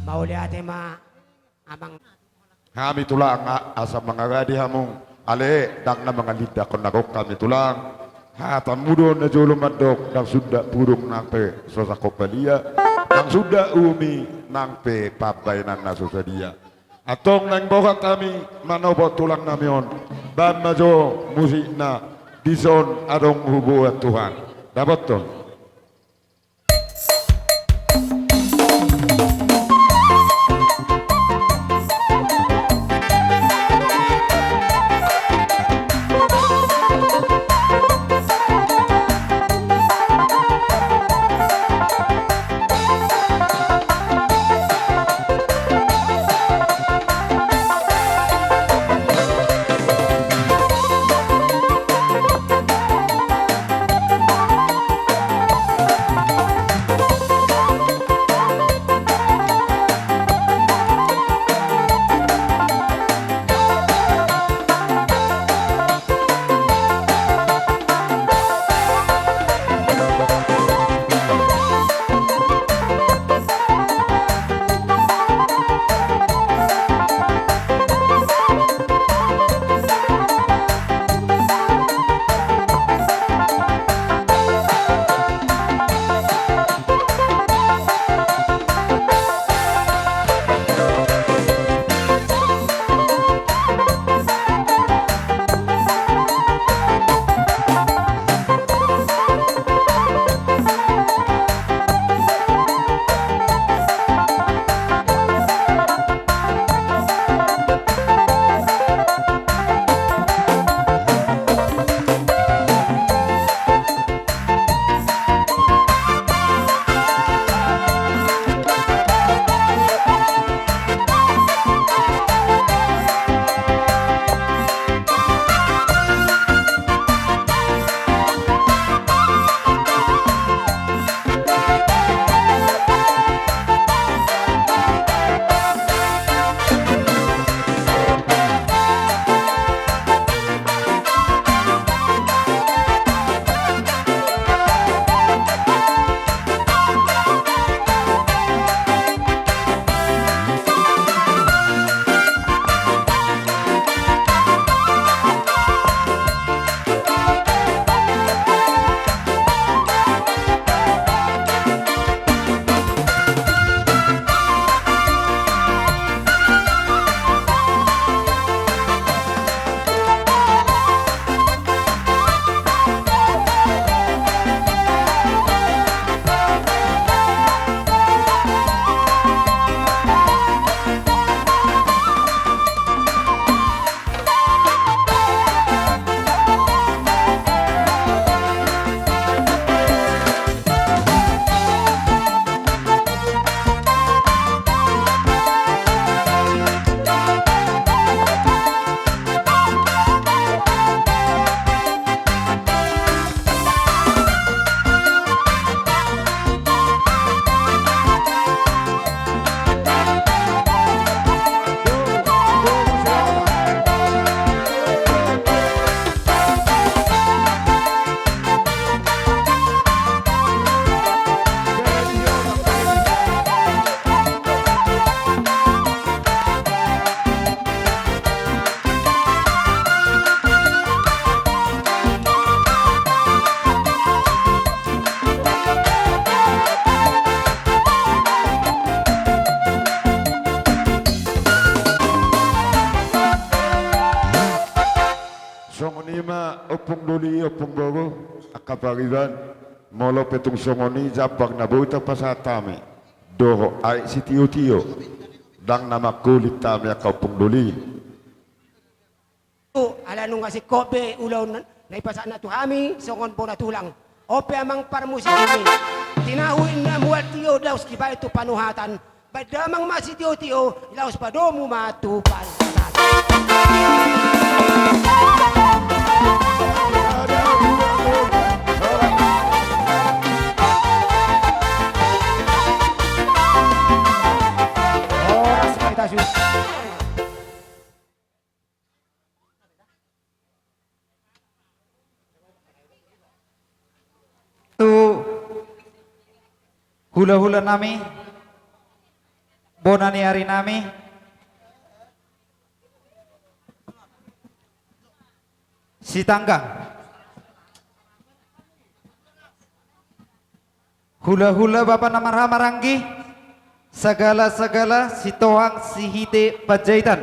Mauliate ma. Amang. Hami tulang a-, asa mangaradi hamu, ale ndang na mangalindangkon na gok hami tulang. Hatamu do na jolo mandok, ndang suda pudung nang pe so sangkop balia, ndang suda umi nang pe pambaenan na so sadia. Antong naeng borat hami manopot tulang nami on, baen ma jo musikna, dison adong huboan Tuhan. Dapothon. Songon i ma ompung doli, ompung boru, angka pariban, molo pe tung songon i jambak na boi tapasahat hami dohot aek sitiotio, ndang na mangkulit hami angka ompung doli. Tu, ala nunga singkop be ulaon na ipasahatna tu hami songon bona tulang. On pe amang parmusik nami. Tinahu inna mual tio laos dibaen tu panuhatan. Baen damang ma sitiotio laos padomu ma tu panuhatan. Horas ma hita sude. Tu hulahula nami, bona ni ari nami, Sitanggang. Hulahula bapa na marhaha maranggi, sagala-sagala Sitohang Sihite Panjaitan.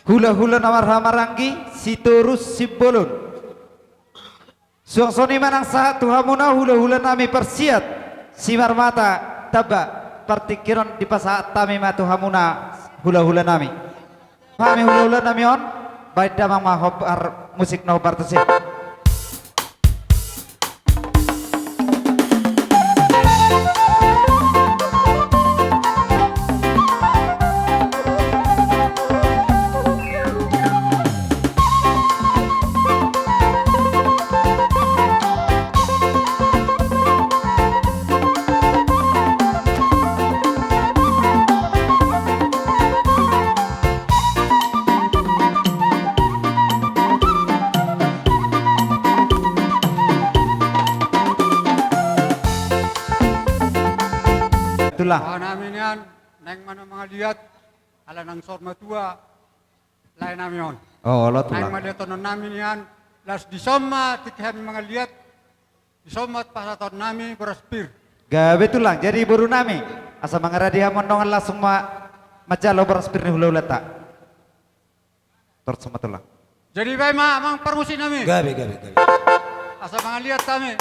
Hulahula na marhaha maranggi, Sitorus Simbolon. Suang songon i ma nang sahat tu hamuna hulahula nami parsiat Simarmata Tamba, partingkian on dipasahat hami ma tu hamuna hulahula nami. Hami hulahula nami on, baen damang ma hombar musik na hombar tusi. Tulang. Aha nami nian, naeng ma na mangaliat, ala nang saur matua lae nami on. O, olo tulang. Naeng maliathon nami nian, laos dison ma tingki hami mangaliat, dison ma pasahaton nami boras pir. Gabe tulang, jadi boru nami, asa mangaradi hamu on dongan langsung ma manjalo boras pir ni hulahulanta. Torus ma tulang. Jadi baen ma amang parmusik nami. Gabe, gabe, gabe. Asa mangaliat hami.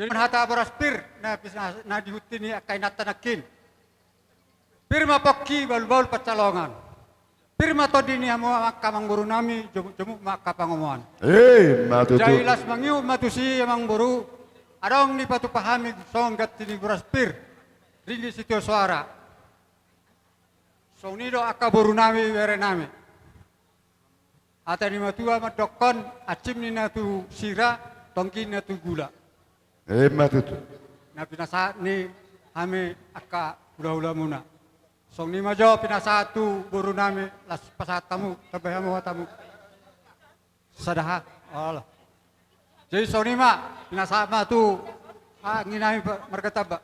Jadi hata boras pir na, na dihunti ni angka inanta nangkin. Pir ma pongki, bahulbahul pansalongan. Pir ma tondi ni hamu angka amangborunami, jomukjomuk ma angka pangomoan. Ima tutu. Jadi las mangihut ma tusi amangboru, adong dipatupa hami songon ganti ni boras pir, ringgit sitio soara. Songon i do angka borunami, berenami. Hata ni matua mandokkon, ansim ni na tu sira, tonggi na tu gula. Ima tutu. Na pinasahat ni hami angka hulahulamuna. Songon i ma jo pinasahat tu borunami, las pasahat hamu, tambai hamu hatamu. Sada ha, olo. Jadi songon i ma, pinasahat ma tu, ah, angginami marga Tamba.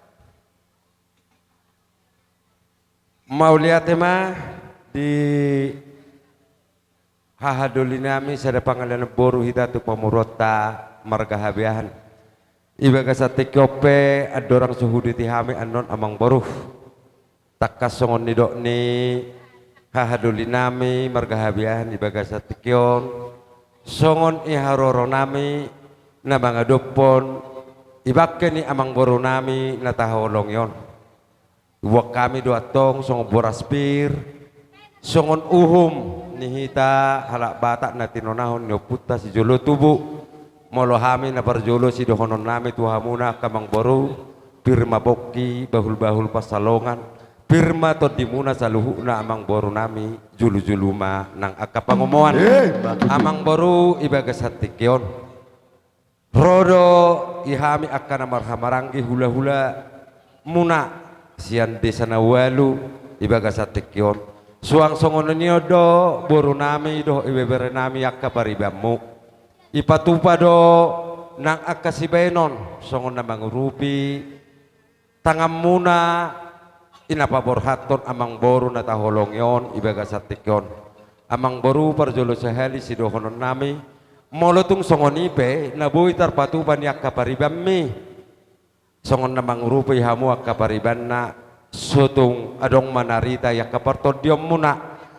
Mauliate ma di hahadolinami, sada pangalanan boru hita tu pamoruonta marga Habeahan. Di bagasan tingki on pe andorang so huduti hami annon amangboru. Tangkas songon nidok ni hahadolinami marga Habeahan di bagasan tingki on. Songon i haroronami na mangadophon ibangke ni amangborunami na tahaholongi on. Huboan hami do antong songon boras pir, songon uhum ni hita halak Batak na tinonahon ni ompunta sijolo tubu. Molo hami na parjolo sidohononnami tu hamuna angka amangboru, pir ma pongki, bahulbahul pansalongan, pir ma tondimuna saluhutna amangborunami, jolojolo ma nang angka pangomoan. Ima tutu. Amangboru, i bagasan tingki on. Ro do i hami angka na marhahamaranggi hulahulamuna sian desa na ualu i bagasan tingki on. Suang songon i do borunami dohot ibeberenami angka paribanmu. Ipatupa do nang angka sibahenon songon na mangurupi tanganmuna, i na paborhathon amangboru na tahaholongi on i bagasan tingki on. Amangboru, parjolo sahali sidohononnami, molo tung songon i pe na boi tarpatupa ni angka paribanmi, songon na mangurupi hamu angka paribanna, so tung adong ma na rita i angka partondionmuna,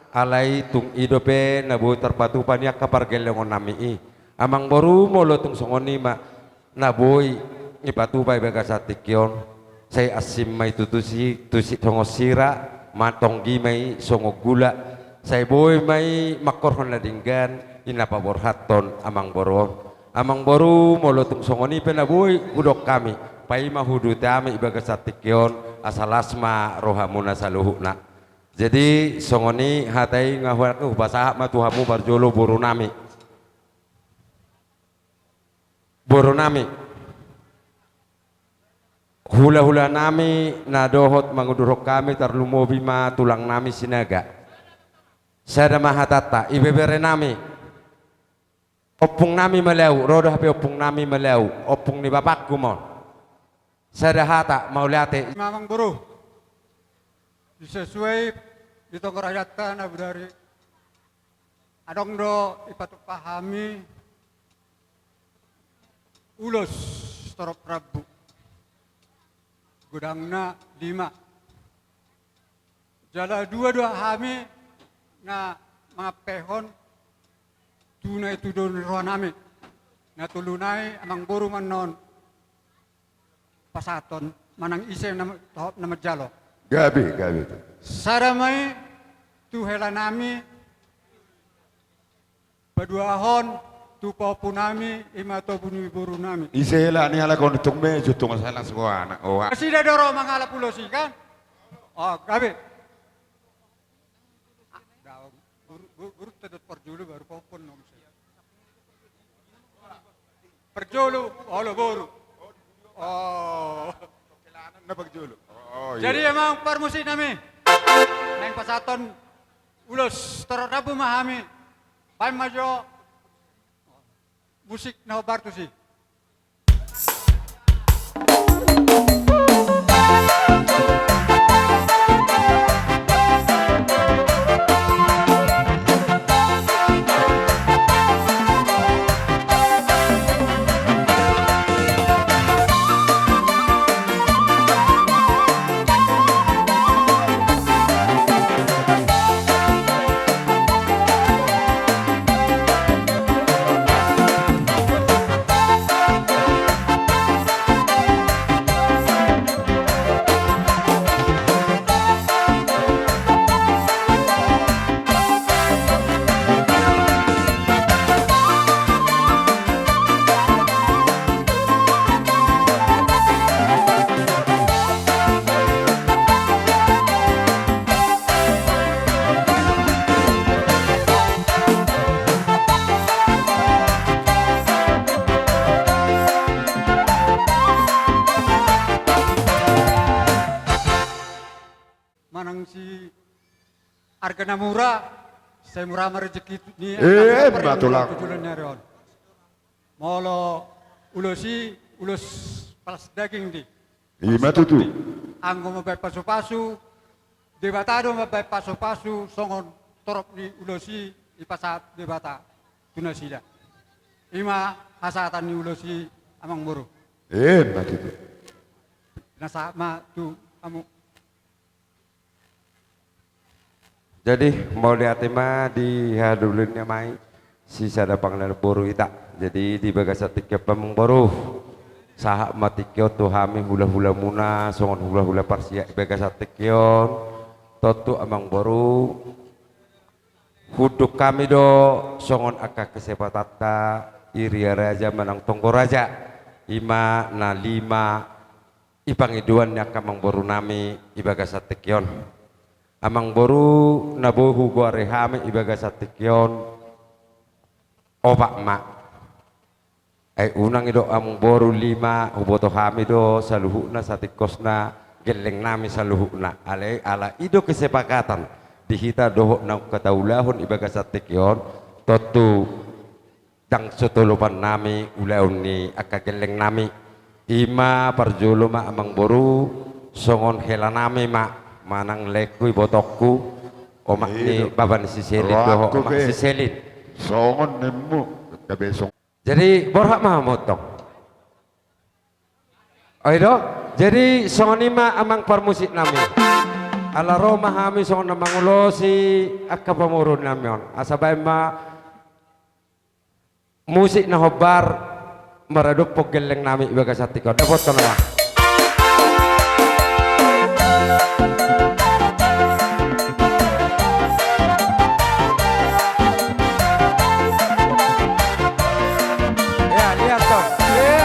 alai tung i dope na boi tarpatupa ni angka pargellengonnami i. Amangboru, molo tung songon i ma na boi ipatupa i bagasan tingki on, sai ansim ma i tutu si, tusi songon sira, ma tonggi ma i songon gula, sai boi ma i mangkorhon na denggan, i na paborhathon amangboru on. Amangboru, molo tung songon i pe na boi hudok hami, paima huduti hami i bagasan tingki on, asa las ma rohamuna saluhutna. Jadi songon i hata i nga hupasahat ma tu hamu parjolo borunami. Borunami, hulahulanami na dohot mangudurhon hami, tarlumobi ma tulangnami Sinaga. Sada ma hatanta, ibeberenami. Ompungnami Malau, ro do hape ompungnami Malau, ompung ni bapakku ma on. Sada hata, mauliate. Amangboru, di sesuai di tonggor ayat na bodari. Adong do ipatupa hami ulos torop rambu. Godangna lima. Jala dua do hami na mangampehon tu na i tu do ni rohanami. Na tolu nai amangboru ma annon pasahathon manang ise na, na manjalo. Gabe, gabe tu. Sada ma i tu helanami, paduahon tu pahompunami, i ma tobu ni borunami. Ise hela ni halak on, tung be jutung salas goana. Nasida do ro mangalap ulos i kan. O, gabe. Guru, guru, guru tadot parjolo baru pahompon nong. Parjolo, olo boru. O. Na parjolo. O, iya. Jadi amang parmusiknami, naeng pasahathon ulos torop rambu ma hami. Baen ma jo musik na hombar tusi. Arga na mura, sai mura ma rejeki ni angka na parjolo tu joloan ni ari on. Molo ulos i, ulos palas daging do i. Ima tutu. Anggo mambaen pasupasu, Debata do mambaen pasupasu songon torop ni ulos i dipasahat Debata tu nasida. Ima hasahatan ni ulos i, amangboru. Ima tutu. Nasahat ma tu hamu. Jadi mauliate ma di hadulen ni amai, sisada panganan boru hita. Jadi di bagasan tingki on, amangboru, sahat ma tingki on tu hami hulahulamuna songon hulahula parsiak di bagasan tingki on. Tontu, amangboru, hunduk hami do songon angka kesepakatanta Irian Raja manang Tonggo Raja, ima na lima i pangidoan ni angka amangborunami di bagasan tingki on. Amangboru, na boi hugoari hami di bagasan tingki on, opat ma. Ai unang didok amangboru lima, huboto hami do saluhutna, satingkosna, gellengnami saluhutna. Alai ala i do kesepakatan di hita dohot naung hutaulahon di bagasan tingki on, tontu ndang so tolopannami ulaon ni angka gellengnami. Ima parjolo ma, amangboru, songon helanami ma, manang laengku, ibotongku, omak ni bapa ni si Selin dohot omak ni si Selin. Songon ninmu, gabe songon. Jadi borhat ma hamu tong. Oi do? Jadi songon i ma, amang parmusiknami. Ala ro ma hami songon na mangulosi angka pamoruonnami on. Asa baen ma musik na hombar maradophon gellengnami di bagasan tingki on. Dapothon ma. Ya, lihat tuh. Ya.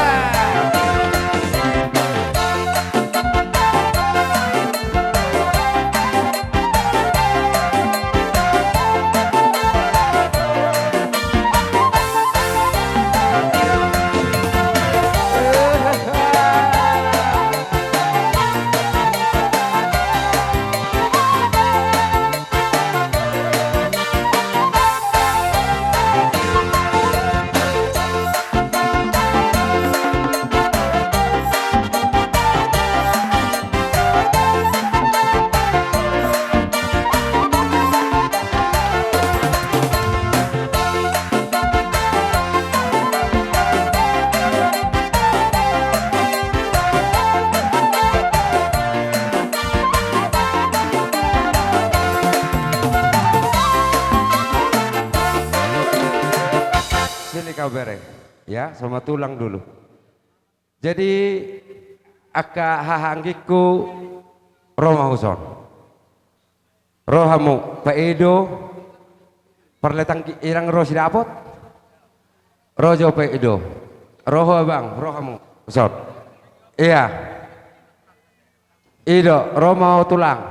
Sini kau bere, ya, sama tulang dulu. Jadi angka haha anggingku, ro ma huson. Ro hamu, Pak Edo. Parletang ki-, irang ro si dapot. Ro jo Pak Edo. Ro ho abang, ro hamu. Huson. Iya. I do, ro ma ho tulang.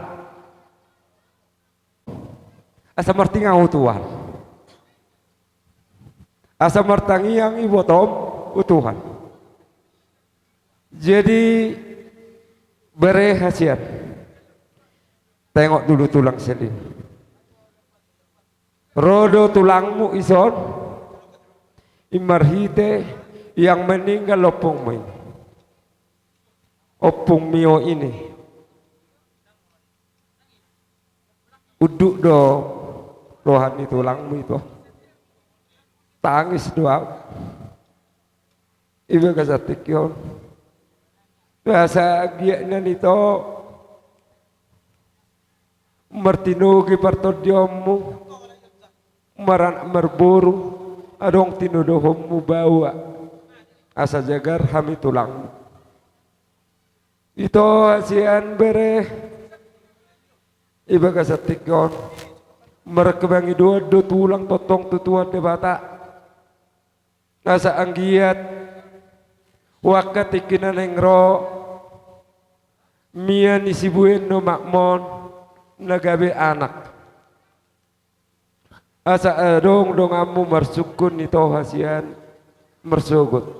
Asa martangiang ho Tuhan. Asa martangiang ibotom ho Tuhan. Jadi bere hasian. Tengok dulu tulang Selin. Ro do tulangmu ison. I marhite yang meninggal ompungmu i. Ompungmi ho ini. Unduk do roha ni tulangmu i, Tulang. Tangis do au. I bagasan tingki on. Asa anggiat nian ito martinogi partondionmu, maranak marboru, adong tinodohonmu baoa. Asa jagar hami tulangmu. Ito hasian bere, i bagasan tingki on, marpangidoan do tulang tongtong tu Tuhan Debata. Asa anggiat tu angka tingki na naeng ro, mian ni sibuan ni omakmon na gabe anak. Asa adong donganmu marsungkun, ito hasian marsogot.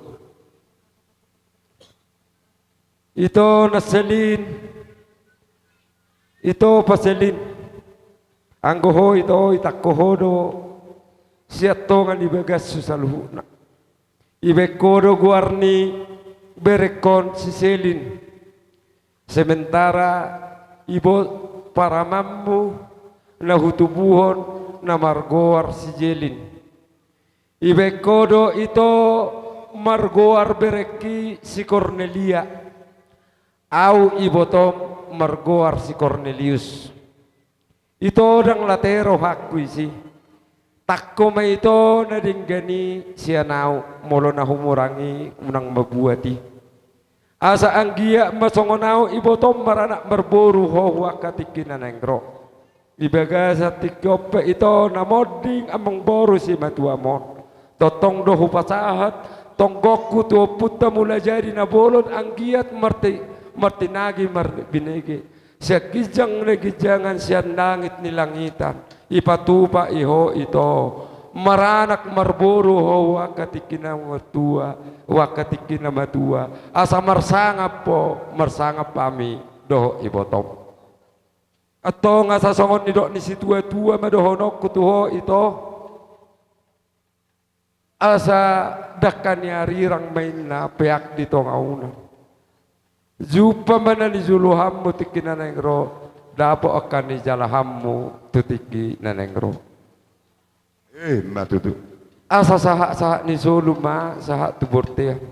Ito na Selin, ito Pa Selin. Anggo ho ito, itangko ho do sian tonga ni bagashu saluhutna. Ibaen ho do goar ni berengkon si Selin. Sementara iboto paramanmu na hutubuhon na margoar si Jelin. Ibaen ho do ito margoar berengki si Kornelia. Au ibotom margoar si Kornelius. Ito ndang late rohangku disi. Tangko ma ito na denggan i sian au, molo na humurang i unang mambuat i. Asa anggiat ma songon au ibotom maranak marboru ho tu angka tingki na naeng ro. Di bagasan tingki on pe ito na monding amangboru simatuam on. Tongtong do hupasahat tonggongku tu Ompunta Mulajadi Na Bolon anggiat marti-, martinangi marbinege. Sian ginjang ni ginjangan, sian langit ni langitan, ipatupa i ho ito maranak marboru ho tu angka tingki na matua, tu angka tingki na matua. Asa marsangap ho, marsangap hami dohot ibotom. Antong asa songon nidok ni situatua ma dohononku tu ho ito. Asa dangka ni arirang ma inna peak di tonga unan. Jumpa ma na nijuluhanmu tingki na naeng ro, dapot angka nijalahanmu tu tingki na naeng ro. Eh, ma tutu. Asa sahat-sahat ni solu ma sahat tu bontean.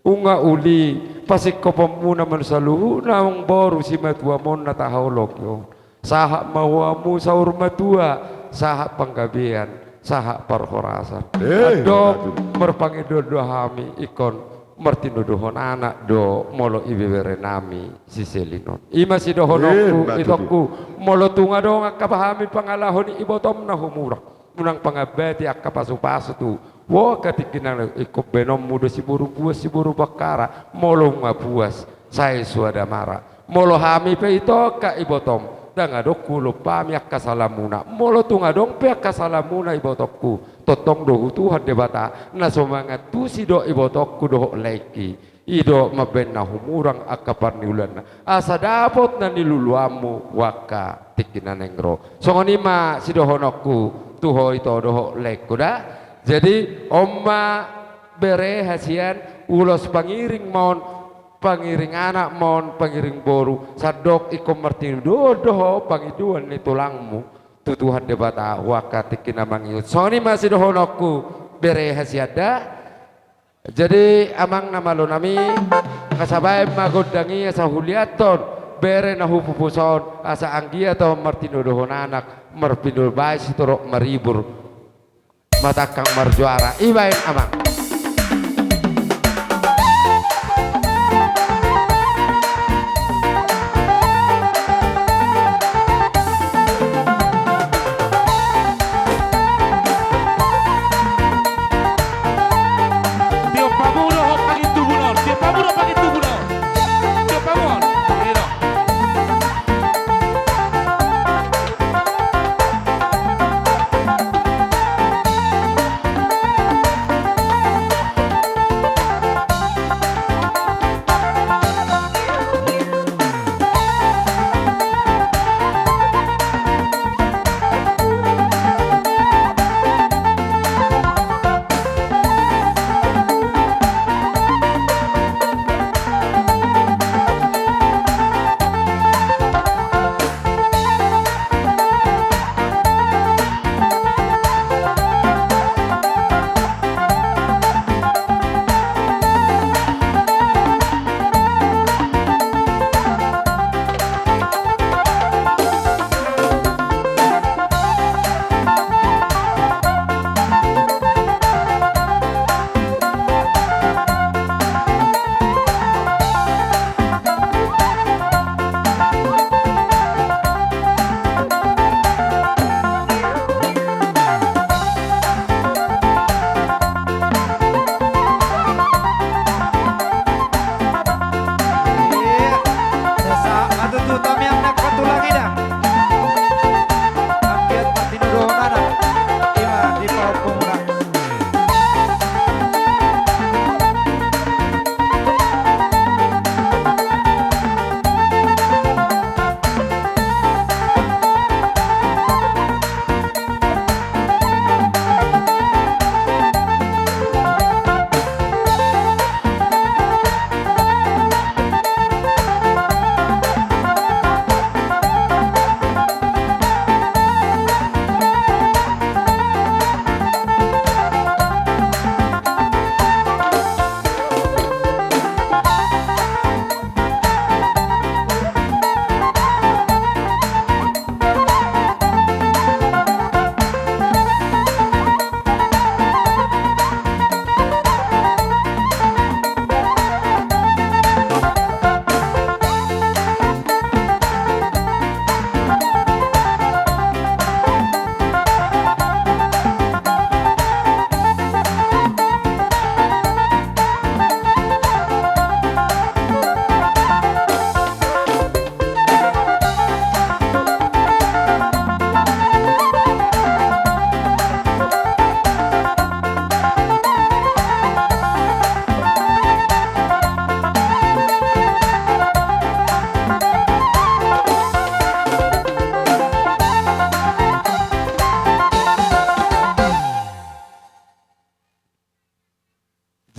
Nunga uli pasingkoponmuna ma saluhutna amangboru simatuam on na tahaholongi on. Sahat ma hamu saur matua, sahat panggabean, sahat parhorasan. Eh, andorang marpangidoan do hami ingkon martinodohon anak do molo ibebere nami si Selin on. I ma sidohononku, eh, ma tutu, itongku, molo tung adong angka hami pangalaho ni ibotom na humurang, unang pangambati angka pasupasu tu ho angka tingki na naeng ro. Ingkon baenonmu do siboru puas siboru bangkara, molo nunga puas sai suada mara. Molo hami pe ito angka ibotom, ndang adong huolop hami angka salamuna. Molo tung adong pe angka salamuna ibotongku, tongtong do tu Tuhan Debata na so mangantusi do ibotongku dohot laengki. I do mambaen na humurang angka parniulaanna, asa dapot na niluluanmu tu angka tingki na naeng ro. Songon i ma sidohononku tu ho ito dohot laengku da. Jadi on ma bere hasian, ulos pangiring ma on, pangiring anak ma on, pangiring boru, sandok ingkon martinodohon do ho pangidoan ni tulangmu tu Tuhan Debata tu angka tingki na mangihut. Songon i ma sidohononku bere hasian da. Jadi amang na malo nami, asa baen ma gondang i asa huliathon bere na hupupuson, asa anggiat on martinodohon anak, marpinul baen sitorop maribur, matangkang marjuara. I baen amang. Tiop pamudo ho pangintubun on, tiop pamudo pangintubun on. Tiop pamudo. Ino.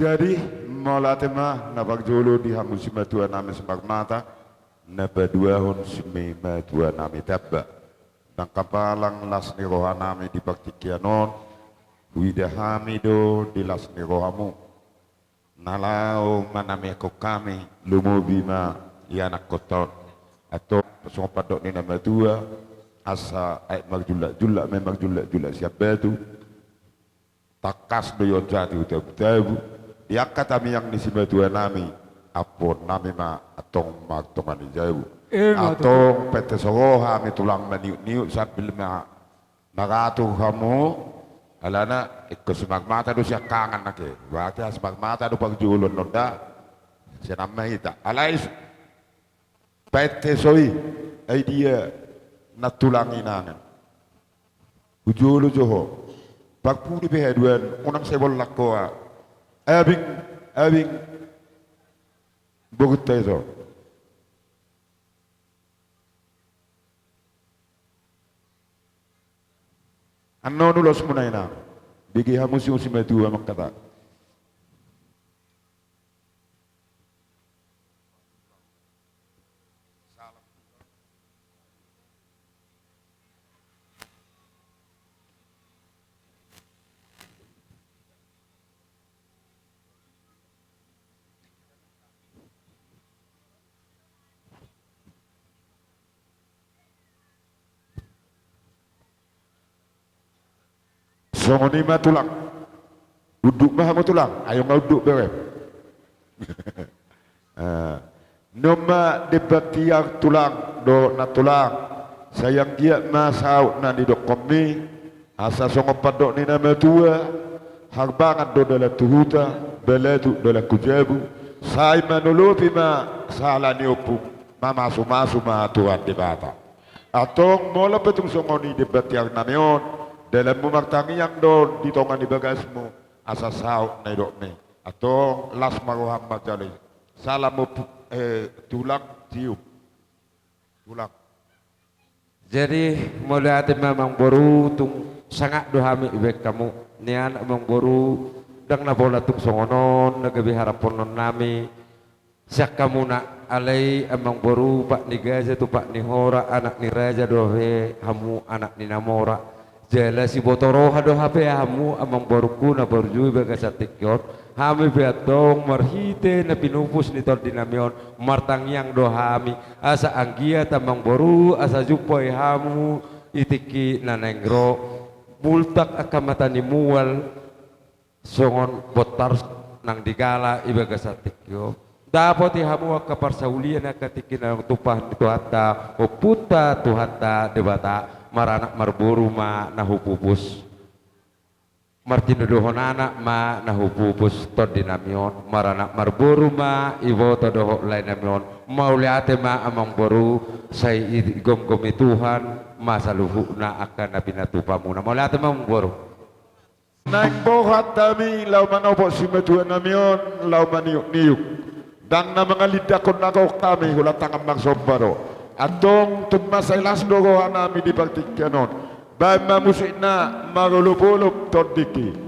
Jadi, mauliate ma na parjolo di hamu simatua nami Simarmata, na paduahon simatua nami Tamba. Ndang hapalang las ni roha nami di partingkian on, huida hami do di las ni rohamu. Na laho manamehon hami, lumobi ma ianakhonta on. Antong songon pandok ni na matua, asa aek marjullak-jullak ma i, marjullak-jullak sian batu. Tangkas do i on jati tu tabu-tabu. Di angka tangiang ni simatua nami, ampuon nami ma antong martonga ni jabu. Ima tutu. Antong pette so ro hami tulang maniuk-niuk sambil ma mangatur hamu, alana ingkon Simarmata do siangkangan nangkin. Berarti Simarmata do parjolo annon da. Sian an ma hita. Alai pette so i, ai dia na tulang inangan. Hujolo jo ho. Parpudi pe haduan, unang sai bolak ho. Abing, abing. Bogut tai so. Annon ulos muna ina. Bege hamu si usi matua mangkata. Songon i ma tulang. Unduk ma hamu tulang, ayo nga unduk bere. Ah. Nunga demban tiar tulang dohot nantulang, sai anggiat ma saut na nidokkonmi, asa songon pandok ni na matua, harbangan do dalan tu huta, balatuk dalan tu jabu, sai manolopi ma sahala ni ompung, mamasu-masu ma Tuhan Debata. Antong molo pe tung songon i demban tiar nami on, dalanmu martangiang do di tonga ni bagasmu, asa saut na nidokmi. Antong las ma roham manjalo i. Salam ompung, eh, tulang, cium. Tulang. Jadi, mauliate ma amangboru, tung sangap do hami dibaen hamu. Nian amangboru, ndang na pola tung songon on na gabe haraponon nami sian hamuna, alai amangboru, pat ni gaja tu pat ni hora, anak ni raja dope hamu, anak ni na mora. Jala siboto roha do hape hamu amangborungku na burju di bagasan tingki on. Hami pe antong marhite na pinupus ni tondi nami on, martangiang do hami, asa anggiat amangboru, asa jumpang hamu di tingki na naeng ro. Bultak angka mata ni mual, songon bontar nang digala di bagasan tingki on. Dapoti hamu angka parsaulian angka tingki na naeng tumpahon ni Tuhanta, Ompunta Tuhanta Debata, maranak marboru ma na hupupus. Martinodohon anak ma na hupupus tondi nami on, maranak marboru ma iboto dohot lae nami on. Mauliate ma amangboru, sai digomgomi Tuhan ma saluhutna angka na pinatupamuna. Mauliate ma amangboru. Naeng borhat hami laho manopot simatua nami on laho maniuk-niuk. Ndang na mangalindangkon na gok hami, holan tangan marsomba do. Antong tung mansai las do roha nami di partingkian on. Baen ma musikna, marolopolop tondingki.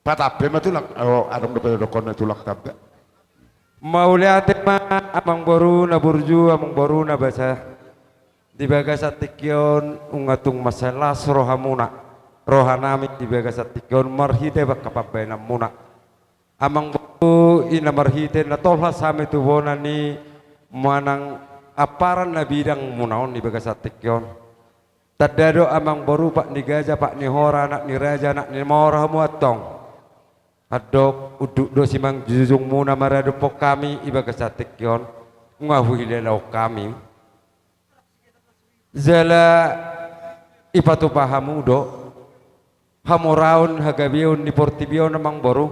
Patampe ma tulang, adong dope na dohonon tulang tamba. Mauliate ma amangboru na burju, amangboru na basa. Di bagasan tingki on nunga tung mansai las rohamuna, rohanami di bagasan tingki on marhite angka pambahenanmuna. Amangboru, i na marhite na tolhas hami tu bona ni manang amparan na bidangmuna on di bagasan tingki on. Tanda do amangboru, pat ni gaja, pat ni hora, anak ni raja, anak ni mora hamu antong. Andok unduk do simanjujungmuna maradophon hami di bagasan tingki on, nunga huhilalaon hami. Jala dipatupa hamu do hamoraon hagabeon ni portibi on amangboru,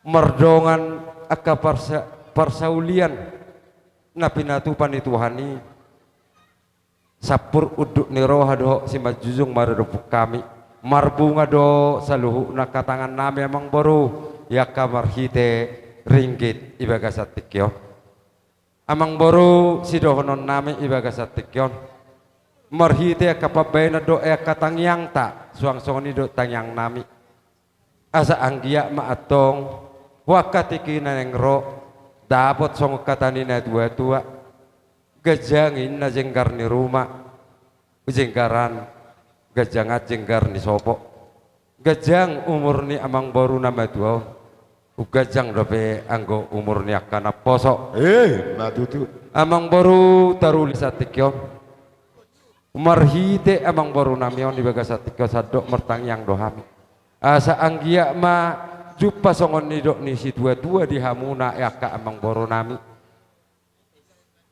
mardongan angka parsa-, parsaulian na pinatupa ni Tuhan i. Sampur unduk ni roha dohot simanjujung maradophon hami. Marbunga do saluhutna angka tangannami amangboru, i angka marhite ringgit di bagasan tingki on. Amangboru, sidohononnami di bagasan tingki on, marhite angka pambahenan dohot angka tangiangta, suang songon i do tangiangnami. Asa anggiat ma antong tu angka tingki na naeng ro, dapot songon hata ni natuatua: Ganjang ninna jenggar ni ruma, jenggaran, ganjangan jenggar ni sopo. Ganjang umur ni amangboru na matua on, umganjang dope anggo umur ni angka na poso. Eh, ma tutu. Amangboru, taruli sian tingki on, marhite amangborunami on di bagasan tingki on, sandok martangiang do hami asa anggiat ma jumpa songon nidok ni situatua di hamuna, angka amangborunami.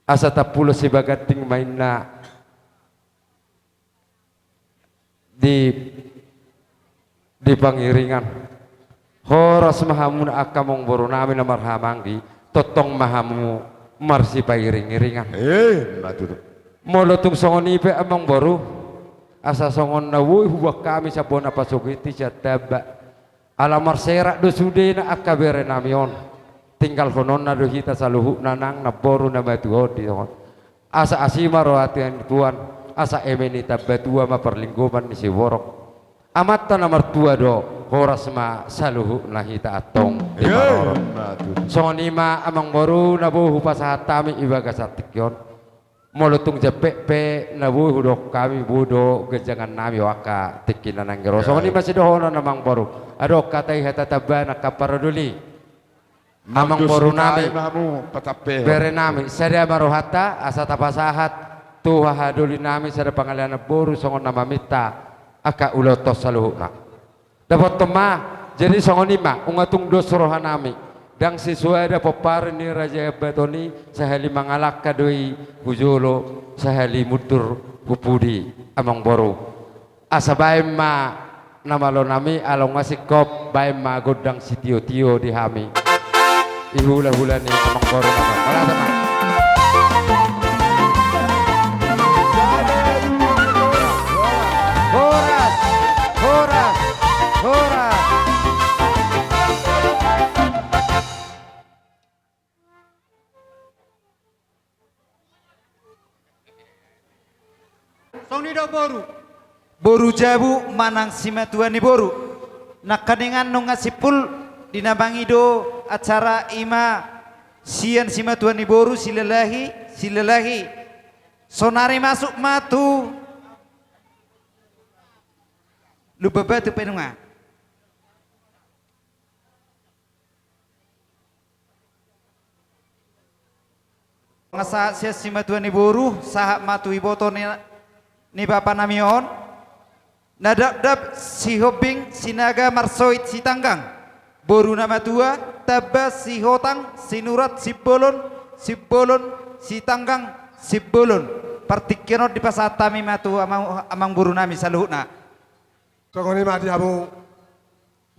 Asa tampulon sibaganding ma ninna di, di pangiringan. Horas ma hamuna angka amangborunami na marhahamaranggi, tongtong ma hamu marsipairingiringan. Eh, ma tutu. Molo tung songon i pe amangboru, asa songon na boi huboan hami sian bona pasogit i sian tamba. Ala marserak do sudena angka berenami on. Tinggalhononna do hita saluhutna nang namboru na matua on di songon. Asa asi ma roha ni Tuhan, asa eme ni tamba tua ma parlinggoman ni siborok. Amanta na martua do, horas ma saluhutna hita antong. Iya, diparorot. Songon i ma amangboru na boi hupasahat hami di bagasan tingki on. Molo tung jampe pe na boi hudokhon hami, boi do ganjangannami angka tingki na naeng ro. Songon i ma sidohonon amangboru. Adong hata i hata tamba na angka paradoli. Amangborunami, berenami, sada ma rohanta asa tapasahat tu hahadolinami sada pangalean namboru songon na maminta angka ulaonta on saluhutna. Dapothon ma. Jadi songon i ma, nunga tung dos rohanami. Ndang sesuada pomparan ni raja i ambaton i, sahali mangalangka do i hu jolo, sahali mundur hu pudi, amangboru. Asa baen ma na malonami, ala nunga singkop, baen ma gondang sitiotio di hami. Di hulahula ni amangboru na. Horas, horas, horas. Songon i do boru. Boru jabu manang simatua ni boru. Nangkaningan nunga simpul di na mangido acara i ma sian simatua ni boru, Silalahi, Silalahi. Sonari masuk ma tu Lumban Batu pe nunga. Nga sahat sian simatua ni boru, sahat ma tu iboto ni, ni bapanami on. Na dabdab Sihombing Sinaga Marsoit Sitanggang, boru na matua, tamba Sihotang Sinurat Simbolon, Simbolon Sitanggang Simbolon. Partingkian on dipasahat hami ma tu amang, amangborunami saluhutna. Songon i ma di hamu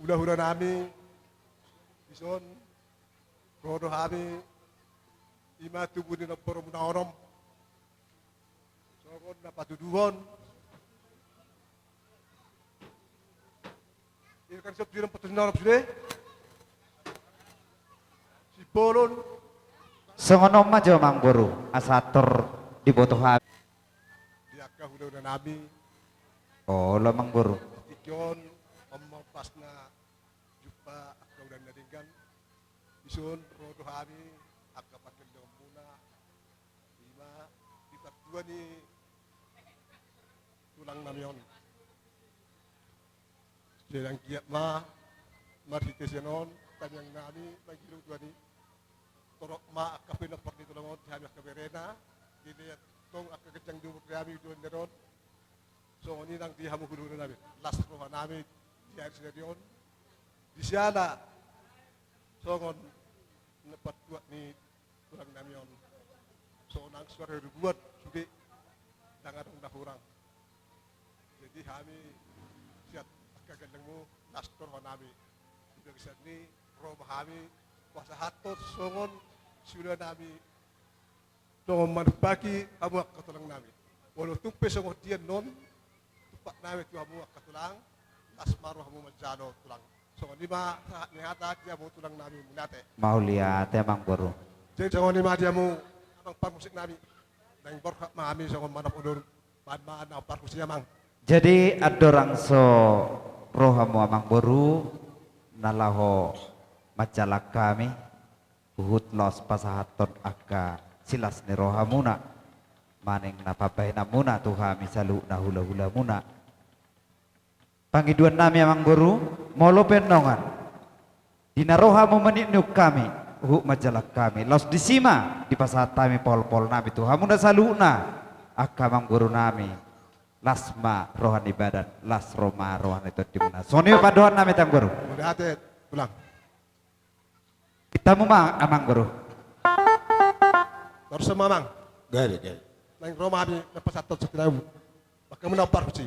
hulahulanami, dison ro do hami, i ma tubu ni namborumuna onom. Songon na patuduhon. Ia kan siap di namborumuna onom sude. Simbolon. Songon on ma jo amangboru, asa tor diboto hami. Di angka hulahulanami. Olo amangboru. Tingki on On ma ombasna jumpa angka ulaon na denggan. Dison ro do hami angka pargellengonmuna, ima di partua ni tulang nami on. Sai anggiat ma marhite sian on tangiang nami mangilo Tuhan i. Torop ma angka pinompar ni tulang on di hami angka berena. Jadi tong angka ganjang di umur nami di on. Songon i nang di hamu hulahula nami, las roha nami di ari sadari on. Di siala songon na partuat ni tulang nami on, sonang suara ribuan sude, ndang adong na hurang. Jadi hami siat angka gellengmu, las do roha nami. Di bagasan ni ro ma hami pasahathon songon siula nami, songon manumpaki hamu angka tulang nami. Walau tung pe songon dia non tumpak nami tu hamu angka tulang, las ma rohamu manjalo tulang. Songon i ma sahat ni hata di hamu tulang nami, mauliate. Mauliate amang boru. Jadi songon i ma di hamu amang parmusik nami. Naeng borhat ma hami songon manop odol, baen ma na parhusi amang. Jadi andorang so ro hamu amang boru na laho manjalang hami, huhut laos pasahathon angka silas ni rohamuna manang na pambahenanmuna tu hami saluhutna hulahulamuna. Pangidoan nami amang boru, molo pe nongan di na ro hamu maniukniuk hami, huhut manjalang hami, laos disi ma dipasahat hami paholpahol nami tu hamuna saluhutna angka amang boru nami. Las ma roha ni badan, las ro ma roha ni tondimuna. Songon i ma pandohan nami amang boru. Mauliate tulang. Hita hamu ma amang boru. Torus ma amang. Gabe, gabe. Naeng ro ma hami na pasahathon sahat ni rohamu. Maka muna parhusi.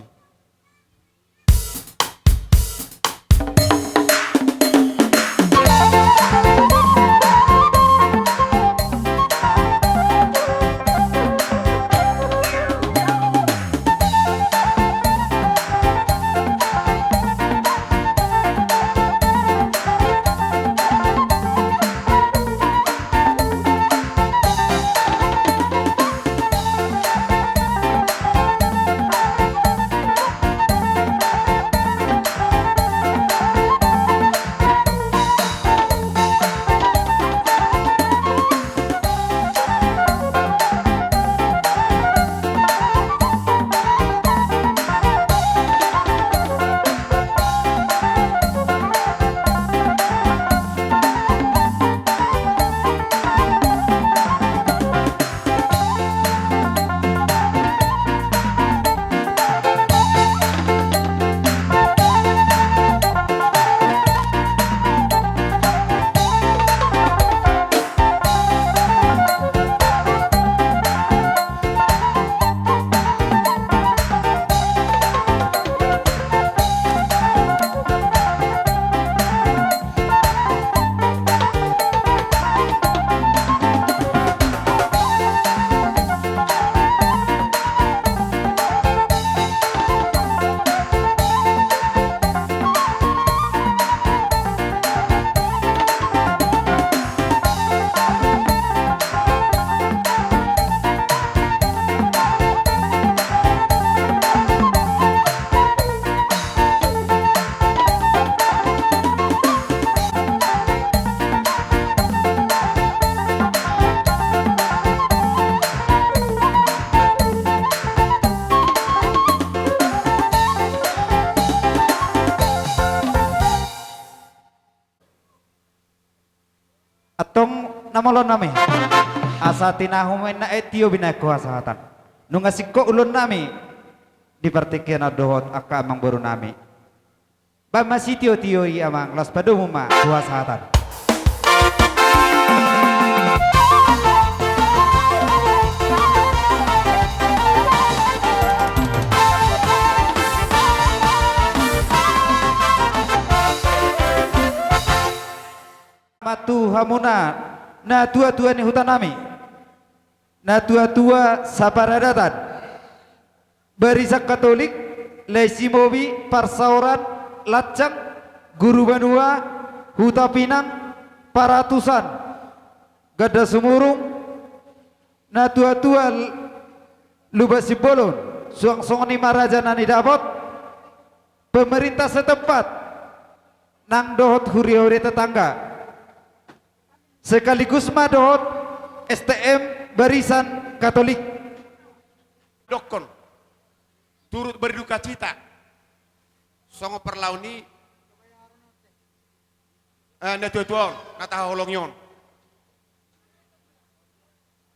Antong na molo nami, asa tinahu ma inna aek tio binahen ho hasahatan. Nunga singkop ulaon nami di partingkian on dohot angka amang boru nami. Baen ma sitiotio i amang, laos padomu ma tu hasahatan. Ma tu hamuna natuatua ni huta nami, natuatua saparadatan, Barisan Katolik, Lae Simobi, Parsaoran, Lancang, Guru Banua, Hutapinang, Paratusan, Ganda Sumurung, natuatua L-, Lumban Simbolon, suang songon i ma raja na nidapot, pemerintah setempat, nang dohot huria-huria tetangga, sekaligus ma dohot S T M Barisan Katolik. Dokkon, turut berdukacita songon parlao ni, eh, natuatua on na tahaholongi on.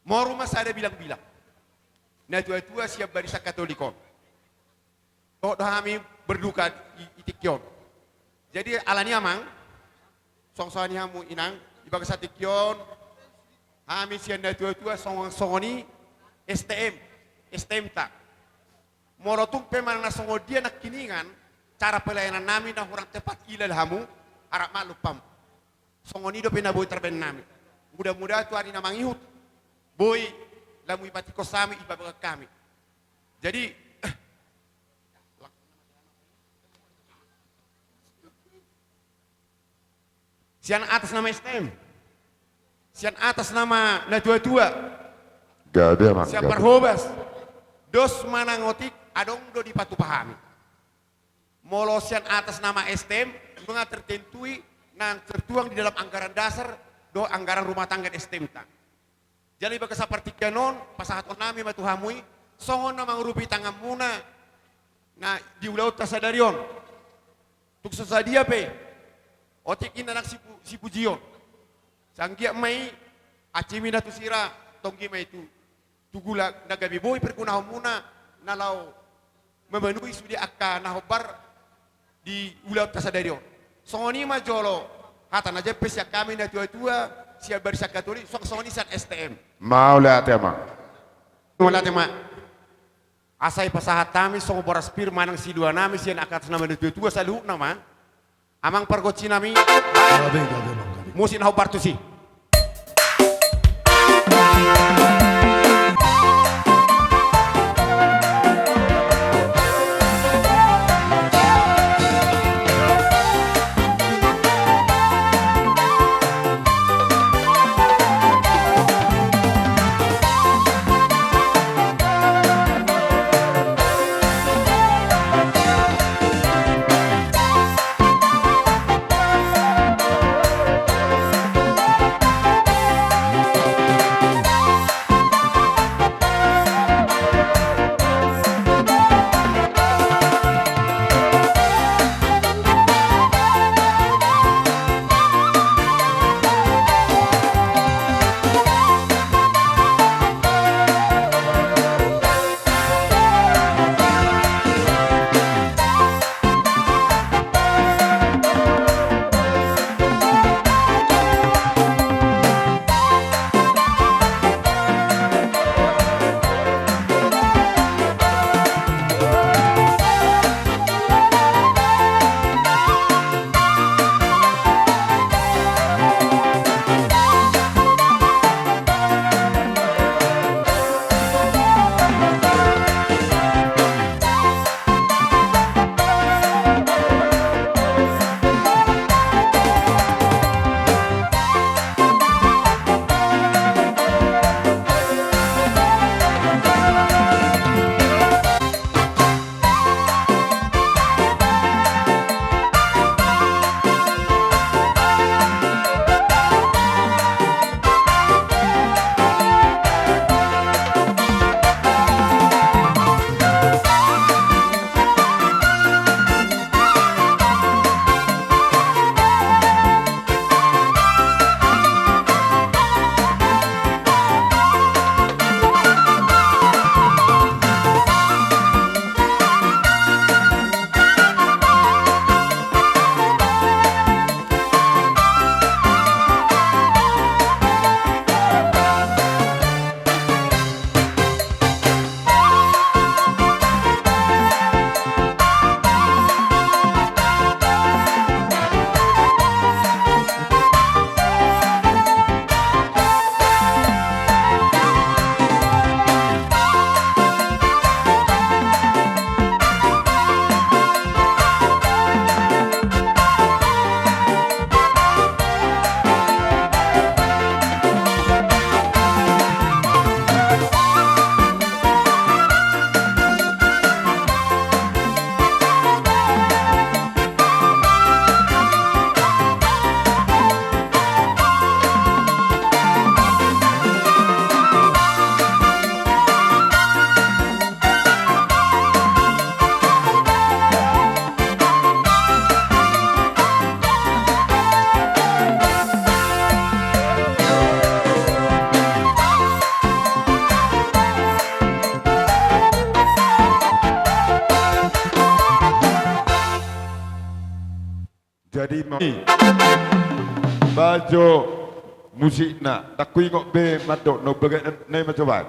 Moru ma sada bilangbilang natuatua sian Barisan Katolik on. Dohot do hami berduka i, i tingki on. Jadi alani i amang, songon songon i hamu inang, di bagasan tingki on hami sian natuatua songon songon i S T M, S T M-ta. Molo tung pe manang na songon dia nangkiningan cara pelayanan nami na hurang tepat, ilala hamu, harap maklum hamu. Songon i dope na boi tarbaen nami. Mudah-mudahan tu ari na mangihut boi lam ipatikos hami, ipabagas hami. Jadi, sian atas nama S T M, sian atas nama natuatua, gabe amang, sian gabe. Parhobas, dos manang otik adong do dipatupa hami. Molo sian atas nama S T M, nunga tertentui nang tertuang di dalam anggaran dasar dohot anggaran rumah tangga S T M-ta. Jala di bagasan partingkian on, pasahaton nami ma tu hamu i, songon na mangurupi tanganmuna na di ulaonta sadari on. Tung so sadia pe, otik i na nang sipu-, sipujion. Sai anggiat ma i, aci ma i na tu sira, tonggi ma i tu, tu gula, na gabe boi pergunahonmuna na laho memenuhi sude angka na hombar di ulaonta sadari on. Songon i ma jolo hata na jempek sian hami natuatua sian Barisan Katolik, songon songon i sian S T M. Mauliate amang. Mauliate ma. Asa ipasahat hami songon boras pir manang silua nami sian atas nama natuatua saluhutna ma. Amang pargonsi nami. Gabe, gabe, amang, gabe. Musik na hombar tusi. Jadi ma-, bajo musikna, ndang huingot be mandok na umbahen na i ma coba.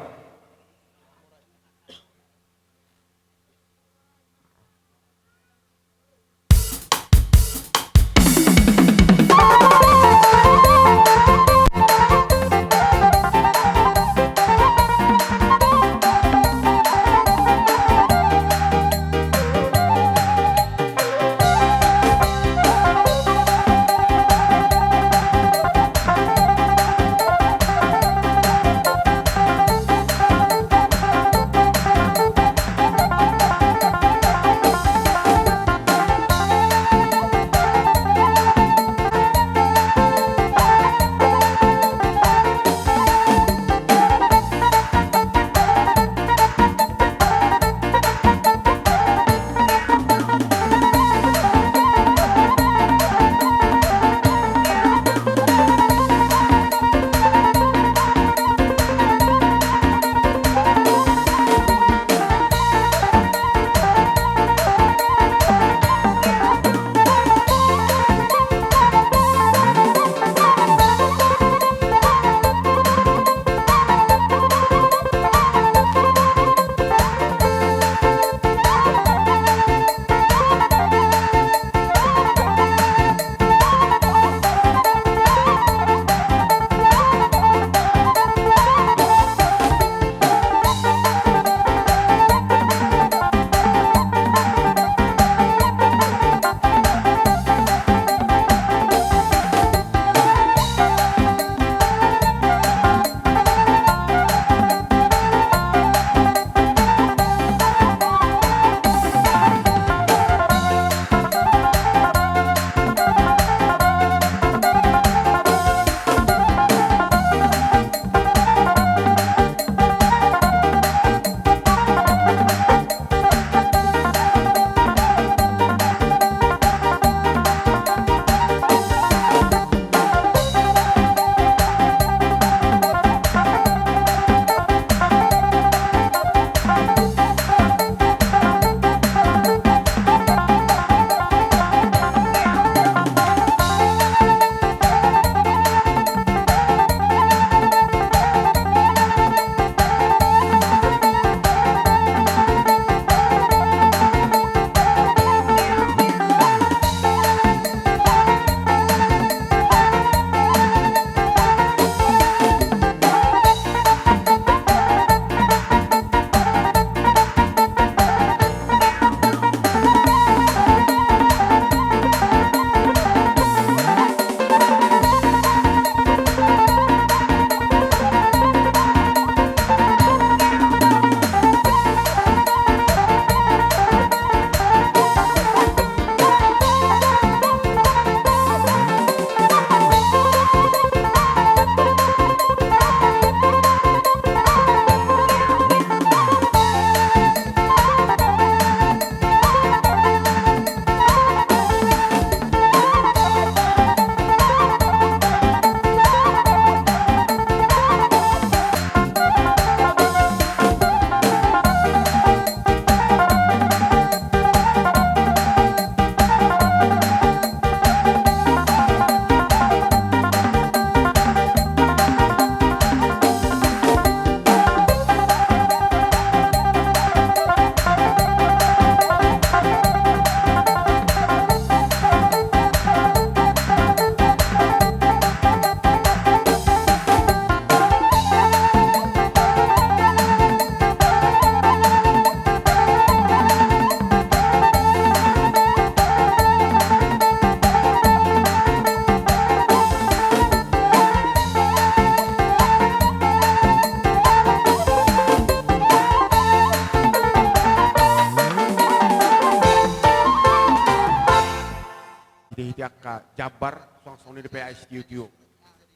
Hita-hita angka jambar, suang songon i dope ais tio-tio.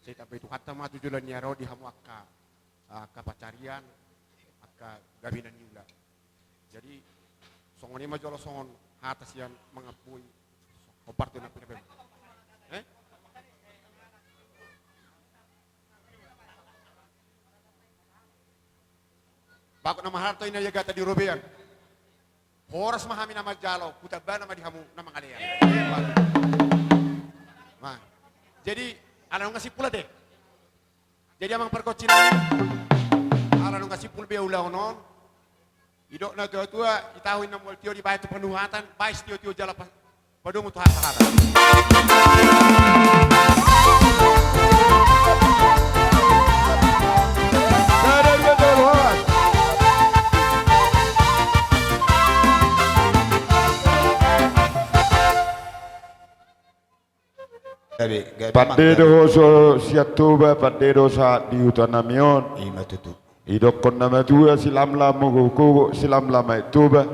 Sai tamba i Tuhanta ma tu joloan ni ari on di hamu angka, angka pansarian, angka gabe na niula. Jadi, songon i ma jolo songon hata sian mangampui. Hombar tu na pinape. Eh? Bagot na marhalto i na iagatan di robean. Horas ma hami na manjalo, hutambana ma di hamu na mangalean. Nah, jadi ala nunga simpul ate. Jadi amang pargonsi nami, ala nunga simpul be ulaon on. Didok na tua-tua, tahu inna mual tio dibahen tu panuhatan, bahen tio-tio jala pa-, padomu tu hata-hata. Gabe, gabe. Pande do ho so sian Toba, pande do sahat di huta nami on. Ima tutu. Didokkon na matua, silamlam ma gogok-gogok, silamlam ma aek Toba.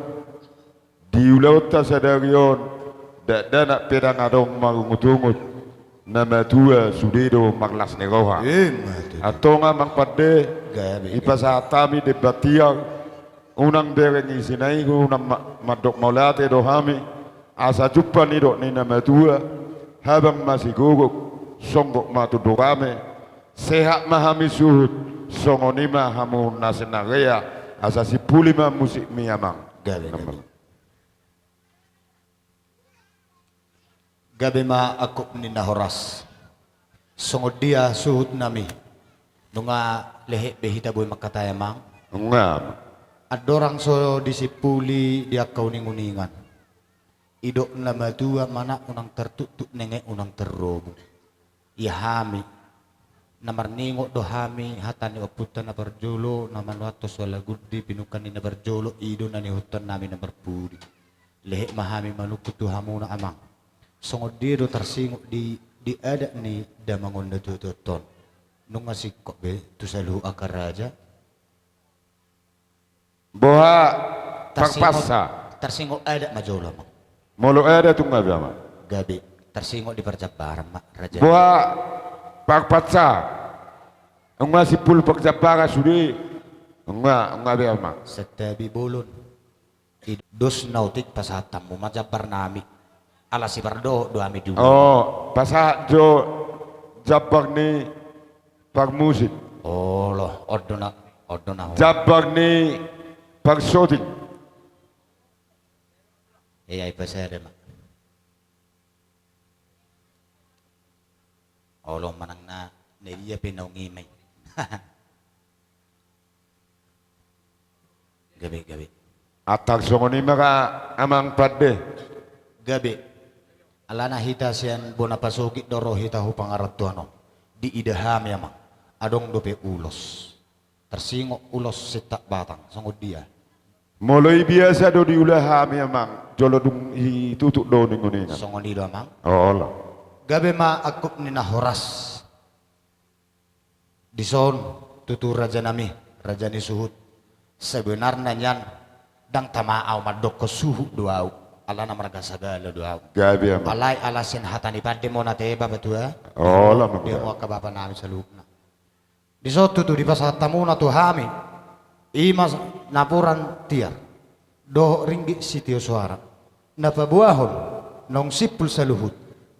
Di ulaonta sadari on, dakdanak pe ndang adong marungut-ungut, na matua sude do marlas ni roha. Ima tutu. Antong amang pande, gabe, gabe, dipasahat hami demban tiar, unang bereng isi na i, unang ma-, mandok mauliate do hami, asa jumpang nidok ni na matua, habang ma sigogok, songgop ma tudu rame, sehat ma hami suhut, songon i ma hamu na sinarea, asa simpuli ma musikmi amang. Gabe, gabe. Gabe ma angkup ni na horas. Songon dia suhut nami? Nunga lehet be hita boi mangkatai amang? Nunga. Andorang so disimpuli di angka uning-uningan. Didok na matua, manat unang tartuktuk, nengek unang tarrobu. Ia hami, na marningot do hami hata ni ompunta na parjolo, na manuathon so ala gundi, pinungka ni na parjolo, i do na niihuthon nami na marpudi. Lehet ma hami manungkun tu hamuna amang. Songon dia do tarsingot di, di adat ni damang on na tuatua on? Nunga singkop be tu saluhut angka raja? Boha, tarsingot, parpasa. Tarsingot adat ma jolo amang. Molo adat nunga be amang. Gabe, tarsingot di parjambaran ma raja. Boha, parpasa. Nunga simpul parjambaran sude? Nunga, nunga be amang. Santabi bolon. I dos na otik pasahatanmu ma jambar nami. Ala sipardohot do hami di ulaon. O, pasahat jo jambar ni parmusik. Olo, on do na, on do na ho. Jambar ni parsoting. Ia, i pasada ma. Olo, manang na, na dia pe naung i ma i. Gabe, gabe. Antong songon i ma ra amang pande. Gabe. Alana hita sian bona pasogit do ro hita hu pangarantoan on. Diida hami amang. Adong dope ulos. Tarsingot ulos sintak batang. Songon dia? Molo i biasa do diula hami amang. Jolo dung i tutup do uning-uningan. Songon i do amang. Olo. Gabe ma angkup ni na horas. Dison, tutu raja nami, raja ni suhut. Sebenarna nian, ndang tama au mandokkon suhut do au. Alana marga Sagala do au. Gabe amang. Alai ala sian hata ni pande ma on ate bapa tua. Olo amang. Dia ma angka bapa nami saluhutna. Dison tutu dipasahat hamuna tu hami. I ma napuran tiar. Dohot ringgit sitio soara. Na paboahon naung simpul saluhut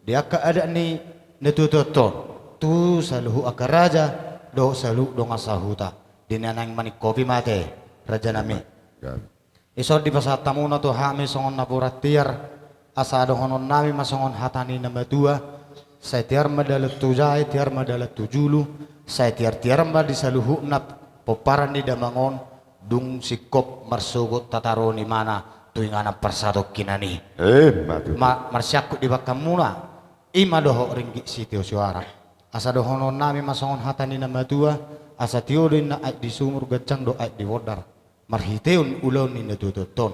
di angka adat ni na tuatua on tu saluhut angka raja dohot saluhut dongan sahuta. Di na naeng maningkopi ma ate raja nami. Dison dipasahat hamuna tu hami songon napuran tiar. Asa dohonon nami ma songon hata ni na matua, sai tiar ma dalan tu jae, tiar ma dalan tu julu, sai tiar-tiar ma di saluhutna pomparan ni damang on, dung singkop marsogot tataru ni mana tu inganan parsatongkinan i. Ima tutu. Ma-, marsiangkup di bangkamuna, i ma dohot ringgit sitio soara. Asa dohonon nami ma songon hata ni na matua, asa tio do inna aek di sumur, ganjang do aek di bondar. Marhiteon ulaon ni na tuatua on,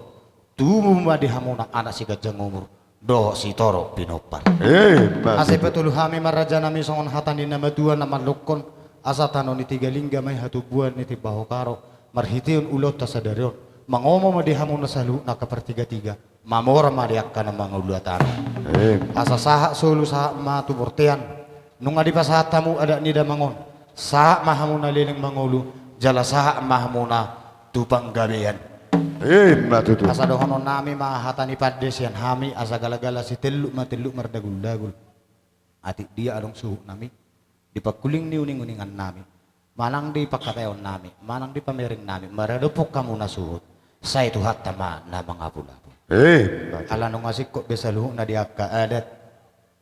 tubu ma di hamuna anak siganjang umur dohot sitorop pinompar. Ima tutu. Asa ipatolu hami ma raja nami songon hata ni na matua na mandokkon, asa tano ni tiga lingga ma i hatumbuan ni timbaho karo, marhiteon ulaonta sadari on, mangomo ma di hamuna saluhutna angka partiga-tiga, mamora ma di angka na mangolu hatamu. Ima. Asa sahat solu sahat ma tu bortean, nunga dipasahat hamu adat ni damang on, sahat ma hamuna leleng mangolu, jala sahat ma hamuna tu panggabean. Ima tutu. Asa dohonon nami ma hata ni pande sian hami, asa gala-gala sitelluk ma telluk mardagul-dagul. Atik dia adong suhut nami, di pangkuling ni uning-uningan nami, manang di pangkataion nami, manang di pamereng nami, maradophon hamuna suhut, sai Tuhanta ma na mangapul-apul. Ima tutu. Ala nunga singkop be saluhutna di angka adat,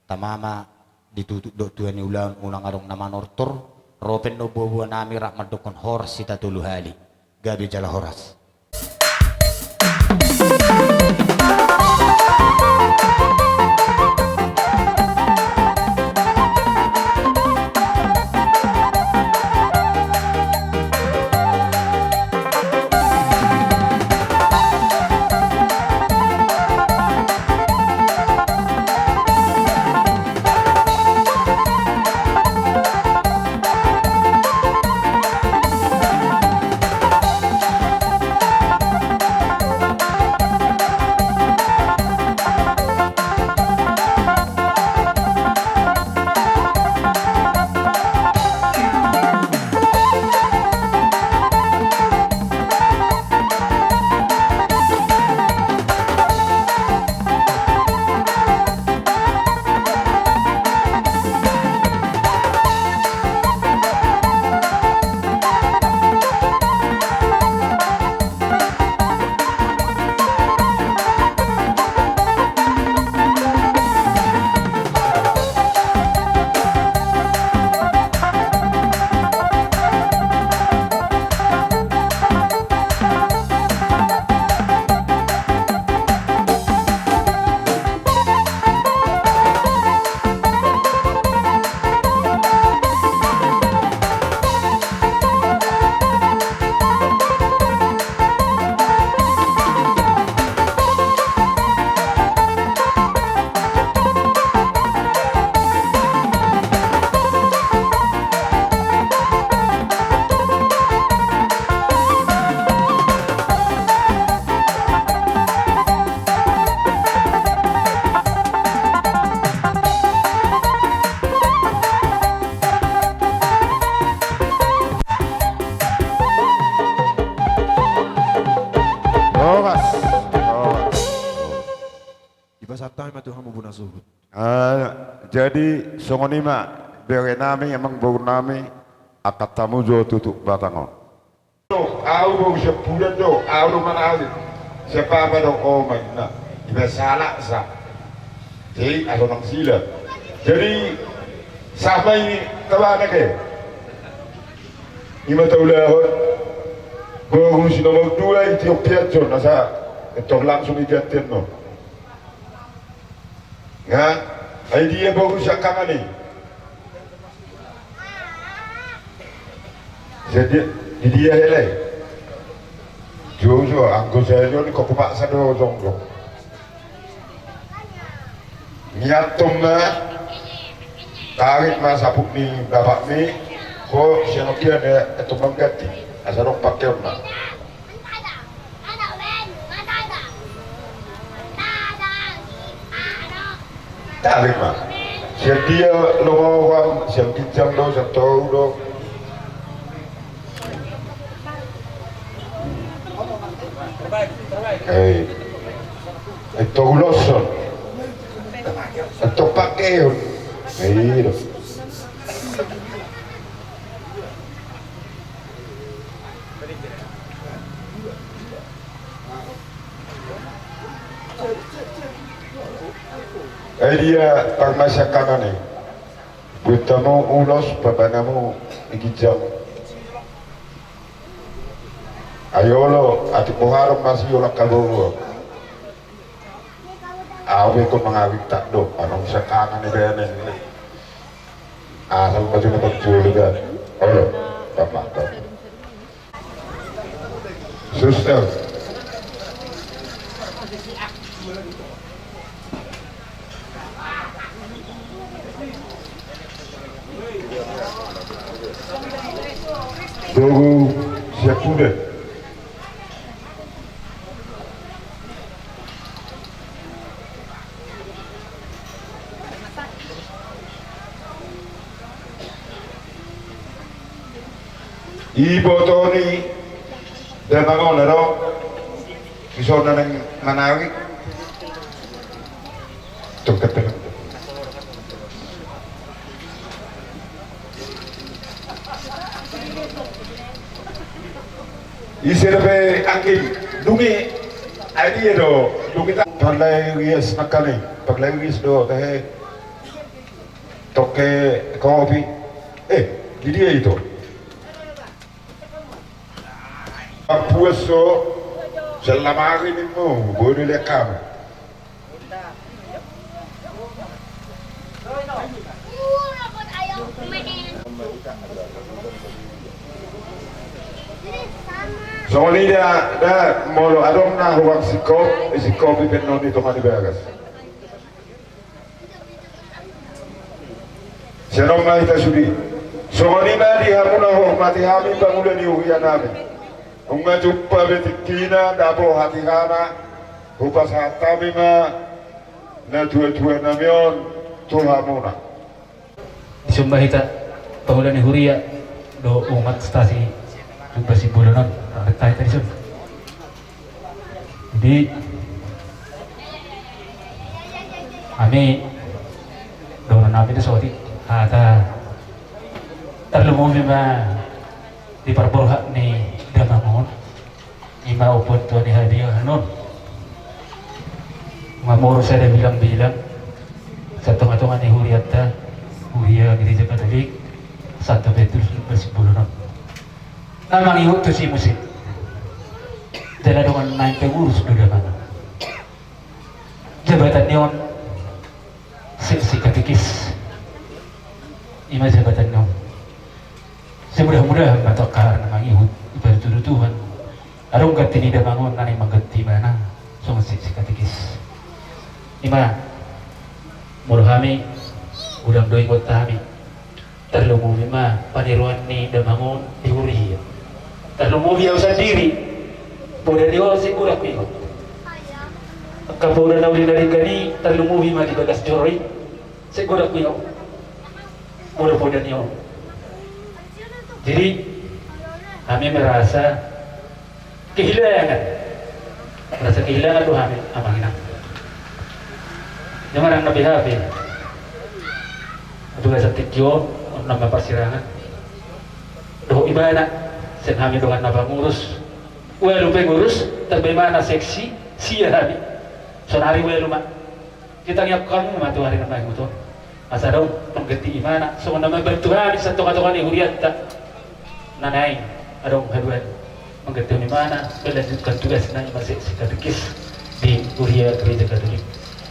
tama ma Ditutup do tua ni ulaon, unang adong na manortor. Ro pe annon boaboa nami rap mandokkon horas hita tolu hali. Gabe jala horas. Horas, horas. Dipasahat hami ma tu hamu bona suhut. Ah, jadi songon i ma, bere nami, amang boru nami, angkat hamu jo tutup batang on. Ahu boru Siampudan do, ahu do manahali. Siapa apa do, o, ma inna. Iba salah sa. Jadi aso nang sila. Jadi sama ini, taba nake. Ima taulahon. Boru si nomor dua i tiop piajon asa. Etor langsung i gantian no. Nga, ai dia boru siangkangan i. Jadi di dia hela i. Jojo, anggo saya jo ni ko kumaksa do jongjong. Niat tong ma, tarik ma saput ni bapakmi, ho sianok dia ne, etong mangganti, asa dong pakeon ma. Tarik ma. Sian dia lomo uang, sian ginjang do, sian toru do. Eh, eh, toru loson. Eh, topak keon. Eh, iya do. Ai dia parmasiangkangan i. Buat hamu ulos, babangamu i ginjang. Ai olo, atik boha do masiolak haboru. Ahu be ingkon mangawinta do, anong siangkangan i bene. Asal baju na baju lega. Olo, tambah, tambah. Suster. Boru Siampudan. Iboto ni damang on ro. Isona nang manawik. Tung ketel. Ise dope anggi, dungi. Ai dia do, dungi ta. Parlay rias nangkali, parlay rias do, tehe. Toke kopi. Eh, di dia itu. Puas so, selama hari ini mau boleh lihat kamu. Songon i da, da, molo adong na huang singkop, singkop i pe non i tonga ni bagas. Sian on ma hita sude. Songon i ma di hamu na huhormati hami pangula ni huria nami. Nunga jumpa be tingkina dabo hatirana. Hupasahat hami ma na tuatua nami on tu hamuna. Dison ma hita pangula ni huria dohot umat Stasi Lumban Simbolon on. Marhite hita dison. Jadi hami dohonon nami do saotik hata tarlumobi ma di parborhat ni damang on. Ima ompu tua ni hadiahon on. Mamora sada bilangbilang sian tongatonga ni hurianta, huria Gereja Katolik Santa Petrus Lumban Simbolon on. Na mangihut tusi muse. Jala dongan naeng pengurus do damang on. Jabatan ni on seksi katekis. Ima jabatan ni on. Semudah-mudahan ma tu angka na mangihut, dipartudu Tuhan. Adong ganti ni damang on na naeng mangganti ibana songon seksi katekis. Ima molo hami godang do ingot hami. Tarlumobi ma paniruan ni damang on di huria. Tarlumobi au sandiri. Poda ni on sai godang huingot. Angka poda na uli na denggan i tarlumobi ma di bagas joro i. Sai godang huingot. Molo poda ni on. Jadi hami merasa kehilangan. Merasa kehilangan do hami amang inang. Jama nang na beha pe. Atu gasan tingki on, on nama parsirangan. Dohot ibana, sian hami dongan na pangurus. Ualu pengurus, tamba ibana seksi, sia hami. Sonari ualu ma. Ditangiangkon hamu ma tu ari na mangihut on. Asa adong pangganti ibana songon na mambantu hami sian tongatonga ni hurianta. Na naeng adong haduan mangganti ibana melanjutkan tugasna ima seksi katekis di huria Gereja Katolik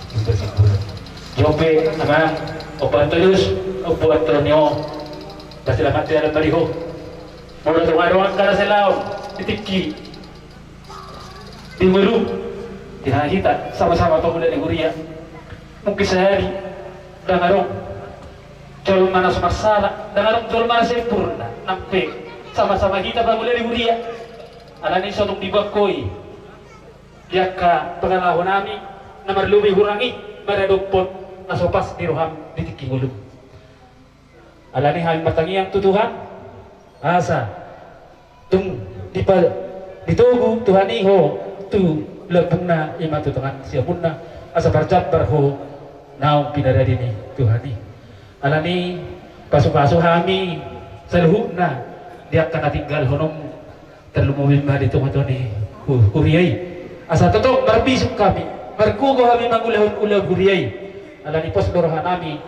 Lumban Simbolon. Jompe amang, ompu Antonius, ompu Antonio, pasti lamat tu alam baliho. Molo tung adong angka na salaon di tingki di ngolu di hita sama-sama pangula ni huria. Mungkin sahali ndang adong jolma na so marsala, ndang adong jolma na sempurna, nang pe sama-sama hita pangula ni huria. Alani so tung dibuat hoi di angka pangalaho nami na marlobi hurang i maradophon na so pas di roham di tingki ngolum. Alani hami martangiang tu Tuhan asa tung dipa-, ditogu Tuhan i ho tu lambungna ima tu tangan siamunna asa parjambar ho naung pinarade ni Tuhan i. Alani pasupasu hami saluhutna di angka na tinggalhononmu. Tarlumobi ma di tongatonga ni hu-, huria i. Asa totong marbisuk hami, margogo hami mangulahon ulaon huria i. Alani pos do roha nami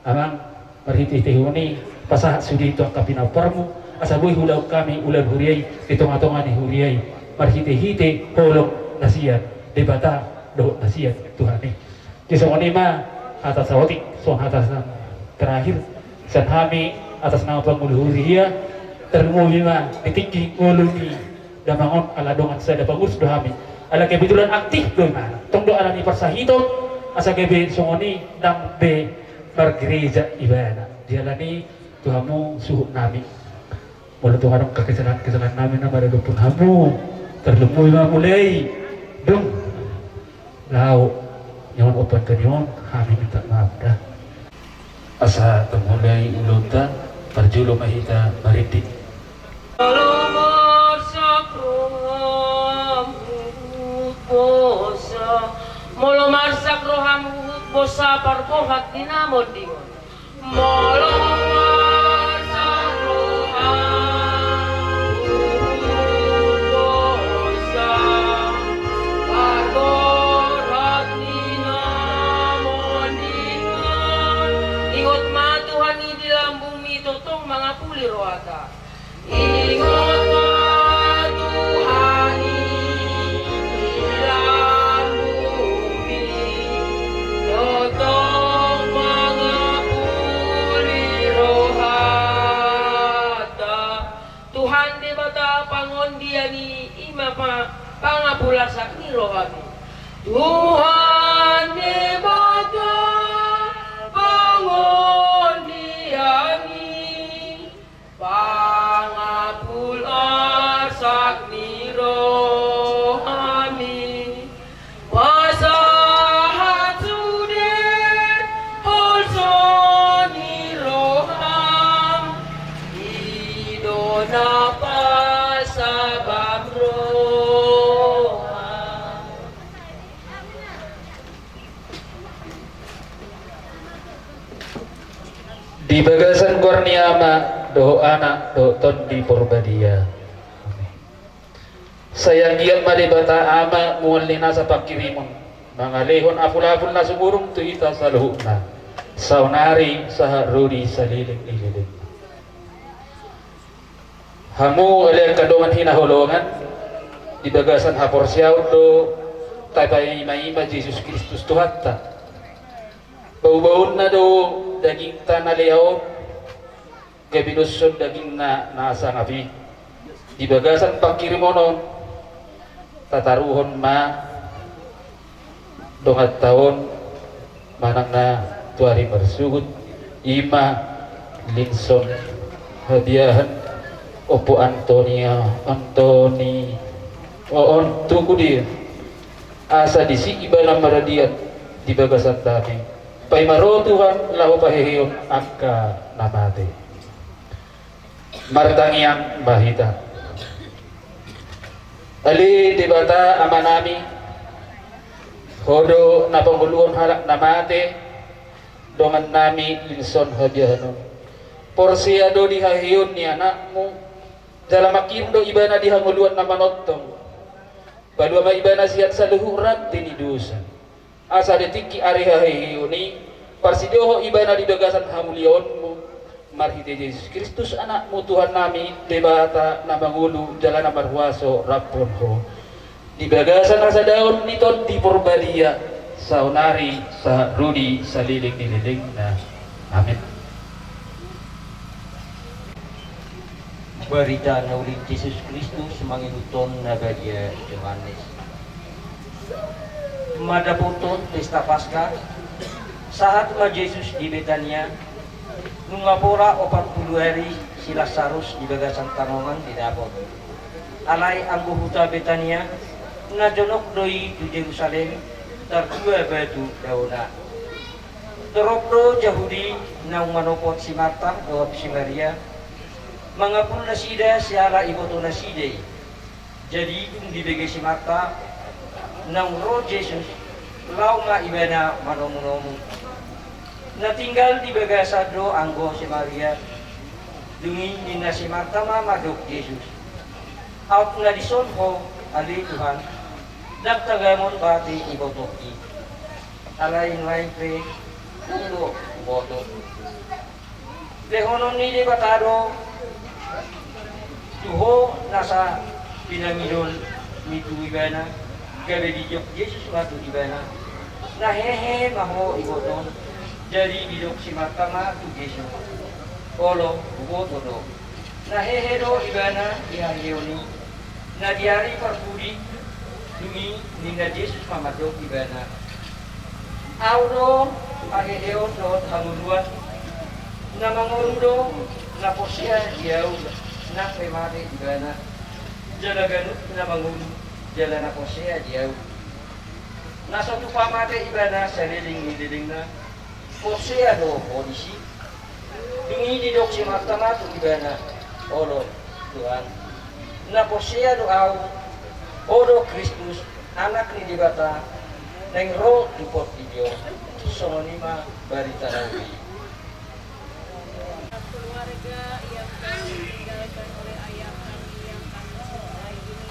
amang marhitehite hon i pasahat sude tu angka pinomparmu asa boi huulahon hami ulaon huria i di tongatonga ni huria i marhitehite holong na sian Debata dohot na sian Tuhan i. Jadi songon i ma hata saotik, songon hata na terakhir sian hami atas nama pangula huria, tarlumobi ma di tingki ngolu ni damang on ala dongan sada pangurus do hami. Ala kebetulan aktif do ibana. Tong do alani parsahiton asa gabe songon i ndang be margereja ibana. Jadi alani tu hamu suhut nami. Molo tung adong kesalahan-kesalahan nami na maradophon hamu, tarlumobi ma mulai dung laho nion opan ka nion hami minta maaf da. Asa tamulai ulaonta, parjolo ma hita marende. Molo marsak roham huhut bosa, molo marsak roham huhut bosa parborhat ni na monding on. Molo marsak roham huhut bosa parborhat ni na monding on. Ingot ma Rohata. Ingot ma Tuhan i di lambungmi, tongtong mangapuli rohata. Tuhan Debata pangondian i, i ma pa-, pangapul arsak ni rohami. Tuhan Debata pangondian i, pangapul arsak ni rohami, pasahat sude holso ni roham, i do na pasabam roham. Di bagasan goar ni Ama, dohot Anak, dohot Tondi Porbadia. Amin. Sai anggiat ma Debata Ama mual ni nasa pangkirimon, mangalehon apulapul na sumurung tu hita saluhutna, saonari sahat ro di saleleng ni lelengna. Hamu ale angka dongan hinaholongan, di bagasan haporseaon do tapaimaima Jesus Kristus Tuhanta. Baubaunna do dagingta na lea on, gabe doshon dagingna na sangap i. Di bagasan pangkirimon on, tataruhon ma donganta on manang na tu ari marsogot, i ma Linson Habiahan, Ompu Antonia, Antoni, o, on tuku dia, asa disi ibana maradiat di bagasan nami. Paima ro Tuhan laho pahehehon angka na mate. Martangiang ma hita. Ale Debata Amanami, Ho do na pangoluhon halak na mate, dongannami Linson Habiahan on. Porsea do di haheheon ni anakmu, jala mangkirim do ibana di hangoluan na manongtong. Palua ma ibana sian saluhut rante ni dosa. Asa di tingki ari haheheon i, parsidohot ibana di bagasan hamuliaonmu, marhite Jesus Kristus Anakmu Tuhannami, Debata na mangolu jala na marhuaso rap dohot Ho. Di bagasan hasadaon ni Tondi Porbadia, saonari sahat ro di saleleng ni lelengna. Amin. Barita na uli ni Jesus Kristus mangihuthon na badia Johannes. Mandapothon pesta Paska, sahat ma Jesus di Betania, nunga pola opat pulu ari si Lasarus di bagasan tangongan didapot. Alai anggo huta Betania, na jonok do i tu Jerusalem, tardua batu daona. Torop do Jahudi naung manopot si Marta dohot si Maria, mangapul nasida siala iboto nasida i. Jadi dung dibege si Marta naung ro Jesus, laho ma ibana manomunomu. Na tinggal di bagasan do anggo si Maria. Dung i ninna si Marta ma mandok Jesus: Aut na dison Ho, ale Tuhan, ndang tagamon mate ibotoki. Alai nuaeng pe tung do huboto. Lehonon ni Debata do tu Ho nasa pinangidolmi tu ibana, gabe dijok Jesus ma tu ibana: Na hehe ma Ho iboton. Jadi didok si Marta ma tu Jesus: Olo, huboto do. Na hehe do ibana di haheheon i. Na di ari parpudi, dung i ninna Jesus ma mandok ibana: Ahu do haheheon dohot hangoluan. Na mangolu do na porsea di Ahu, nang pe mate ibana, jala ganup na mangolu jala na porsea di Ahu, na so tupa mate ibana saleleng ni lelengna. Porsea do ho disi? Dung i didok si Marta ma tu ibana: Olo, Tuhan, na porsea do ahu, Ho do Kristus, Anak ni Debata, naeng ro tu portibi on. Songon i ma barita na uli. Keluarga yang telah ditinggalkan oleh ayah kami yang kami cintai ini.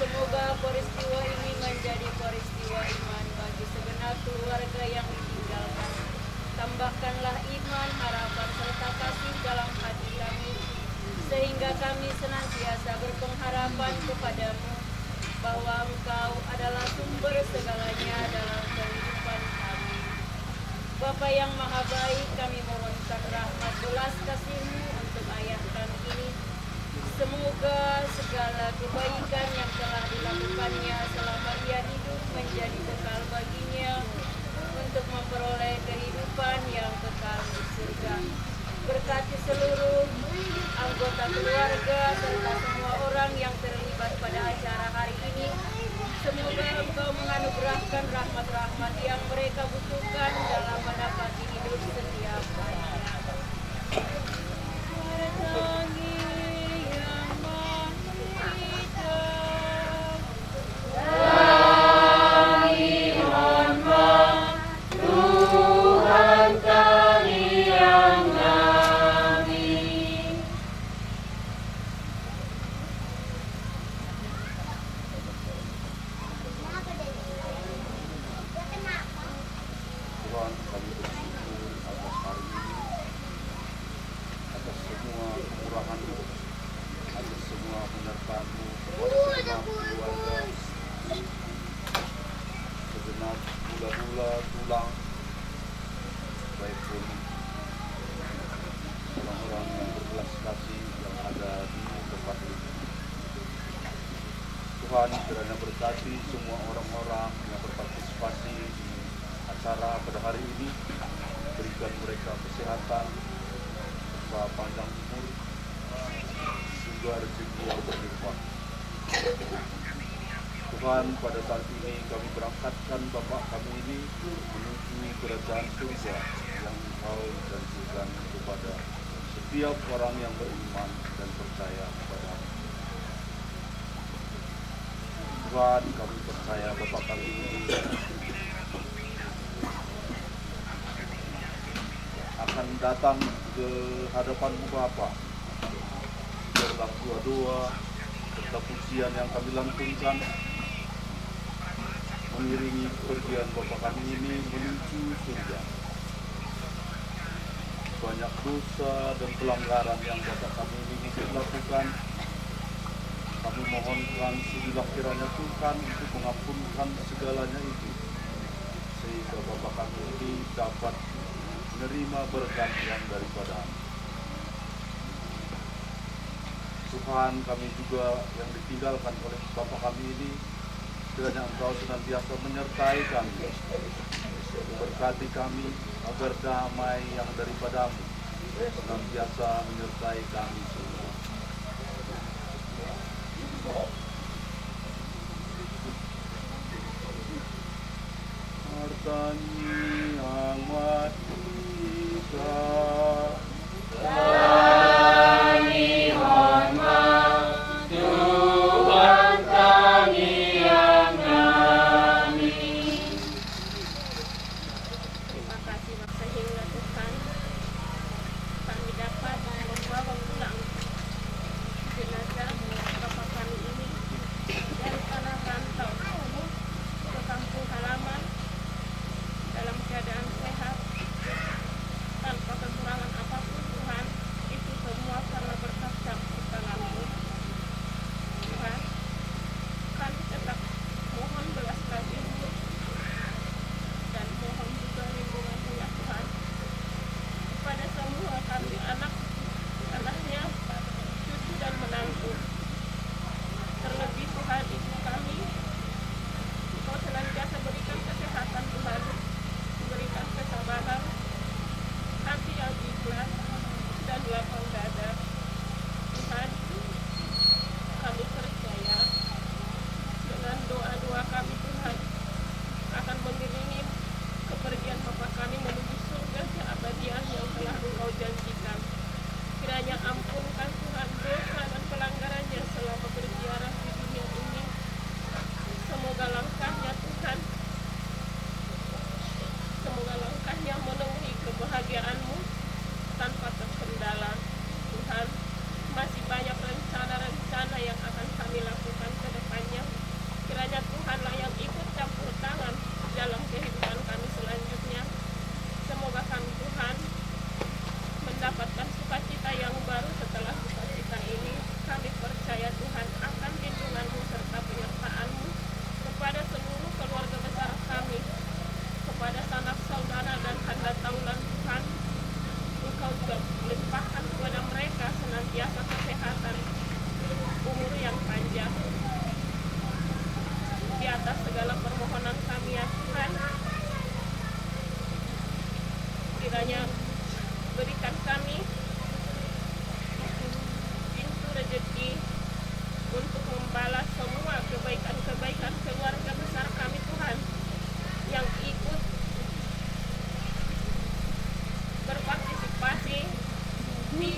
Semoga peristiwa ini menjadi peristiwa iman bagi segenap keluarga yang ditinggalkan. Tambahkanlah iman, harapan, serta kasih dalam hati kami Bapa yang Maha Baik, kami mohonkan rahmat belas kasih-Mu untuk ayah kami ini. Semoga segala kebaikan yang telah dilakukannya selama ia hidup menjadi bekal baginya untuk memperoleh kehidupan yang kekal di surga. Berkati seluruh anggota keluarga serta semua orang yang terlibat pada acara hari ini. Semoga Engkau menganugerahkan rahmat-rahmat yang mereka butuhkan dalam menapaki hidup setiap hari. Tuhan, kami bersyukur atas hari ini, atas semua kemurahan-Mu, atas semua penyertaan-Mu kepada segenap keluarga, segenap hula-hula, tulang, baik pun orang-orang yang berbelas kasih yang ada di tempat ini. Tuhan, kiranya berkati semua orang-orang yang berpartisipasi di acara pada hari ini. Berikan mereka kesehatan serta panjang umur, juga rezeki yang berlimpah. Tuhan, pada saat ini kami berangkatkan Bapak kami ini menuju kerajaan surga yang Engkau janjikan kepada setiap orang yang beriman dan percaya kepada-Mu. Tuhan, kami percaya Bapak kami ini akan datang ke hadapan-Mu Bapa. Biarlah doa-doa serta pujian yang kami lantunkan mengiringi kepergian Bapak kami ini menuju surga. Banyak dosa dan pelanggaran yang Bapak kami ini mungkin lakukan. Kami mohonkan, sudilah kiranya Tuhan untuk mengampunkan segalanya itu, sehingga Bapak kami ini dapat menerima berkat yang daripada-Mu. Tuhan, kami juga yang ditinggalkan oleh Bapak kami ini, kiranya Engkau senantiasa menyertai kami, memberkati kami, agar damai yang daripada-Mu senantiasa menyertai kami semua. Martangiang ma hita. Tangihon ma Tuhan, tangiang nami. Terima kasih sehingga Tuhan, kami dapat membawa pulang jenazah Bapak kami ini dari tanah rantau ke kampung halaman dalam keadaan sehat, tanpa kekurangan.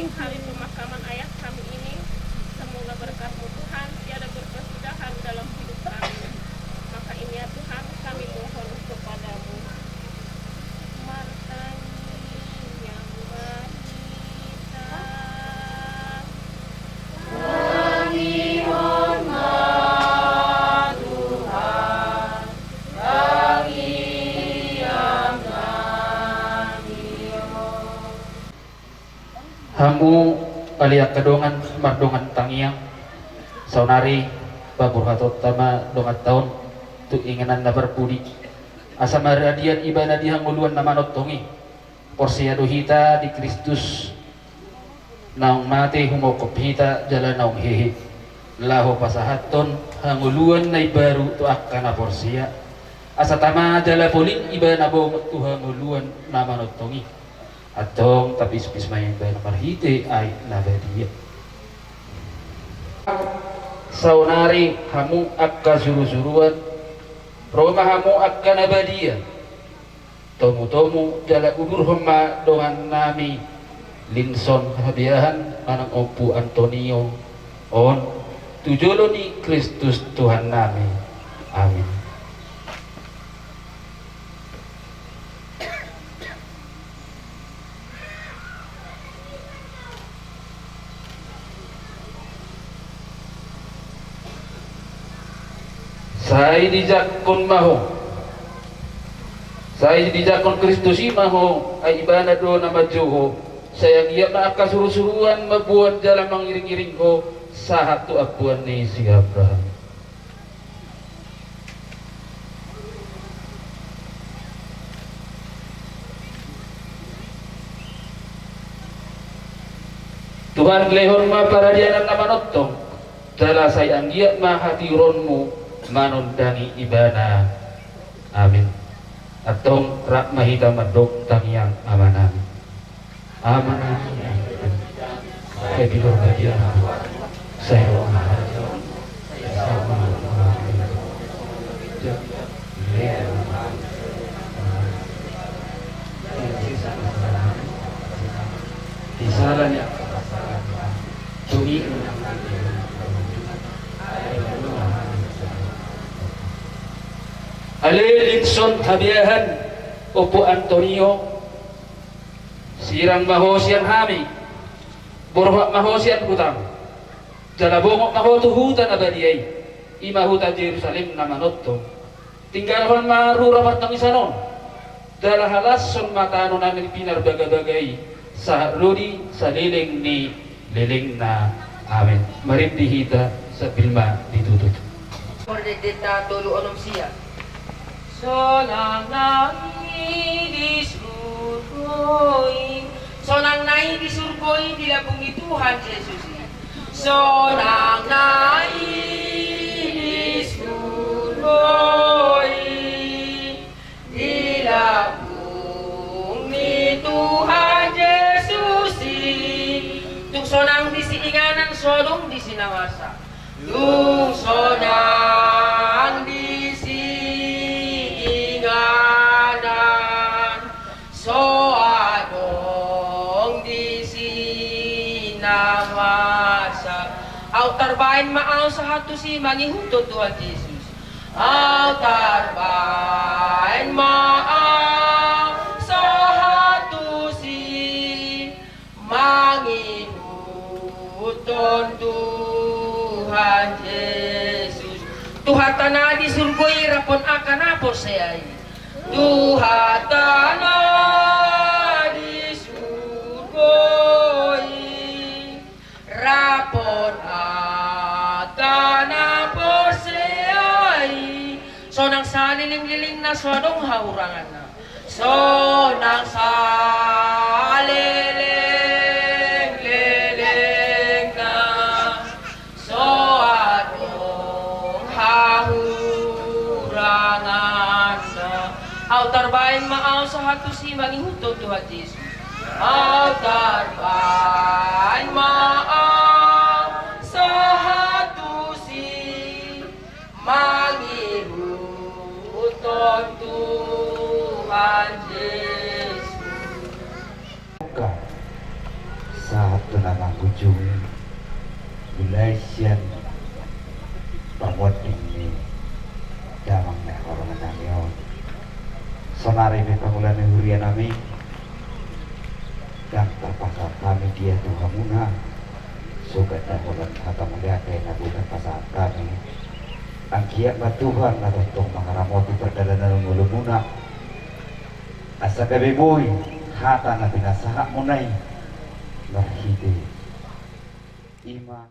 Hari pemakaman ayah kami ini, semoga berkat-Mu Tuhan tiada berkesudahan dalam hidup kami. Maka ini ya Tuhan, kami mohon kepada-Mu. Martangiang ma hita. Tangiang ma Tuhan, tangiang ma hita. Hamu ale angka dongan, mardongan tangiang. Saonari paborhatonta ma donganta on tu inganan na parpudi, asa maradian ibana di hangoluan na manongtong i. Porsea do hita di Kristus, naung mate humongkop hita jala naung hehe, laho pasahathon hangoluan na imbaru tu angka na porsea, asa tama jala polin ibana bongot tu hangoluan na manongtong i. Antong tapispis ma ibana marhite aek na badia. Saonari hamu angka surusuruan, ro ma hamu angka na badia, tomutomu jala udurhon ma dongannami Linson Habeahan manang Ompu Antonio on tu jolo ni Kristus Tuhannami. Amin. Sai dijangkon ma ho, sai dijangkon Kristus i ma ho, ai ibana do na manjou ho. Sai anggiat ma angka surusuruan mamboan jala mangiringiring ho sahat tu ampuan ni si Abraham. Tuhan, lehon ma paradianan na manongtong, jala sai anggiat ma hatiuronmu manondangi ibana. Amin. Antong rap ma hita mandok tangiang Amanami. Amanami, sai pintor badia ma ho, sai ro ma harajaon, sai saut ma ho, ale Linson Habeahan, Ompu Antonio, sirang ma ho sian hami, borhat ma ho sian hutam, jala bongot ma ho tu huta na badia i, i ma huta Jerusalem na manongtong. Tinggalhon ma rura partangisan on, jala halashon ma tano na pinarbagabaga i, sahat lodi saleleng ni lelengna. Amen. Marende hita sambil ma ditutup. Mardendenta tolu onom sia. Sonang na i di surgo i. Sonang na i di surgo i di lambung ni Tuhan Jesus i. Sonang na i di surgo i di lambung ni Tuhan Jesus i. Tung sonang disi inganan, so adong disi na marsak. Tung sonang disi inganan, so adong disi na marsak. Aut tarbaen ma ahu sahat tusi mangihuthon Tuhan Jesus. Aut tarbaen ma ahu sahat tusi mangihuthon Tuhan Jesus. Tuhanta na di surgo i rap dohot angka na porsea i. Tuhanta na di surgo i rap dohot angka na porsea i. Sonang saleleng lelengna, so adong hahuranganna. Sonang saleleng lelengna, so adong hahuranganna. Aut tarbaen ma ahu sahat tusi mangihuthon Tuhan Jesus. Aut tarbaen ma ahu sahat tusi mangihuthon Tuhan Jesus. Buka. Sa Sahat tu na mangujungi, mulai sian pamonding ni damang na hinaholongan nami on. Saonari pe pangula ni huria nami, ndang tarpasahat hami dia tu hamuna, sogot na holan hata mauliate na boi tarpasahat hami. Anggiat ma Tuhan na tongtong mangaramoti pardalanan ngolumuna, asa gabe boi hata na pinasahatmuna i, marhite i ma